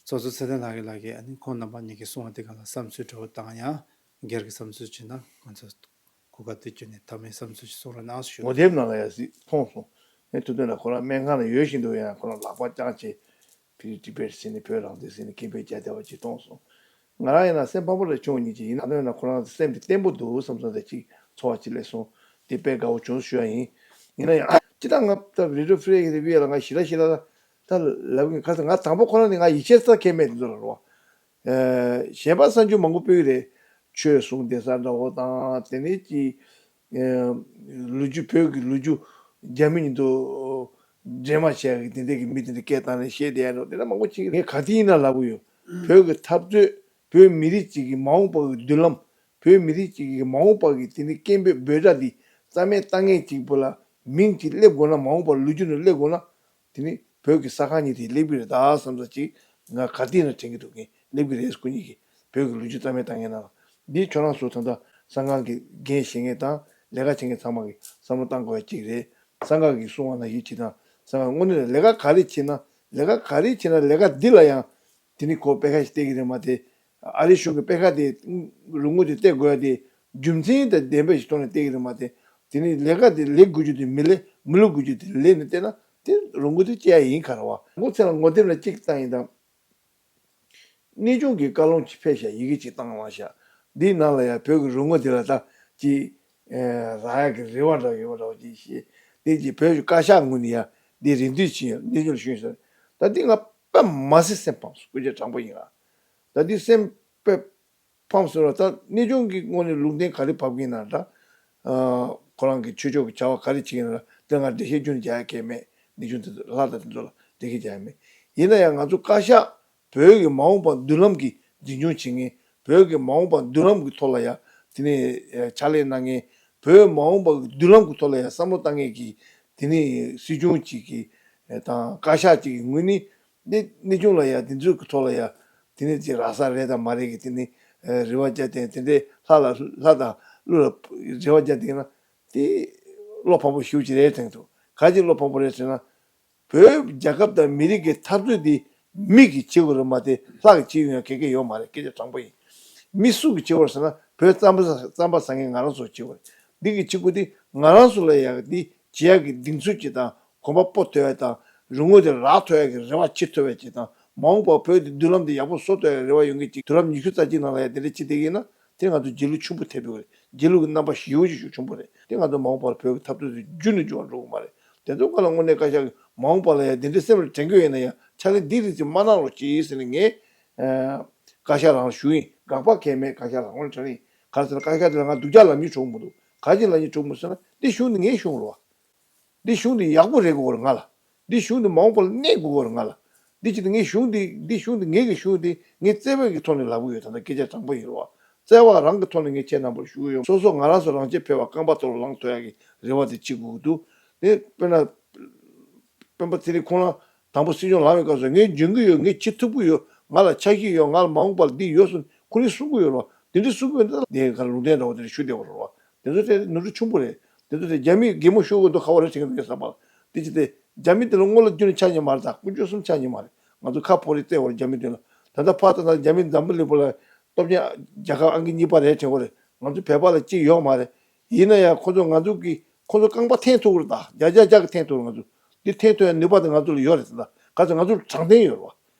ཚོགས་གཙོ་ཚེ་བརྟན་ལགས་ཀྱིས་ལགས་ཀྱིས་ཨ་ནི་ཁོང་རྣམ་པ་གཉིས་ཀྱིས་གསུངས་པ་དེ་ག་ལ་བསམ་ཚུལ་འདྲ་བོ་དང་ཡང་སྒེར་གྱི་བསམ་ཚུལ་བྱས་ན་ང་ཚོ། གོ་སྐབས་དེ་བརྒྱུད་ནས་མཐའ་མའི་བསམ་ཚུལ་ཞིག་གསུང་རོགས་གནང་ཞུ། ངོ་དེབ་ནང་ལ་ཡང་གཟིགས་མཐོང་སོང་། ངས་ཐུབ་བསྟན་ལགས་ཁོ་རང་སྨན་ཁང་ལ་ཡོད་བཞིན་དུ་ཡང་ཁོ་རང་ལག་པ་བརྐྱངས་བྱས། ཕི་ཊི་བེཊ་ཟེར་ནས་བོད་རང་བཙན་ཟེར་ནས་སྐད་འབོད་རྒྱག་བསྡད་པ་ཅིག་མཐོང་སོང་། ང་རང་ཡིན་ན་སེམས་ཕམ་པོ་རེ་བྱུང་བ་ཉིད་ཅིག་ཡིན་ན་ཡང་ན་ཁོ་རང་སེམས་དེ་བརྟན་པོ་འདུག་བསམ་སོང་། དེ་ཅིག་ཚོར་བ་ཅིག་སླེབས་སོང་། དེ་དཔེ་དགའ་བོ་བྱུང་ཞུ་ཡ་ཡིན། ཡིན་ན་ཡང་ཅི་ལྟར་ང་ད་རི་ཀྲོ་ཧྥི་རེ་གི་རི་བིའུ་ལ་ང་ཞི་ལ་ཞི་ལ་ད་ལབ་གི་ཁ་ཚ་ང་དང་པོ་ཁོ་རང་ནི་ང་ཡིད་ཆེས་ས་ཁེལ་མེད་དེ་ཚོ་ལ་རོ། གཞན་པ་གསར་འགྱུར་མང་པོ་སྤེལ་གི་རེད། ཆོས་གསུང་བསྡད་ས་འདྲ་བོ་དང་དེ་ནས་ཀྱི། ལོ་རྒྱུས་བོད་ཀྱི་ལོ་རྒྱུས་རྒྱ་མི་གཉིས་དུ་འདྲེས་མ་བྱས་ཀྱི་དེ་འདྲས་ཀྱི་མི་དེ་འདྲས་སྐད་བཏང་ནས་བཤད་བསྡད་ཡ་འགྲོ་དེ་འདྲ་མང་པོ་ཅིག་ངས་ག་དུས་ཡིན་ན་ལབ་གི་ཡོད། བོད་ཀྱི་འཐབ་རྩོད་བོད་མི་རིགས་གཅིག་གི་མ་འོངས་པ་གི་མདུན་ལམ། བོད་མི་རིགས་གཅིག་གི་མ་འོངས་པ་གི་དེ་ནི་སྐད་འབོད་འབོད་སྒྲ་འདི་རྩ་མེད་བཏང་མཁན་གཅིག་པོ་ལ་མིང་གཅིག་སླེབས་དགོས་ན་མ་འོངས་པར་ལོ་རྒྱུས་ནང་སླེབས་དགོས་ན། དེ་ནི་བོད་ཀྱི་གསར་ཁང་གཉིས་དེ་སླེབས་ཀྱི་རེད་ད་བསམ་ས་ཅིག་ང་ག་དུས་ན་དྲན་གྱི་འདུག་གིན་སླེབས་ཀྱི་རེད། སྐུ་ཉིད་ཀྱིས་བོད་ཀྱི་ལོ་རྒྱུས་རྩ་མེད་བཏང་མཁན་ནང་ལ་འདི་ཁྱོད་རང་ཚོ་ད་ལྟ་གསར་ཁང་གི་འགན་བཞེས་མཁན་དང་ལས་ཀ་བྱེད་མཁན་ཚང་མ་གིས་བསམ་བློ་བཏང་དགོས་ཡ་གཅིག་རེད། གསར་ཁང་གིས་གསུང་བ་ནང་བཞིན་བྱེད་དང་གསར་ཁང་དངོས་གནས་ལ་ལས་ཀ་ག་རེ་བྱེད་ན་ལས་ཀ་ག་རེ་བྱེད་ན་ལས་ཀ་འདི་ལ་ཡང་དེ་ནི་ཁོ་དཔེ་ཁ་ཞིག་བལྟས་ཀྱི་རེད་མ་གཏོགས། ཨ་རིའི་གཞུང་གི་དཔེ་ཁ་དེ་རུ་དངུལ་དེ་སྟེར་དགོས་ཡ་དེ་རྒྱུ་མཚན་དང་ལྡན་པ་ཞིག་ཐོག་ནས་སྟེར་གྱི་རེད་མ་གཏོགས། དེ་ནི་ལས་ཀ་དེ་ལས་དགོས་རྒྱུ་དེ་མི་ལས་མི་ལོ་དགོས་རྒྱུ་དེ་ལས་ནས་བལྟས་ན་དེ་རུ་དངུལ་དེ་སྐྱེ་ཡ་ཡིན་ག་རེ་བ། ངོ་ཚེ་ལ་ངོ་དེབ་ལ་གཅིག་བཏང་ཡིན་དང་། གནས་ཆུང་གི་བཀའ་ལུང་གཅིག་ཕེབས་ཤག་ཡི་གེ་གཅིག་བཏང་བ་ཤག་འདིའི་ནང་ལ་ཡ་བོད་ཀྱི་རུ་དངུལ་དེ་ལ་ད་ཅི་རག་ཡ་གི་རེ་བ་འདྲ་ཡོད་པ་འདྲ་བ་ཅིག་བཤད། དེ་ཅི་བོད་ཀྱི་བཀའ་ཤག་ངོས་ནས་ཡ་འདི་རེ་འདུན་ཕྱིན་ཡོད། གནས་ཆུང་ལ་ཞུས་ཟེར། ད་འདི་ང་དཔེ་མ་སྲིད་སེམས་ཕམ་སོང་། སྐུ་ཚེ་དྲང་པོ་ཡིན་ལ། ད་འདི་སེམས་དཔེ་ཕམ་སོང་ལ་ད་གནས་ཆུང་གི་ངོས་ནས་ལུང་བསྟན་ག་རེ་ཕབ་ཀྱིན་ན་འདྲ། ཁོ་རང་གི་ཆོས་ཕྱོགས་ཀྱི་བྱ་བ་ག་རེ་བྱེད་ཀྱིན་ན་འདྲ་དེ་ང་འགྲེལ་བཤད་རྒྱུན་རྒྱག་ཡ་གལ་མེད། གནས་ཆུང་དེ་ཚོ་ལྷ་དང་དེ་ཚོ་ལ་འགྲེལ་བཤད་རྒྱག་ཡ་མེད། ཡིན་ན་ཡང་ང་ཚོ་བཀའ་ཤག་བོད་ཀྱི་མ་འོངས་པ་མདུན་ལམ་གྱི་འཛིན་སྐྱོང་བྱེད་མཁན། བོད་ཀྱི་མ་འོངས་པ་མདུན་ལམ་གྱི་ཐོག་ལ་ཡ་དེ་ནས་ཕྱག་ལས་གནང་མཁན། བོད་མ་འོངས་པ་གི་མདུན་ལམ་གྱི་ཐོག་ལ་ཡ་བསམ་བློ་བཏང་མཁན་གྱི་དེ་ནས་སྲིད་སྐྱོང་གཅིག་གི་དང་བཀའ་ཤག་གཅིག་གི་ངོས་ནས་འདི་གནས་ཆུང་ལ་ཡ་དེ་ཚོའི་གི་ཐོག་ལ་ཡ་དེ་ནས་ཅིག་རག་ས་རེད་དང་མ་རེད་གི་དེ་ནས་རེ་བ་བརྒྱབ་བསྡད་དེ་འདྲའི་ལྷ་ལ་ལྷ་དང་ཀླུ་ལ་རེ་བ་བརྒྱབ་བསྡད་ན་དེ་བློ་ཕམ་པོ་ཞེ་པོ་ཅིག་རེད་དྲན་འདུག་ག་ཅི་བློ་ཕམ་པོ་རེད་ཟེར་ན། བོད་རྒྱལ་ཁབ་དང་མི་རིགས་ཀྱི་འཐབ་རྩོད་འདི་མི་གིས་བྱེད་དགོས་རེད་མ་གཏོགས་ལྷ་གིས་བྱེད་ཡོང་ཡ་ག་གེ་ཡོད་མ་རེད། སྐད་ཆ་དྲང་པོ་ཡིན། མི་སུ་གིས་བྱེད་དགོས་རེད་ཟེར་ན་བོད་རྩམ་པ་རྩམ་པ་ཟ་མཁན་ང་རང་ཚོ་བྱེད་དགོས་རེད། འདི་གིས་བྱེད་དགོས་འདི་ང་རང་ཚོ་ལ་ཡ་འདི་བྱེད་ཡ་གི་གདེང་ཚོད་ཅིག་དང་གོམ་པ་སྤོ་ཐུབ་ཡ་དང་རུ་དངུལ་དེ་རག་ཐུབ་ཡ་གི་རེ་བ་བྱེད་ཐུབ་ཡ་ཅིག་དང་མ་འོངས་པར་བོད་འདི་མདུན་ལམ་འདི་ཡག་པོ་བཟོ་ཐུབ་ཡ་གི་རེ་བ་ཡོད་མཁན་ཅིག་དུས་རབས་ཉི་ཤུ་རྩ་གཅིག་ནང་ལ་ཡ་འདི་འདྲ་བྱེད་བསྡད་ཀྱི་ཡིན་ན། དེ་ང་ཚོ་རྗེས་ལུས་ཆེན་པོ་ཐེབས་ཡོད་རེད། རྗེས་ལུས་ཀྱི་རྣམ་པ་ཞེ་པོ་ཅིག་ཤུགས་ཆེན་པོ་རེད། དེ་ང་ཚོ་མ་འོངས་པར་བོད་ཀྱི་འཐབ་རྩོད་དེ་རྒྱུན་ནས་འགྱུར་བ་འགྲོ་གི་མ་རེད། དེ་ཚོ་སྒང་ལ་དངོས་གནས་བཀའ་ཤག་གིས་མ་འོངས་པ་ལ་ཡང་དེ་འདྲའི་སེམས་ལ་དྲན་གྱི་ཡོད་ན་ཡང་ཕྱག་ལས་འདི་རིགས་ཅིག་མ་གནང་རོགས་གྱིས་ཟེར་ནས་ངས་ཨ་བཀའ་ཤག་རང་ལ་ཞུ་ཡིན། དགག་པ་གང་ཡང་མེད། བཀའ་ཤག་ལ་དངོས་གནས་དྲན་ཡིན། ག་རེ་ཟེར་ན་བཀའ་ཤག་དེ་ལ་ང་སྡུག་ཅག་ལབ་རྒྱུ་བྱུང་མི་འདུག་ག་རེ་ལབ་རྒྱུ་བྱུང་མི་འདུག་ཟེར་ན་འདི་གཞུང་འདི་ངའི་གཞུང་རེད་བ། འདི་གཞུང་འདི་ཡག་པོ་རེད་དགོས་རེད་ང་ལ། འདི་གཞུང་འདི་མ་འོངས་པ་ལ་གནས་དགོས་རེད་ང་ལ། འདི་ཅི་སྟེ་ངའི་གཞུང་འདི་འདི་གཞུང་འདི་ངའི་གི་གཞུང་འདི་ངས་བརྩེ་བའི་གི་ཐོག་ནས་ལབ་གི་ཡོད། ད་ལྟ་སྐད་ཆ་དྲང་པོ་ཡིན་རེད་བ། བརྩེ་བ་རང་གི་ཐོག་ནས་ངས་ཁྱེད་རྣམ་པར་ཞུ་གི་ཡོད། སོ་སོ་ང་རང་ཚོ་རང་ཆས་ཕལ་བ་རྐང་པ་ཐོག་ལ་ལངས་ཐུབ་ཡ་གི་རེ་བ་དེ་བྱེད་དགོས་ཀྱི་འདུག་དེ་དཔེར་ན། སྤེན་པ་ཚེ་རིང་ཁོང་རང་དང་པོ་སྲིད་སྐྱོང་ལངས་པའི་སྐབས་སུ་ངས་འཇོན་གྱི་ཡོད། ངས་བྱེད་ཐུབ་ཀྱི་ཡོད། ང་ལ་ཆ་ཤས་ཡོད། ང་ལ་མ་འོངས་པར་འདི་ཡོད་ཟེར་ཁོ་རང་གསུང་གི་ཡོད་རེད་བ། དེ་འདྲ་གསུང་གི་ཡོད་ན་ལས་ཀ་ལུང་བསྟན་འདྲ་བོ་དེ་འདྲ་ཞུ་བསྡད་པ་རེད་བ། དེ་ཚོ་དེ་ནོར་འཁྲུལ་ཆེན་པོ་རེད། དེ་ཚོ་དེ་རྒྱ་མིས་གད་མོ་ཤོར་གི་འདུག་ཁ་བ་རེ་བྱེད་ཀྱི་འདུག་གས་བསམ་པ། དེ་ཅི་སྟེ་རྒྱ་མི་དེ་ལ་སྔོན་ལ་རྒྱུ་ནི་ཆ་ཉེ་མ་རེད། ད་དཀོན་མཆོག་གསུམ་ཆ་ཉེ་མ་རེད། ང་ཚོ་ཁ་ཕོ་རེ་བཙལ་བར་རྒྱ་མི་དེ་ལ་ད་ལྟ་ཕར་ད་ལྟ་རྒྱ་མི་འཛམ་བུ་གླིང་པོ་ལ་སྟོབས་ཆེན་རྒྱལ་ཁབ་ཨང་ཀི་གཉིས་པ་རེད་དྲན་གོ་རེད། ང་ཚོ་བོད་པ་ལ་གཅིག་ཡོད་མ་རེད། ཡིན་ན་ཡང་ཁོ་ཚོ་ང་ཚོ་གི་ཁོ་ཚོ་རྐང་པ་འཐེན་ཐུབ་རེད། ད་བརྒྱ་ཆ་བརྒྱ་གི་འཐེན་ཐུབ་རེད། ང་ཚོ་འདི་འཐེན་ཐུབ་ཡ་ནུས་པ་དེ་ང་ཚོ་ལ་ཡོད་རེད། ད་ག་ཚོད་ང་ཚོ་ལ་དྲང་བདེན་ཡོད་རེད་བ།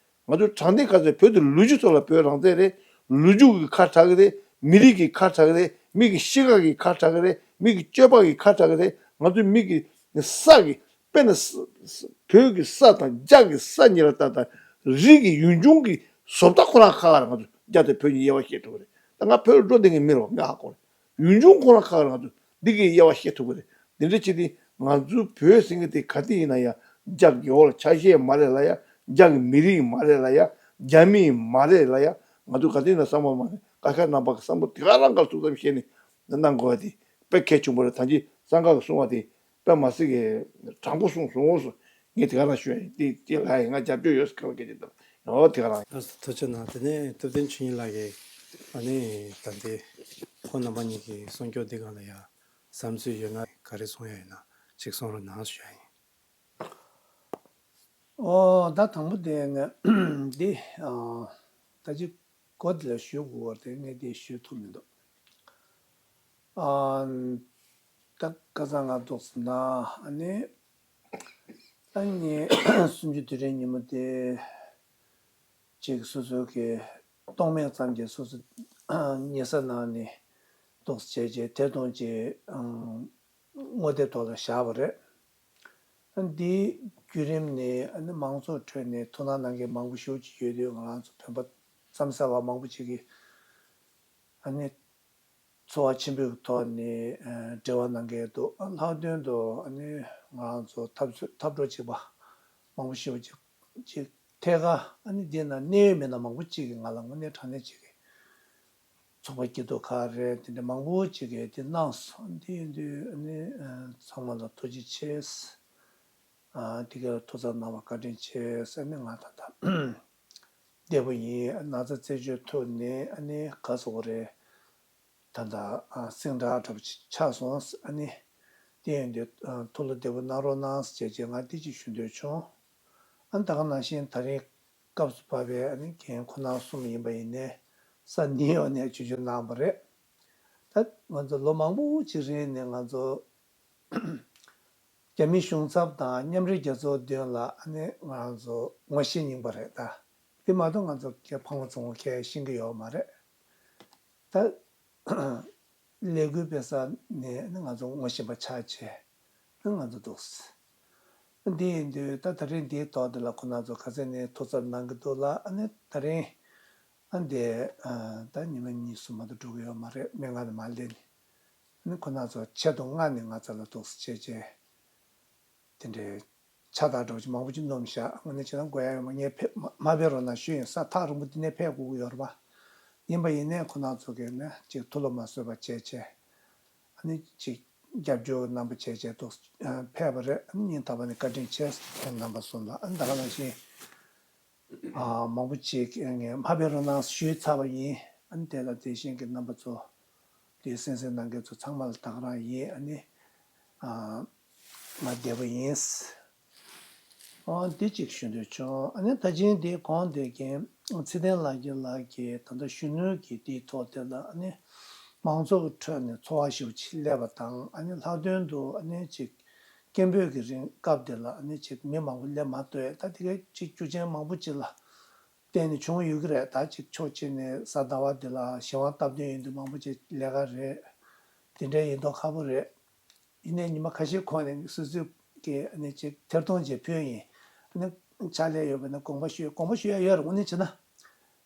ང་ཚོ་དྲང་བདེན་ག་ཚོད་བོད་དུ་ལོ་རྒྱུས་ཐོག་ལ་བོད་རང་བཙན་རེད། ལོ་རྒྱུས་ཀྱི་ཁ་གྲག་གི་རེད། མི་རིགས་ཀྱི་ཁ་གྲག་གི་རེད། མི་གི་ཤི་ཁ་གི་ཁ་གྲག་གི་རེད། མི་གི་སྤྱོད་པ་གི་ཁ་གྲག་གི་རེད། ང་ཚོ་མི་གི་ས་གི་དཔེར་ན་ས་ས་བོད་ཀྱི་ས་དང་རྒྱ་གི་ས་གཉིས་ལ་ལྟ་དང་རིགས་ཀྱི་ཡུལ་ལྗོངས་ཀྱི་བཟོ་ལྟ་ཁོ་རང་ཁ་ཁ་རེད། ང་ཚོ་རྒྱ་དང་བོད་གཉིས་དབྱེ་བ་ཤེས་ཐུབ་གི་རེད། ད་ང་བོད་ལ་འགྲོ་བསྡད་མཁན་མི་རེད་བ། ང་ཧ་གོ་རེད། ཡུལ་ལྗོངས་ཁོ་རང་ཁ་ཁ་རེད། ང་ཚོ་འདི་གི་དབྱེ་བ་ཤེས་ཐུབ་གི་རེད། དེ་འདྲ་བྱས་ཏེ་ང་ཚོ་བོད་ཟེར་མཁན་དེ་ག་དུས་ཡིན་ན་ཡང་ རྒྱ་གི་འོག་ལ་ཆ་ཤས་མ་རེད་ལ་ཡ། རྒྱ་གི་མི་རིགས་མ་རེད་ལ་ཡ། རྒྱ་མི་མ་རེད་ལ་ཡ། ང་ཚོ་ག་དུས་ན་བསམ་བློ་མ་ནས་ཀ་ཁ་རྣམ་པ་གི་བསམ་བློ་དེ་ག་རང་ག་ཐུགས་བསམ་བཞེས་ནས་གནང་དགོས་པ་དེ་དཔེ་གལ་ཆེན་པོ་རེད། ད་ཅི་གཙང་ཁ་གི་གསུང་བ་དེ་དཔེ་མ་སྲིད་ཀྱི་དྲང་པོ་གསུངས་སོང་ངོ་སོ། ངས་དེ་ག་རང་ཞུ་ཡ་ཡིན། དེ་དེ་ལ་ཡིན་ང་རྒྱབ་སྐྱོར་ཡོད་ཟེར་ཁ་བ་སྐད་ཆ་དང་ཡང་དེ་ག་རང་ཡིན། ལགས་སོ། ཐུགས་རྗེ་གནང་། དེ་ནས་ཐུབ་བསྟན་ཆོས་ཉིད་ལགས་ཀྱིས་ཨ་ནི་ད་ལྟའི་ཁོང་རྣམ་པ་གཉིས་ཀྱི་གསུང་སྐྱོར་འདི་སྒང་ལ་ཡང་བསམ་ཚུལ་ཡོད་ན་ག་རེ་གསུང་ཡ་ཡོད་ན་ཅིག་གསུང་རོགས་གནང་ཞུ་ཡ་ཡིན། ཨོ་ད་དང་པོ་དེ་ངས་འདི་ཨ་ད་ཅི་གོ་དེ་ལ་ཞུ་དགོས་པ་དེ་ངས་དེ་ཞུ་ཐུབ་མི་འདུག་ཨ་ད་ཁ་སང་ང་འདུག་ཟེར་ན་ཨ་ནི་ད་ངས་གསུམ་བཅུ་དུས་དྲན་ཉིན་མོ་དེ་ཅིག་སོ་སོ་གི་རྟོག་མེད་ཙམ་གྱི་སོ་སོ་ཉལ་ས་ནང་ནས་འདུག་བྱས་རྗེས་དེ་དང་ཅིག་ཨང་དངོས་དེབ་ཐོག་ལ་བཞག་པ་རེད། ཨ་འདིའི་བརྒྱུད་རིམ་ནས་ཨ་ནི་མང་ཚོགས་ཁྲོད་ནས་ཐུགས་སྣང་གནང་མཁན་མང་པོ་ཞེ་པོ་ཅིག་ཡོད་དུས་ང་རང་ཚོ་བོད་པ་མཚམས་གསར་བ་མང་པོ་ཅིག་གིས་ཨ་ནི་འཚོ་བ་ཆེན་པོའི་ཐོག་ནས་ཨ་འབྲེལ་བ་གནང་མཁན་འདུག་ཨ་ལྷག་དོན་དུ་ཨ་ནི་ང་རང་ཚོ་འཐབ་རྩོད་འཐབ་གྲོགས་བྱེད་པ་མང་པོ་ཞེ་པོ་ཅིག་ཅིག་ཐད་ཀར་ཨ་ནི་འདི་ན་གནད་ཡོད་མི་སྣ་མང་པོ་ཅིག་གིས་ང་ལ་དངོས་གནས་དྲང་གནས་ཅིག་གིས་ཚོགས་པ་སྐྱིད་སྡུག་ཁག་རེད། དེ་འདྲ་མང་པོ་ཅིག་གིས་དེ་གནང་སོང་། དེ་ཡིན་དུས་ཨ་ནི་ཨ་ཚང་མ་ལ་ཐུགས་རྗེ་ཆེ། ཨ་དེ་ག་ཐུགས་བསམ་གནང་བ་བཀའ་དྲིན་ཆེ་ཟེར་ནས་ང་ད་ལྟ་བདེ་པོ་ཡིན། ན་ཚ་རྩད་གཅོད་ཐུབ་ནས་ཨ་ནི་ག་ཟེར་དགོས་རེད། ད་ལྟ་ཨ་སེང་བྲག་འདྲ་པོ་ཆགས་སོང་། ཨ་ནི་དེ་ཡིན་དུས་ཨ་ཐུགས་བློ་བདེ་པོ་གནང་རོགས་གནང་ཟེར་བྱས་ང་འདི་ཅིག་ཞུ་འདོད་བྱུང་། ཨ་ནི་ད་ག་ནང་བཞིན་ད་རིང་སྐབས་སུ་བབས་པའི་ཨ་ནི་རྒན་ཁོ་ན་གསུམ་ཡིན་པ་ཡིན་ནའི་ས་ནིའུ་ཡོག་ནས་ཆིབས་བསྒྱུར་གནང་བ་རེད། ད་ང་ཚོ་ལོ་མང་པོ་ཅིག་རིང་ནས་ང་ཚོ་རྒྱ་མི་གཞུང་ཚབ་དང་མཉམ་འབྲེལ་རྒྱལ་ཚོགས་མདུན་ལ་ཨ་ནི་ང་རང་ཚོ་ངོ་ཤེས་རྙིང་པ་རེད། ད་དེ་མ་གཏོགས་ང་ཚོ་ཁྱེད་ཕང་བ་ཚོང་བ་ཁྱེད་ཤེས་ཀྱི་ཡོད་མ་རེད། ད་ལས་འགུལ་སྤེལ་ས་ནས་ཨ་ནི་ང་ཚོ་ངོ་ཤེས་པ་ཆགས་བྱས་ཨ་ནི་ང་ཚོ་འདུག་སེ། འདི་ཡིན་དུས་ད་ད་རིང་འདིའི་ཐོག་འདི་ལ་ཁོ་ན་ཚོ་ག་ཚད་ནས་ཐུགས་འཚབ་གནང་གི་འདུག་ལ། ཨ་ནི་ད་རིང་ཨ་འདི་ཨ་ད་ཉི་མ་གཉིས་གསུམ་མ་གཏོགས་འགྲོ་གི་ཡོད་མ་རེད། སྨན་ཁང་ནས་མར་སླེབས་ནས། ཨ་ནི་ཁོ་ན་ཚོ་ཆེད་དུ་མངགས་ནས་ང་ཚོ་ལ་འདུག་སེ་བྱས་བྱས་དེ་འདྲའི་ཕྱག་རྟགས་འདྲ་པོ་ཅིག་མང་པོ་ཅིག་བསྣམས་བཞག་དངོས་གནས་བྱས་ན་དགོས་ཡ་ཡོད་མ། ངས་ཕེབས་མ་མ་ཕེབས་རོགས་གནང་ཞུས་ཡིན། ས་ཐག་རིང་པོ་འདི་ནས་ཕེབས་དགོས་ཀྱི་ཡོད་རེད་པ། ཡིན་པ་ཡིན་ནའི་ཁོ་ན་ཚོ་གིས་ནི་ཅིག་ཐུགས་བློ་མ་བཟོད་པ་བྱས་བྱས་ཨ་ནི་ཅིག་རྒྱབ་སྐྱོར་རྣམ་པ་བྱས་བྱས་འདུག་ཕེབས་པ་རེད། ཨ་ནི་སྙིང་ཐག་པ་ནས་བཀའ་དྲིན་ཆེ། ཁྱེད་རྣམ་པ་གསུམ་ལ་ཨ་ནི་ད་ག་ནང་བཞིན། ཨ་མང་པོ་ཅིག་ངས་མ་ཕེབས་རོགས་གནང་ཞུས་ཚར་བ་ཡིན། ཨ་ནི་དེ་ལ་དེ་བཞིན་གྱི་རྣམ་པ་ཚོ་དེ་གསན་གཟིགས་གནང་མཁན་ཚོ་ཚང་མ་ལ་ད་ག་རང་ཡིན། ཨ་ནི་ཨ་ང་བདེ་པོ་ཡིན། ཨ་འདི་གཅིག་ཞུ་འདོད་བྱུང་། ཨ་ནི་ད་ཅིང་དེ་གོང་དེ་རྒན་ཚེ་བརྟན་ལགས་ཀྱི་ལགས་ཀྱིས་ད་ལྟ་གཞོན་ནུ་གི་དེའི་ཐོག་དེ་ལ་ཨ་ནི་མང་ཚོགས་ཀྱི་ཁྲོད་ནས་འཚོ་བ་ཞིག་ཅིག་སླེབས་པ་དང་ཨ་ནི་ལྷག་དོན་དུ་ཨ་ནི་ཅིག་སྐད་འབོད་ཀྱི་རིང་སྐབས་དེ་ལ་ཨ་ནི་ཅིག་མི་མང་པོ་སླེབས་མ་ཐུབ་ཡས། ད་དེ་གའི་ཅིག་རྒྱུ་རྐྱེན་མང་པོ་ཅིག་ལ་བརྟེན་ནས་བྱུང་ཡོད་ཀྱི་རེད། ད་ཅིག་ཕྱོགས་གཅིག་ནས་གཟའ་ཟླ་བ་འདི་ལ་གཞན་དབང་སྟབས་བསྟུན་ཡིན་དུས་མང་པོ་ཅིག་ལས་ཀ་རེད། དེ་འདྲ་ཡིན་མདོག་ཁ་པོ་རེད། ཡིན་ནའི་ཉི་མ་ཁ་ཤས་གོང་ནས་སོ་སོས་ཀྱི་ཨ་ནི་ཅིག་ཐེར་གཏོང་ཅིག་ཕུལ་ཡིན། ཨ་ནི་ཕྱག་ལས་ཡོད་པ་ནི་དགོངས་པ་ཞུ་དགོངས་པ་ཞུ་ཡ་ཡོད་རེད། དངོས་གནས་བྱས་ན་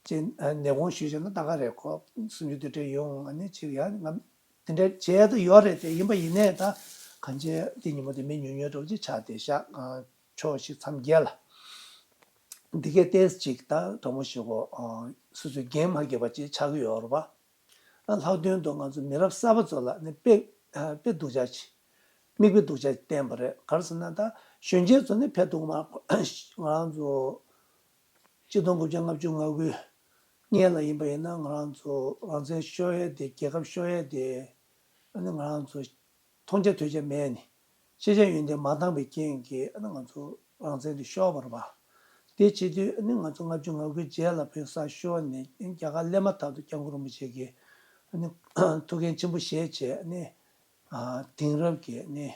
ཅིག་ཨ་ནས་དགོངས་ཞུས་བྱས་ན་ད་ག་རེད། ཁོ་སུམ་ཅུ་དུས་དྲན་ཡོང་ཨ་ནི་ཅིག་ཡ་ང་དེ་འདྲ་བྱས་ད་ཡོད་རེད་དེ། ཡིན་པ་ཡིན་ནའི་ད་གང་ཅི་དེ་ཉིན་མོ་དེ་མི་ཉུང་ཉུང་འདྲ་པོ་ཅིག་ཆགས་བསྡད་ཤག་ཨ་ཕྱོགས་བཞི་མཚམས་བརྒྱད་ལ། འདི་གའི་ཏོག་ཙམ་ཅིག་ད་དྲང་མོ་ཞུ་གོ་ཨ་སོ་སོའི་འགན་མ་འཁྱེར་བ་ཅིག་ཆགས་ཀྱི་ཡོད་རེད་པ། ཨ་ལྷག་དོན་དུ་ང་ཚོ་མི་རབས་གསར་པ་ཚོ་ལ་ནི་དཔེ་ཨ་དཔེ་སྡུག་ཅག་ཅིག་མིག་དཔེ་སྡུག་ཅག་ཅིག་བསྟན་པ་རེད། ག་རེ་ཟེར་ན་ད་གཞོན་སྐྱེས་ཚོ་ནི་ཕེབས་འདུག་མ་ང་རང་ཚོ་ཆིག་སྟོང་དགུ་བརྒྱ་ལྔ་བཅུ་ང་དགུའི་སྔོན་ལ་ཡིན་པ་ཡིན་ན་ང་རང་ཚོ་རང་བཙན་ཤོར་ཡས་དེ་རྒྱལ་ཁབ་ཤོར་ཡས་དེ་ཨ་ནི་ང་རང་ཚོ་མཐོང་རྒྱ་ཐོས་རྒྱ་མེད་ནས་ཤེས་བྱ་ཡོན་ཏན་མ་འདང་པའི་རྐྱེན་གྱིས་ཨ་ནི་ང་ཚོ་རང་བཙན་དེ་ཤོར་བ་རེད་པ། དེ་བྱེད་དུས་ཨ་ནི་ང་ཚོ་ལྔ་བཅུ་ང་དགུའི་རྗེས་ལ་བོད་ས་ཤོར་ནས་རྒྱ་གར་སླེབས་མ་ཐག་ཏུ་སྐྱབས་མགོན་རིན་པོ་ཆེ་གིས་ཨ་ནི་ཐུགས་འགན་ཆེན་པོ་བཞེས་བྱས་ཨ་ནི་ཨ་དེང་རབས་ཀྱི་ཨ་ནི་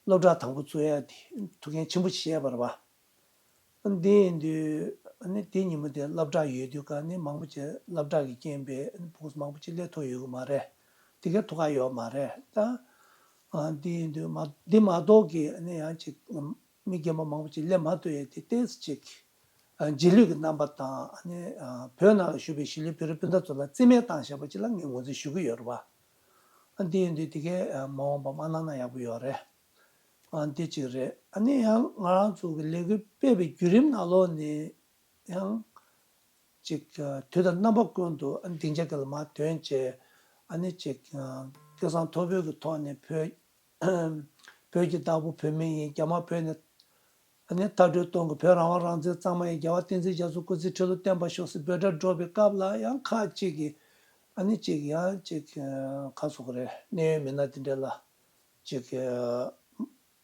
སློབ་གྲྭ་དང་པོ་བཙུགས་ཡ་དེ་ཐུགས་འགན་ཆེན་པོ་བཞེས་པ་རེད་པ། འདི་ཡིན་དུས་ཨ་ནི་དེ་ཉིན་མོ་དེ་སློབ་གྲྭ་ཡོད་དུས་ཀ་ནི་མང་པོ་ཅིག་སློབ་གྲྭ་གི་རྐྱེན་པས་ཨ་ནི་ཕྲུ་གུ་མང་པོ་ཅིག་སླེབས་ཐུབ་ཡོད་ཀྱི་མ་རེད། དེ་གའི་ཐུག་ག་ཡོད་མ་རེད་ད། ཨ་འདི་ཡིན་དུས་མ་འདི་མ་གཏོགས་ཀྱི་ཨ་ནི་ཡང་ཅིག་མི་རྒན་པ་མང་པོ་ཅིག་སླེབས་མ་ཐུབ་ཡས་དེ་ཏོག་ཙམ་ཅིག་ཨ་རྗེས་ལུས་ཀྱི་རྣམ་པ་དང་ཨ་ནི་ཨ་བོད་ནང་ལ་བཞུགས་པའི་གཞིས་ལུས་བོད་རིགས་སྤུན་ཟླ་ཚོ་ལ་རྩིས་མེད་བཏང་བཞག་པ་ཅིག་ལ་ངས་ངོས་འཛིན་ཞུ་གི་ཡོད་རེད་པ། ཨ་འདི་ཡིན་དུས་དེ་གའི་ཨ་མ་འོངས་པ་མ་གནང་ན་ཡག་པོ་ཡོད་རེད། ཨ་འདི་གཅིག་རེད། ཨ་ནི་ཡང་ང་རང་ཚོ་གི་ལས་འགུལ་སྤེལ་བའི་བརྒྱུད་རིམ་ནང་ལོགས་ནས་ཡང་ཅིག་དུས་དང་རྣམ་པ་ཀུན་ཏུ་ཨ་ནི་སྡིངས་ཆ་གི་ལ་མར་ཐོན་བྱས། ཨ་ནི་ཅིག་སྐལ་བཟང་མཐོ་པོའི་གི་ཐོག་ནས་བོད་བོད་ཀྱི་བདག་པོ་བོད་མི་ཡིན། རྒྱ་དམར་བོད་ནས་ཨ་ནི་མཐར་སྐྲོད་གཏོང་དགོས། བོད་རང་དབང་རང་བཙན་གཙང་མ་ཡིན། རྒྱལ་བ་བསྟན་འཛིན་རྒྱ་མཚོ་སྐུ་ཚེ་ཁྲི་ལོ་བརྟན་པར་ཤོག་ཟེར་འབོད་སྒྲ་སྒྲོག་པའི་སྐབས་ལ་ཡང་ཁག་ཅིག་གིས་ཨ་ནི་ཅིག་ཡང་ཅིག་ག་རེ་ཟེར་དགོས་རེད། གནད་ཡོད་མི་སྣ་དེ་འདྲ་ལ་ཅིག་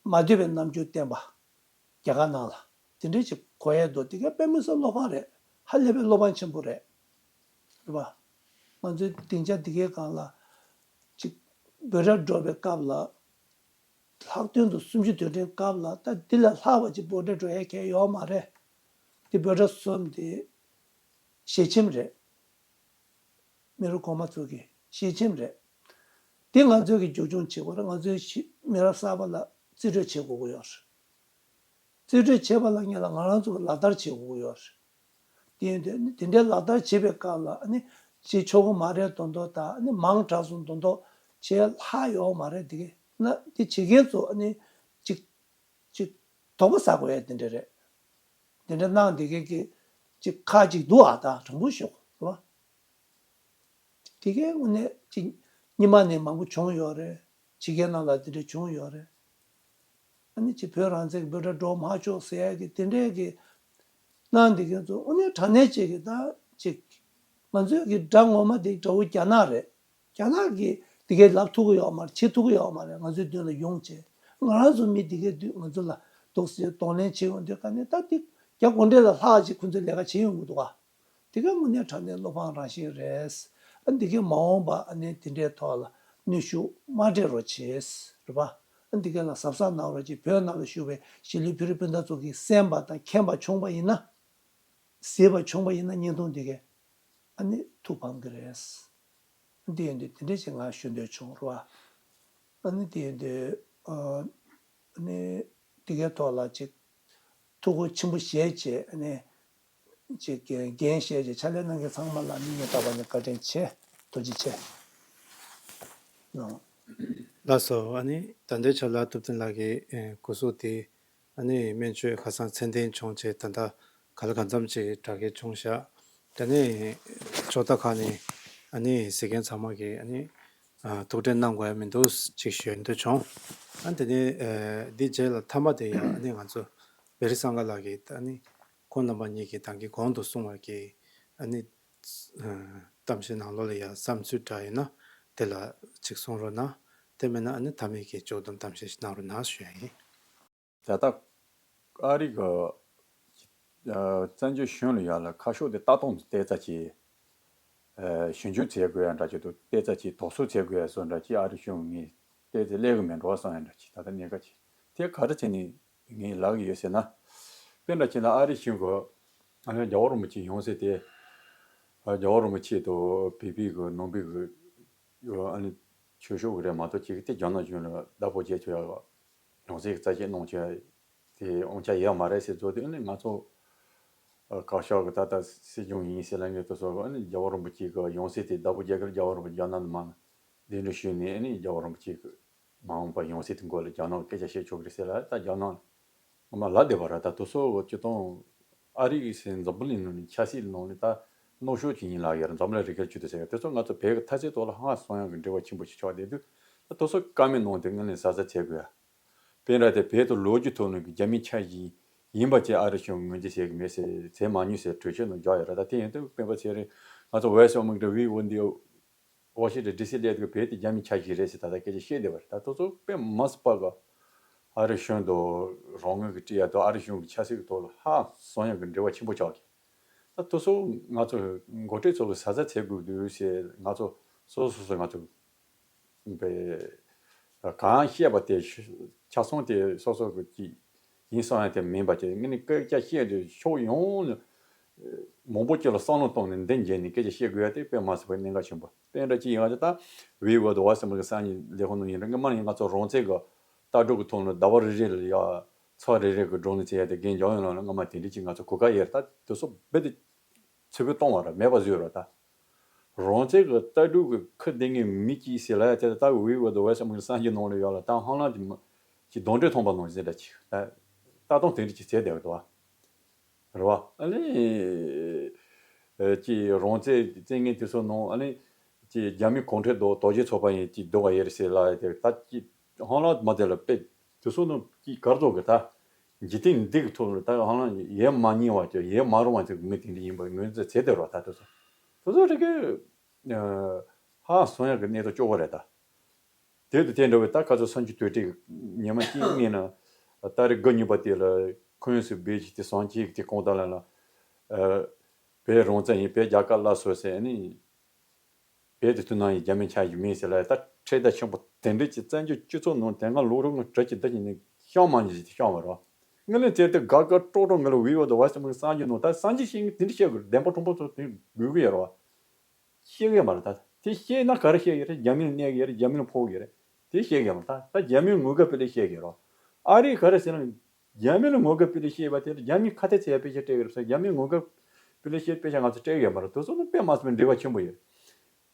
མ་འདོད་པའི་རྣམ་འགྱུར་བསྟན་པ། རྒྱ་གར་ནང་ལ་དེ་འདྲ་ཅིག་གོ་ཡས་འདུག་དེ་ག་དཔེ་མི་སྲིད་བློ་ཕངས་རེད། ཧ་ལས་པའི་བློ་ཕངས་ཆེན་པོ་རེད། རེད་པ། ང་ཚོའི་སྡིངས་ཆ་འདི་གའི་སྒང་ལ་ཅིག་འབོད་སྒྲ་སྒྲོག་པའི་སྐབས་ལ། ལྷག་དོན་དུ་གསུམ་བཅུ་དུས་དྲན་སྐབས་ལ་ད་འདི་ལས་ལྷག་པ་ཅིག་འབོད་སྒྲ་སྒྲོག་ཡས་གང་ཡང་ཡོད་མ་རེད། འདི་འབོད་སྒྲ་གསུམ་དེ་ཞལ་ཆེམས་རེད། མི་རབས་གོང་མ་ཚོ་གི་ཞལ་ཆེམས་རེད། འདི་ང་ཚོས་ཀྱི་མཇུག་སྐྱོང་བྱེད་དགོས་རེད། ང་ཚོའི་ཤི- མི་རབས་གསར་པ་ལ་རྩིས་སྤྲོད་བྱེད་དགོས་ཀྱི་ཡོད་རེད། རྩིས་སྤྲོད་བྱེད་པ་ལ་ངེད་ལ་ང་རང་ཚོ་གི་ལག་བསྟར་བྱེད་དགོས་ཀྱི་ཡོད་རེད། དེ་ཡིན་དུས་ནི་དེ་འདྲའི་ལག་བསྟར་བྱེད་པའི་སྐབས་ལ་ཨ་ནི་བྱེད་ཆོག་གི་མ་རེད་མདོག་མདོག་དང་ཨ་ནི་མང་དྲགས་སོང་མདོག་མདོག་བྱས་ལྷག་ཡོད་མ་རེད། དེ་གས་ན་དེ་བྱེད་མཁན་ཚོ་ཨ་ནི་ཅིག་ཅིག་དོགས་པ་ཟ་དགོས་ཡ་དེ་འདྲ་རེད། དེ་འདྲ་གནང་དེ་གས་ཀྱི་ཅིག་ཁག་ཅིག་འདུག་ཨ། ད་དྲང་པོ་ཞུ་དགོས་རེད་བ། དེ་གའི་དངོས་གནས་ཅིག་སྔོན་མ་ནས་མང་པོ་བྱུང་ཡོད་རེད། ཕྱི་རྒྱལ་ནང་ལ་དེ་འདྲ་བྱུང་ཡོད་རེད། ཨ་ནི་ཅིག་བོད་རང་བཙན་གྱི་འབོད་སྒྲ་སྒྲོག་མ་ཆོག་ཟེར་ཡ་གི་དེ་འདྲའི་གི་གནང་འདི་གའི་ཚོ་དངོས་གནས་དྲང་གནས་ཅིག་གི་ད་ཅིག་ང་ཚོའི་གི་དགྲ་ངོ་མ་དེ་དགྲ་བོ་རྒྱ་ནག་རེད། རྒྱ་ནག་གིས་དེ་གའི་ལབ་ཐུབ་ཀྱི་ཡོད་མ་རེད། བྱེད་ཐུབ་ཀྱི་ཡོད་མ་རེད། ང་ཚོའི་མདུན་ལ་ཡོང་བྱས་ང་རང་ཚོ་མི་དེ་གའི་དུས་ང་ཚོ་ལ་འདུག་ཟེར་གདོང་ལེན་བྱེད་ཡོང་དུས་ག་ནས་ད་དེ་རྒྱ་གུང་ཁྲན་ལ་ལྷག་ཅིག་ཁོ་ཚོས་ལས་ཀ་བྱེད་ཡོང་གི་འདུག་ག་དེ་ག་དངོས་གནས་དྲང་གནས་བློ་ཕངས་རང་བཞིན་རེད། ཨ་འདི་གའི་མ་འོངས་པ་ཨ་ནི་དེ་འདྲའི་ཐོག་ལ་གནོན་ཤུགས་མ་སྤྲད་རོགས་བྱེད། རེད་པ། ཨ་འདི་གའི་ལ་གཟབ་གཟབ་གནང་རོགས་བྱེད། བོད་ནང་ལ་བཞུགས་པའི་གཞིས་ལུས་བོད་རིགས་སྤུན་ཟླ་ཚོ་གིས་གསན་པ་དང་མཁྱེན་པ་བྱུང་བ་ཡིན་ན། གཟིགས་པ་བྱུང་བ་ཡིན་ན་བརྙན་ཐུང་འདི་གའི་ཨ་ནི་ཐུགས་ཕམ་གི་རེད། ཨ་འདི་ཡིན་དུས་དེ་འདྲ་ཞིག་ང་ཞུ་འདོད་བྱུང་རེད་པ། ཨ་ནི་དེ་ཡིན་དུས་ཨ་ནི་འདི་གའི་ཐོག་ལ་ཅིག་ཐུགས་ཁུར་ཆེན་པོ་བཞེས་བྱས་ཨ་ནི། ཅིག་འགན་འགན་བཞེས་ཀྱི་ཕྱག་ལས་གནང་མཁན་ཚང་མ་ལ་སྙིང་ནས་བདག་པ་ནས་བཀའ་དྲིན་ཆེ། ཐུགས་རྗེ་ཆེ་གནང་། ལགས་སོ། ཨ་ནི་ད་ལྟའི་ཆར་ལ་ཐུབ་བསྟན་ལགས་ཀྱི་སྐུ་གཟུགས་དེ་ཨ་ནི་སྨན་བཅོས་ཁ་སང་ཚད་ལྡན་བྱུང་བྱས་ད་ལྟ་ག་ལ་གང་འཚམ་ཅིག་དྲག་སྐྱེད་བྱུང་ཤག་དེ་ནས་ཕྱོགས་མཐའ་ཁག་ནས་ཨ་ནི་གཟིགས་མཁན་ཚང་མ་གིས་ཨ་ནི་ཐུགས་ཁྲལ་གནང་དགོས་ཡ་མི་འདུག་ཅིག་ཞུ་འདོད་བྱུང་། ཨ་དེ་ནས་འདི་རྗེས་ལ་མཐའ་མ་དེ་ཡང་ཨ་ནི་ང་ཚོ་བེ་རི་སངྒ་ལགས་ཀྱིས་ཨ་ནི། ཁོང་རྣམ་པ་གཉིས་ཀྱིས་ད་གིན་གོང་དུ་གསུངས་པ་གི་ཨ་ནི་གཏམ་བཤད་ནང་ལོགས་ལ་ཡང་བསམ་ཚུལ་འདྲ་ཡོད་ན་དེ་ལ་ཅིག་གསུང་རོགས་གནང་། དེ་མིན་ན་ཨ་ནི་མཐའ་མའི་གི་ཕྱོགས་བསྡོམས་གཏམ་བཤད་ཞིག་གནང་རོགས་གནང་ཞུ་ཡ་ཡིན། ད་ལྟ་ཨ་རི་གི་བཙན་བྱོལ་གཞུང་ལ་ཡ་ལ་ཁ་ཕྱོགས་དེ་ལྟ་སྟངས་དེ་ཏོག་ཙམ་ཅིག་ཞིབ་འཇུག་བྱེད་དགོས་ཡ་འདྲ་ཅིག་འདུག་ཏོག་ཙམ་ཅིག་དོགས་ཟོན་བྱེད་དགོས་ཡ་བཟོ་འདྲ་ཅིག་ཨ་རི་གཞུང་ངས་ཏོག་ཙམ་སླེབས་གི་མེད་འགྲོ་བསམ་ཡ་འདྲ་ཅིག་ད་ལྟ་གནད་འགག་ཅིག་དེ་ག་རེ་བྱས་ནས། ངས་ལབ་ཀྱི་ཡོད་ཟེར་ན། དཔེར་ན་བྱས་ན་ཨ་རི་གཞུང་གིས་ཨ་ནི་རྒྱལ་བ་རིན་པོ་ཆེ་ཡོང་ཟེར་ཏེ། རྒྱལ་བ་རིན་པོ་ཆེ་དང་བོད་པའི་གི་ནང་པའི་གི་ཨ་ནི་ཆོས་ཕྱོགས་གི་རེད་མ་གཏོགས་ཅིག་དེ་རྒྱ་ནག་གཞུང་ལ་བདག་པོ་བྱས་ཆོག་ཡ་ཡོང་ཟེར་གི་རྩ་ཆེན་གནང་ཆོག་ཡ་དེ་དབང་ཆ་ཡོད་མ་རེད་ཟེར་བཟོ་དུས་ཨ་ནི་ང་ཚོ་བཀའ་ཤག་གི་ད་ལྟ་སྲིད་སྐྱོང་ཡིན་ཟེར་ལབ་མཁན་དེ་ཚོ་ཨ་ནི་རྒྱལ་བ་རིན་པོ་ཆེ་གི་ཡོང་ཟེར་ཏེ་བདག་པོ་རྒྱག་གི་རྒྱལ་བ་རིན་པོ་ཆེ་རྒྱ་ནག་ནང་མ་གདན་འདྲེན་ཞུས་ནས་ཨ་ནི་རྒྱལ་བ་རིན་པོ་ཆེ་གི་མ་འོངས་པ་ཡོང་སྲིད་དེ་འགོ་ལ་རྒྱ་ནག་སྐད་ཆ་བཤད་ཆོག་གི་རེད་ཟེར་ལ་ད་རྒྱ་ནག་ངོ་མ་ལབ་བསྡད་པ་ར། ད་དེ་ཚོ་སྤྱི་བཏང་ཨ་རི་ཟེར་འཛམ་བུ་གླིང་ནང་ནས་ཆབ་སྲིད་ནང་ནས་ད་གནོན་ཤུགས་ཅིག་ཡིན་ལབ་ཡོད་རེད། འཛམ་གླིང་རི་ཁར་ཆུ་དེ་ཟེར་ཡ་དེ་ཚོ་ང་ཚོ་བོད་ཀྱི་མཐའ་ཚད་ཐོག་ལ་ཧང་སང་ཡག་གི་འབྲེལ་བ་ཆེན་པོ་ཞིག་ཆགས་བསྡད་དུས་ད་དེ་ཚོ་བཀའ་མོལ་གནང་དེ་དངོས་གནས་གཟབ་གཟབ་བྱེད་དགོས་ཡ། དཔེར་ན་དེ་བོད་དུ་ལོ་རྒྱུས་ཐོག་ནས་ཀྱི་རྒྱ་མིའི་ཆ་ཞིག་ཡིན་པ་བཅས་ཨ་རི་གཞུང་ངོས་འཛིན་བྱེད་ཀྱི་མེད་ཟེར་བྱེད་མ་མྱོང་ཟེར་གྲོས་ཆོད་ནང་བཞག་ཡོད་རེད། ད་དེ་ཡིན་དུས་སྤེན་པ་ཚེ་རིང་ང་ཚོ་ཝེ་སི་ཨ་མི་རི་ཀ་ཝི་ཝོ་འདི། ཝ་ཤིང་ཊོན་ཌི་སི་སླེབས་དུས་བོད་དེ་རྒྱ་མིའི་ཆ་ཞིག་རེད་ཟེར་ད་ལྟ་སྐད་ཆ་བཤད་བསྡད་པ་རེད། ད་དེ་ཚོ་དཔེ་མ་སྲིད་པ་གི་ཨ་རི་གཞུང་དང་རང་ངོས་ཀྱི་འབྲེལ་ཡ་དང་ཨ་རི་གཞུང་གི་ཆབ་སྲིད་ཀྱི་ཐོག་ལ་ཧང་སང་ཡག་གི་འབྲེལ་བ་ཆེན་པོ་ཆགས་ཀྱི། ད་དེ་ཚོ་ང་ཚོ་འགོ་ཁྲིད་ཚོ་གི་གཟབ་གཟབ་བྱེད་དགོས་འདུག་ཟེར་ང་ཚོ་སོ་སོ་སོ་ང་ཚོ་པའི་གང་བཤད་པ་དེ་ཆ་ཚང་དེ་སོ་སོ་གི་ཅིག་ཡིན་བསམ་ཡ་དེ་མིན་པ་ཅིག་ངས་ནི་སྐད་ཆ་བཤད་དུས་ཕྱོགས་ཡོངས་ནས་མང་པོ་ཅིག་ལ་བསམ་བློ་བཏང་ནས་འདི་འཇལ་ནས་སྐད་ཆ་བཤད་དགོས་ཡ་དེ་དཔེ་མ་སྲིད་པའི་གནད་འགག་ཆེན་པོ། དཔེ་འདྲ་ཅིག་ཡིན་ང་ཚོ་ད་ཝི་ཝོ་དང་ཝ་ཤིང་ཊོན་ཌི་སི་གི་སང་ཉིན་ལས་ཁུངས་ནང་ཡིན་རེད། སྔ་མ་ཡིན་ང་ཚོ་རང་བཙན་གི་ལྟ་གྲུབ་ཀྱི་ཐོག་ནས་ཟླ་བ་རེ་རེ་ལ་ཡ་ཚེག་རེ་རེ་གི་ཌོ་ནེ་ཊི་བྱེད་ཡ་དེ་འགན་རྒྱག་ཡོང་ལ་སྔ་མ་དེ་འདྲ་ཅིག་ང་ཚོ་གོ་སྐབས་ཡོད་རེད། ད་དེ་ཚོ་རྦད་དེ་ཚིག་པོ་གཏོང་བ་ར་མེད་པ་བཟོས་ར། ད་རང་བཙན་གྱི་ལྟ་གྲུབ་ཀྱི་ཁུར་ལྡན་མཁན་མི་གཅིག་ཟེར་ལ་ཡ་དེ་ད་ཝི་ཝོ་དང་ཝེ་སི་ཨ་མི་རི་ཀ་སངས་རྒྱས་ནང་ལ་ཡོད་ལ་ད་ཧང་ལང་དེ་མ་ གི་གདོན་འདྲེ་མཐོང་པ་ནང་བཞིན་འདྲ་ཅིག་ད་ལྟ་སྟངས་དེ་འདྲ་ཅིག་བྱས་བསྡད་ཡོད་དོ། རེད་བ། ཨ་ནི། ཨ་ཅིག་རང་བཙན་བཙན་ངན་དེ་ཚོ་ནང་ཨ་ནི། ཅིག་རྒྱ་མི་གུང་ཁྲན་ཏང་དོལ་རྒྱལ་ཚོགས་པ་ཡིན་ཅིག་སྡུག་བ་ཡེ་རེད་ཟེར་ལ་ཡ་དེ་ད་ཅིག་ཧང་ལ་མ་དེ་ལ་དཔེ་དེ་ཚོ་ནང་ཅིག་གར་ཚོགས་གི་ད་འཇིག་རྟེན་འདི་གི་ཐོག་ལ་ད་ཧང་ལ་ཡེ་མ་རྙིང་བ་ཅིག་ཡེ་མ་རུང་བ་ཅིག་མི་དེ་འདྲ་ཡིན་པ་ངོས་འཛིན་བྱས་བསྡད་རོགས། ད་དེ་ཚོ་དེ་ཚོ་རིག་གི་ཧང་སང་ཡག་གི་གནས་སྟངས་སྐྱོ་བོ་རེད་ད། དེ་དང་དེ་འདྲ་བའི་ད་ག་ཚོད་སངས་རྒྱས་དོན་གྲུབ་ཉི་མ་གཅིག་སྔོན་ན་ཏ་རིག་དགུ་གཉིས་པ་དེ་ལ་ཁོང་ཚོས་བོད་ཀྱི་དེ་སངས་རྒྱས་ཀྱི་དེ་གོང་དང་ལ་ལ་བོད་རང་བཙན་ཡིན། བོད་རྒྱལ་ཁབ་སླར་གསོ་ཟེར་ནས་བོད་དེ་ཐུག་ན་ཡང་རྒྱ་མི་ཆགས་ཀྱི་མིན་ཟེར་ལ་ད་ཁྲེལ་ཟླ་ཆེན་པོ་དེ་འདྲ་ཅིག་བཙན་བྱོལ་སྤྱི་ཚོགས་ནང་དེ་སྔ་ལོ་རིམ་ལ་གྲི་གཅིག་མདའ་གཅིག་ནས་བཤམས་མ་ཉིན་ཅིག་བཤམས་པ་རེད། ངས་ལན་བཙལ་ཏེ་དགའ་དགའ་སྤྲོ་སྤྲོ་ངས་ལ་བི་བ་དང་བ་སི་མི་སངས་རྒྱས་ནང་ད་སངས་རྒྱས་ཤེས་ངས་དེ་འདྲ་བཤད་དགོས་རེད། བདེན་པ་ཁྲོམ་པ་ཚོ་དེ་དགོས་ཀྱི་ཡོད་རེད་བ། ཤེས་ཀྱི་མ་རེད་ད། དེ་ཤེས་ན་ག་རེ་ཤེས་ཀྱི་རེད། རྒྱ་མི་ལ་གནས་ཀྱི་རེད། རྒྱ་མི་ལ་ཕོག་གི་རེད། དེ་ཤེས་ཀྱི་མ་རེད་ད། ད་རྒྱ་མིའི་ངོ་དགའ་ཕི་ལ་ཤེས་ཀྱི་རོ། ཨ་རི་ག་རེ་ཟེར་ན། རྒྱ་མི་ལ་ངོ་དགའ་ཕི་ལ་ཤེས་པ་དེ་རྒྱ་མི་ཁ་གཏད་ཚད་དཔེ་ཆ་སྤྲད་ཀྱི་རེད་ཟེར། རྒྱ་མིའི་ངོ་དགའ་ཕི་ལ་ཤེས་དཔེ་ཆ་ང་ཚོ་སྤྲད་ཀྱི་མ་རེད། དེ་ཚོ་ནི་དཔེ་མ་སྲིད་པའི་འབྲེལ་བ་ཆེན་པོ་ཡོད།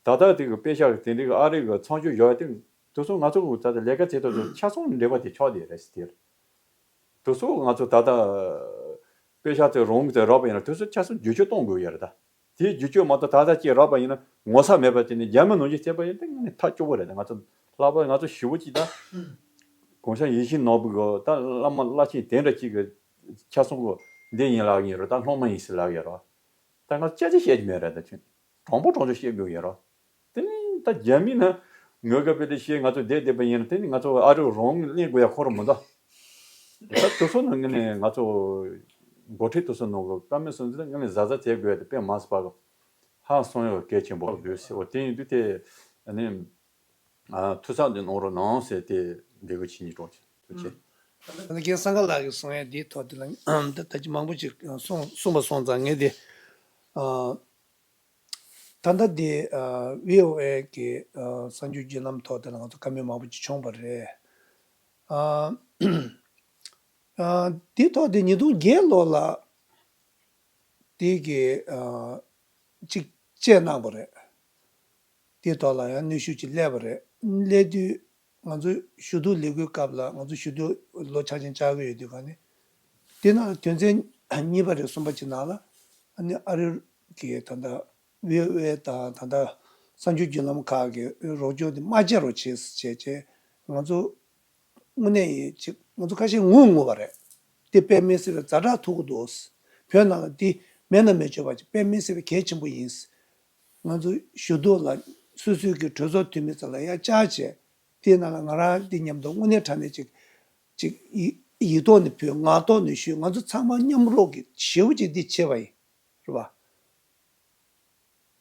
ད་ལྟ་དེ་གི་དཔེ་ཆ་གི་དེ་འདྲའི་གི་ཨ་རི་གི་ཚང་སྤྱོད་ཡོད་དེ། དེ་ཚོ་ང་ཚོ་གི་ད་ལྟ་ལས་ཀ་བྱེད་ཐུབ་ཚོ་ཆ་ཚང་འབྲེལ་བ་དེ་ཆགས་བསྡད་རེད་ཟེར་དེ་རེད། དེ་ཚོ་ང་ཚོ་ད་ལྟ་དཔེ་ཆ་དེ་རང་གི་དེ་རག་པ་ཡིན་ན་དེ་ཚོ་ཆ་ཚང་བསྒྱུར་བཅོས་གཏོང་དགོས་ཡ་རེད་ད། དེའི་བསྒྱུར་བཅོས་མ་གཏོགས་ད་ལྟ་ཅིག་རག་པ་ཡིན་ན་ངོ་ཚ་མེད་པ་དེ་ནི་རྒྱ་མི་ནང་བཞིན་བྱས་པ་ཡིན་ན་དངོས་གནས་ཐག་སྐྱོ་པོ་རེད། ང་ཚོ་ལྷག་པར་ང་ཚོ་ཞེ་པོ་ཅིག་ད་གོང་ས་ཡིད་བཞིན་ནོར་བུ་གི་ད་བླ་མ་བླ་ཆེན་དེ་འདྲ་ཅིག་གི་ཆ་ཚང་གི་འདི་ཡིན་ལབ་ཡིན་རོ། ད་སློབ་མ་ཡིན་ཟེར་ལབ་ཡོད་རོ། ད་ང་ཅག་ཅིག་བཤད་ཀྱི་མེད་རེད། ད་ཁྱོད་དྲང་པོ་དྲང་བཞག་བཤད་དགོས་ཡོད་རོ། དེ་ནི་ད་རྒྱ་མི་ན་ངོ་དགའ་ཕི་ལ་ཤེས་ང་ཚོ་བསྡད་བསྡད་པ་ཡིན་ན་དེ་ནི་ང་ཚོ་ཨ་རི་རང་གླེང་དགོས་ཡ་ཁོ་རང་མི་འདུག་ད་དེ་ཚོ་ནང་ངས་ནས་ང་ཚོ་འགོ་ཁྲིད་དེ་ཚོ་ནང་གི་བཀའ་མོལ་གསུང་ཚུལ་ངས་ནས་གཟབ་གཟབ་བྱེད་དགོས་ཡ་དེ་དཔེ་མ་སྲིད་པ་གི་ཧང་སང་ཡོད་གལ་ཆེན་པོ་ཡོད་ཟེར་བ་དེ་ཡིན་དུས་དེ་ནི་ཨ་ཐུགས་བསམ་དེ་གནང་རོགས་གནང་ཟེར་དེ་འབོད་སྐུལ་བྱེད་སྙིང་བྲོ་ཆེ། ཐུགས་རྗེ་ཆེ། ད་ལྟ་རྒན་བསམ་དཀར་ལགས་ཀྱིས་གསུང་ཡ་འདིའི་ཐོག་དེ་ལ་ད་ད་ཅི་མང་པོ་ཅིག་གསུངས་གསུངས་པ་སོང་ཙང་ངས་དེ་ཨ། ད་ལྟ་འདི་ཨ་བྷི་ཨོ་ཨེ་གི་ཨ་གསར་འགྱུར་བརྒྱུད་ལམ་ཐོག་དེ་ལ་ང་ཚོ་བཀའ་མོལ་མང་པོ་ཅིག་བྱུང་བ་རེད། ཨ་ཨ་འདི་ཐོག་དེ་ཉིས་སྟོང་བརྒྱད་ལོ་ལ་དེ་གི་ཨ་ཅིག་བཅད་གནང་བ་རེད། དེ་ཐོག་ལ་ཡང་གནོན་ཤུགས་ཅིག་སླེབས་པ་རེད། སླེབས་དུས་ང་ཚོ་ཞུ་གཏུག་ལས་འགུལ་སྐབས་ལ་ང་ཚོ་ཞུ་གཏུག་ལོ་ཆ་ཆེན་བཅར་གི་ཡོད་དུས་ག་ནས་དེ་ནང་དོན་ཚན་གཉིས་པ་རེད་གསུམ་པ་ཅིག་ནང་ལ་ཨ་ནི་ཨ་རི་གི་ད་ལྟ་བྷི་ཨོ་ཨེ་དང་ད་ལྟ་གསར་འགྱུར་བརྒྱུད་ལམ་ཁག་གི་རོགས་སྐྱོར་དེ་མ་བྱེད་རོགས་བྱེད་ཟེར་བྱས་བྱས་ང་ཚོ་དངོས་གནས་ཡིན་ཅིག་ང་ཚོ་ཁ་ཤས་ངུ་ངུ་བ་རེད། དེ་དཔེ་མི་སྲིད་པའི་ཛ་དྲག་ཐུག་གི་འདུག་བོད་ནང་ལ་འདི་མེད་ན་མི་ཆོག་པ་ཅིག་དཔེ་མི་སྲིད་པའི་གལ་ཆེན་པོ་ཡིན། ང་ཚོ་ཞུ་གཏུག་ལ་སོ་སོའི་གི་གྲོས་ཚོགས་འཐུས་མི་ཚོ་ལ་ཡང་བཅར་བྱས་དེའི་ནང་ལ་ང་རང་འདི་མཉམ་དུ་དངོས་གནས་དྲང་གནས་ཅིག་ཅིག་ཡིག་ཡིག་ཐོག་ནས་ཕུལ། ངག་ཐོག་ནས་ཞུས། ང་ཚོ་ཚང་མ་མཉམ་རོགས་ཀྱི་ཞེ་པོ་ཅིག་འདི་བྱས་པ་ཡིན། རེད་པ།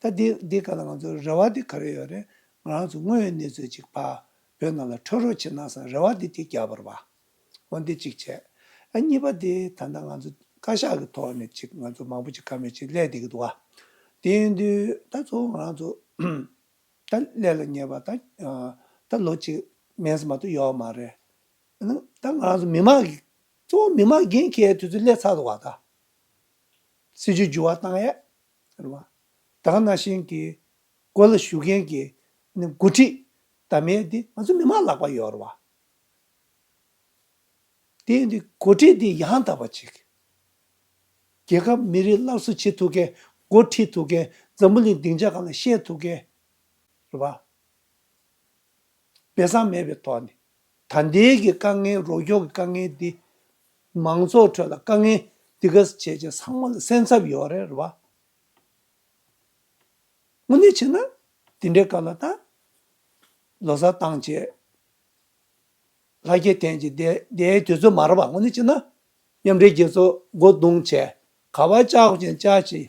ད་འདི་འདི་ག་ལ་ང་ཚོ་རེ་བ་འདི་ག་རེ་ཡོད་རེད། ང་རང་ཚོ་དངོས་ཡོད་གནས་ཚུལ་ཅིག་ཕར་བོད་ནང་ལ་འཕྲོད་རོགས་བྱེད་ན་བསམ་རེ་བ་འདི་འདི་རྒྱབ་པ་རེད་པ། འོ་འདི་གཅིག་བྱས། ཨ་གཉིས་པ་འདི་ད་ལྟ་ང་ཚོ་བཀའ་ཤག་གི་ཐོག་ནས་ཅིག་ང་ཚོ་མང་པོ་ཅིག་བཀའ་མོལ་ཅིག་སླེབས་བསྡད་ཀྱི་འདུག་ག་དེ་ཡིན་དུས་ད་གཙོ་བོ་ང་རང་ཚོ་ད་སླེབས་ལ་ཉེ་བ་ད་ད་ལོ་གཅིག་མིན་ཙམ་མ་གཏོགས་ཡོད་མ་རེད། ཨ་ནི་ད་ང་རང་ཚོ་མི་མང་གི་གཙོ་བོ་མི་མང་འགན་འཁྱེར་དུས་ཚོད་སླེབས་ཚར་འདུག་ག་ད་སྲིད་ཇུས་འགྱུར་བ་བཏང་ཡས་རེད་པ། ད་ག་ནང་བཞིན་གྱི་སྒོ་ལ་ཞུགས་མཁན་གྱི་ནི་འགོ་ཁྲིད་བདམས་ཡས་འདི་ང་ཚོ་མི་མང་ལག་པ་ཡོད་རེད་པ། དེ་ཡིན་དུས་འགོ་ཁྲིད་འདི་ཡང་དག་པ་ཅིག་རྒྱལ་ཁབ་མི་རིགས་སླར་གསོ་བྱེད་ཐུབ་མཁན། འགོ་ཁྲིད་ཐུབ་མཁན། འཛམ་བུ་གླིང་སྡིངས་ཆ་སྒང་ལ་བཤད་ཐུབ་མཁན་རེད་པ། སྦས་གསང་མེད་པའི་ཐོག་ནས་ད་ལྟའི་གི་དཀའ་ངལ། རོགས་སྐྱོར་གྱི་དཀའ་ངལ་འདི་མང་ཚོགས་ཁྲོད་ལ་དཀའ་ངལ་འདི་ག་བྱས་བྱས་ཚང་མ་ལ་སེམས་འཚབ་ཡོད་རེད། རེད་པ། དངོས་གནས་བྱས་ན་དེ་འདྲའི་སྐབས་ལ་ད་ལོ་གསར་བཏང་བྱས། ལྷ་རྒྱལ་འཐེན་བྱས་བསྡད་བསྡད་དུས་ཚོད་མ་རེད་པ། དངོས་གནས་བྱས་ན་མཉམ་འབྲེལ་རྒྱལ་ཚོགས་སྒོ་བརྡུངས་བྱས། ག་པར་བཅར་དགོས་བྱས་བཅར་བྱས།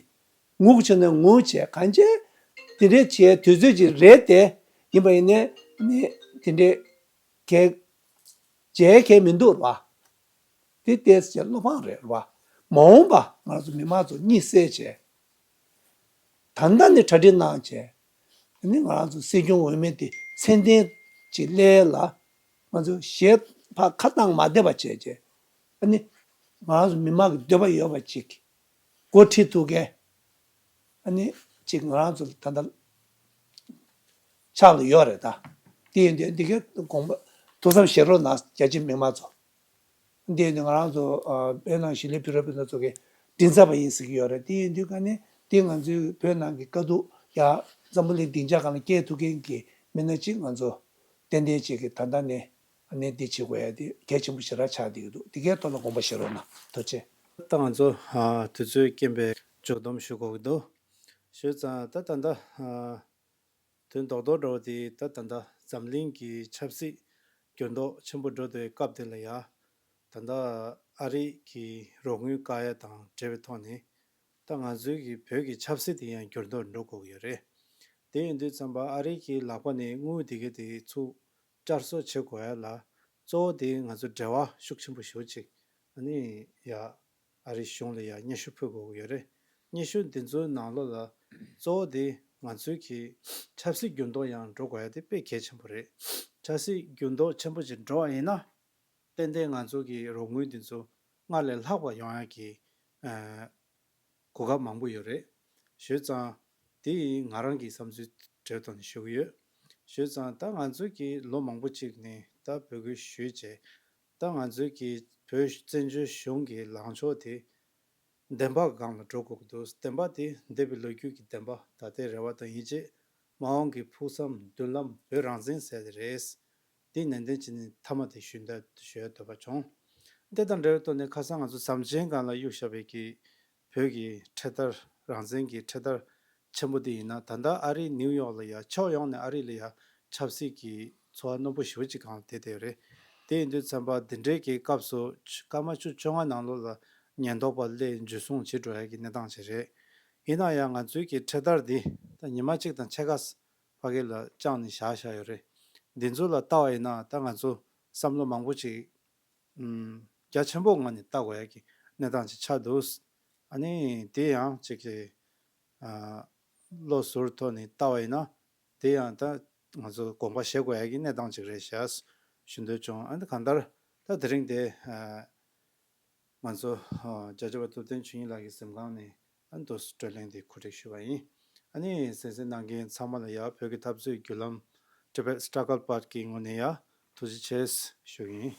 ངུ་དགོས་བྱས་ན་ངུ་བྱས། གང་བྱས་དེ་འདྲའི་བྱས་དུས་ཚོད་ཅིག་རེད་དེ། ཡིན་པ་ཡིན་ནའི་ནི་དེ་འདྲའི་གལ་བྱས་གལ་མི་འདུག་རེད་པ། དེ་ཏོག་ཙམ་བློ་ཕངས་རེད་པ། མ་འོངས་པ་ང་རང་ཚོ་མི་མང་ཚོ་གཉིད་སད་བྱས། ད་ལྟ་ནས་གྲ་སྒྲིག་གནང་བྱས། དེ་ནས་ང་རང་ཚོ་སྲིད་སྐྱོང་འོས་མི་དེ་མཚན་ལྡན་ཅིག་སླེབས་ལ། ང་ཚོ་གཞས་ཕར་ཁ་བཏང་མ་བསྡད་པ་བྱས་བྱས། ཨ་ནི་ང་རང་ཚོ་མི་མང་གི་འདོད་པ་ཡོད་པ་ཅིག་འགོ་ཁྲིད་ཐུབ་མཁན། ཨ་ནི་ཅིག་ང་རང་ཚོ་ད་ལྟ་ཕྱག་ལ་ཡོད་རེད་ད། དེ་ཡིན་དུས་འདི་གའི་དགོངས་པ་ ཐུགས་བསམ་བཞེས་རོགས་གནང་། རྒྱ་ཆེ་མི་མང་ཚོ། འདི་ཡིན་དུས་ང་རང་ཚོ་ཨ་བོད་ནང་གཞིས་ལུས་བོད་རིགས་སྤུན་ཟླ་ཚོ་གི་མགྲིན་ཚབ་པ་ཡིན་ཟེར་གྱི་ཡོད་རེད། དེ་ཡིན་དུས་ཀ་ནས་དེ་ང་ཚོའི་བོད་ནང་གི་དཀའ་སྡུག་ཡ་འཛམ་བུ་གླིང་སྡིངས་ཆ་སྒང་ལ་སྐྱེལ་ཐུབ་མཁན་གྱི་མི་སྣ་གཅིག་ང་ཚོ་ཏན་ཏན་གཅིག་གི་ད་ལྟ་ནས་ཨ་ནི་འདི་བྱེད་དགོས་ཡ་དེ་གལ་ཆེན་པོ་ཞེ་དྲག་ཆགས་བསྡད་ཀྱི་འདུག་དེ་གའི་ཐོག་ལ་དགོངས་པ་བཞེས་རོགས་གནང་། ཐུགས་རྗེ་ཆེ། ད་ང་ཚོ་ཨ་དུས་ཚོད་རྐྱེན་པས་མཇུག་སྡོམ་ཞུ་དགོས་ཀྱི་འདུག་ཞུས་ཙང་ད་ད་ལྟ་ཨ་དོན་རྡོག་རྡོག་འདྲ་བོ་དེ་ད་ད་ལྟ་འཛམ་གླིང་གི་ཆབ་སྲིད་འགྱུར་ལྡོག་ཆེན་པོ་འགྲོ་བསྡད་པའི་སྐབས་དེ་ལ་ཡ། ད་ལྟ་ཨ་རི་གི་རོགས་དངུལ་བཀག་ཡ་དང་འབྲེལ་བའི་ཐོག་ནས་ད་ང་ཚོའི་གི་བོད་ཀྱི་ཆབ་སྲིད་དེ་ཡང་འགྱུར་ལྡོག་འགྲོ་དགོས་ཀྱི་ཡོད་རེད། དེ་ཡིན་དུས་ཙམ་པ་ཨ་རི་གི་ལག་པ་ནས་དངུལ་དེ་ག་དེ་ཚུར་བསྐྱར་གསོ་བྱེད་དགོས་ཡ་ལ་གཙོ་བོ་དེ་ང་ཚོ་འབྲེལ་བ་ཤུགས་ཆེན་པོ་ཞེ་པོ་ཅིག་ཨ་ནི་ཡ་ཨ་རི་གཞུང་ལ་ཡ་སྙན་ཞུ་ཕུལ་དགོས་ཀྱི་ཡོད་རེད། སྙན་ཞུ་འདི་ཚོའི་ནང་ལོགས་ལ་གཙོ་བོ་དེ་ང་ཚོའི་གི་ཆབ་སྲིད་འགྱུར་ལྡོག་ཡང་འགྲོ་དགོས་ཡ་དེ་དཔེ་གལ་ཆེན་པོ་རེད། ཆབ་སྲིད་འགྱུར་ལྡོག་ཆེན་པོ་ཅིག་འགྲོ་བ་ཡིན་ན། ཏན་ཏན་ང་ཚོ་གི་རོགས་དངུལ་འདི་ཚོ་སྔར་ལས་ལྷག་པ་ཡོང་ཡག་གི་ཨ་གོ་སྐབས་མང་པོ་ཡོད་རེད། ཞུས་ཙང་དེ་ང་རང་གི་བསམ་ཚུལ་གྲོས་ཐོག་ནས་ཞུ་གི་ཡོད། ཞུས་ཙང་ད་ང་ཚོ་གི་ལོ་མང་པོ་ཅིག་ནས་ད་འབོད་སྐུལ་ཞུས་བྱས། ད་ང་ཚོ་གི་བོད་བཙན་བྱོལ་གཞུང་གི་ལངས་ཕྱོགས་དེ་བདེན་པ་སྒང་ལ་འགྲོ་དགོས་ཀྱི་འདུག་བདེན་པ་དེ་འདས་པའི་ལོ་རྒྱུས་ཀྱི་བདེན་པ། ད་ལྟའི་རེ་བ་དང་ཡིད་ཆེས། མ་འོངས་ཀྱི་ཕུགས་བསམ། མདུན་ལམ། བོད་རང་བཙན་ཟེར་དེ་རེད། འདི་ནན་ཏན་བྱས་ནས་མཐའ་མ་དེ་ཞུ་འདོད་ཞུ་ཡ་འདོད་པ་བྱུང་། འདི་དང་འབྲེལ་བའི་ཐོག་ནས་ཁ་སང་ང་ཚོ་ཟམ་ཆེན་སྒང་ལ་གཡུགས་བཞག་པའི་གི་བོད་ཀྱི་འཕྲེད་དར། རང་བཙན་གྱི་འཕྲེད་དར་ཆེན་པོ་འདི་ཡིན་ན་ད་ལྟ་ཨ་རིའི་ནིའུ་ཡོག་ལ་ཡ་ཕྱོགས་ཡོངས་ནས་ཨ་རི་ལ་ཡ་ཆབ་སྲིད་ཀྱི་ཚོར་བ་རྣོན་པོ་ཞེ་པོ་ཅིག་སྒང་ལ་དེད་དེ་རེད། དེ་ཡིན་དུས་ཙམ་པ་འདི་འདྲའི་གི་སྐབས་སུ་སྐར་མ་བཅུ་བཅོ་ལྔ་ནང་ལོགས་ལ་ཉེན་རྟོག་པ་སླེབས་འཇུ་བཟུང་བྱེད་འགྲོ་ཡ་གི་གནས་སྟངས་ཅིག་རེད། ཡིན་ན་ཡང་ང་ཚོའི་གི་འཕྲེད་དར་འདི་ད་ཉི་མ་གཅིག་དང་ཕྱེད་ཀ་ཕ་གི་ལ་བཅངས་ནས་བཞག་བཞག་ཡོད་རེད། འདི་ཚོ་ལ་ལྟ་བ་ཡིན་ན་ད་ང་ཚོ་བསམ་བློ་མང་པོ་ཅིག་ཨུམ་རྒྱ་ཆེན་པོ་ངང་ནས་ལྟ་དགོས་ཡ་གི་གནས་སྟངས་ཅིག་ཆགས་འདུག་ཨ་ནི་དེ་ཡང་ཅིག་གི་ཨ་བློ་གཟུར་ཐོག་ནས་ལྟ་བ་ཡིན་ན་དེ་ཡང་ད་ང་ཚོ་དགོངས་པ་བཞེས་དགོས་ཡ་གི་གནས་སྟངས་ཅིག་རེད་ཤག་ཞུ་འདོད་བྱུང་། ཨ་ནི་གང་ལྟར་ད་དེ་རིང་དེ་ཨ་ང་ཚོ་ཨ་རྒྱལ་གཅེས་པ་ཐུབ་བསྟན་ཆོས་དབྱིངས་ལགས་ཀྱི་གཟིམ་ཁང་ནས་ཨ་ནི་དུ་བགྲོ་གླེང་འདི་གོ་སྒྲིག་ཞུས་པ་ཡིན། ཨ་ནི་གསན་གཟིགས་གནང་མཁན་ཚང་མ་ལ་ཡ་བོད་ཀྱི་འཐབ་རྩོད་བརྒྱུད་ལམ་Tibet Struggle Path གི་ངོས་ནས་ཡ་ཐུགས་རྗེ་ཆེ་ཞུ་གི་ཡིན།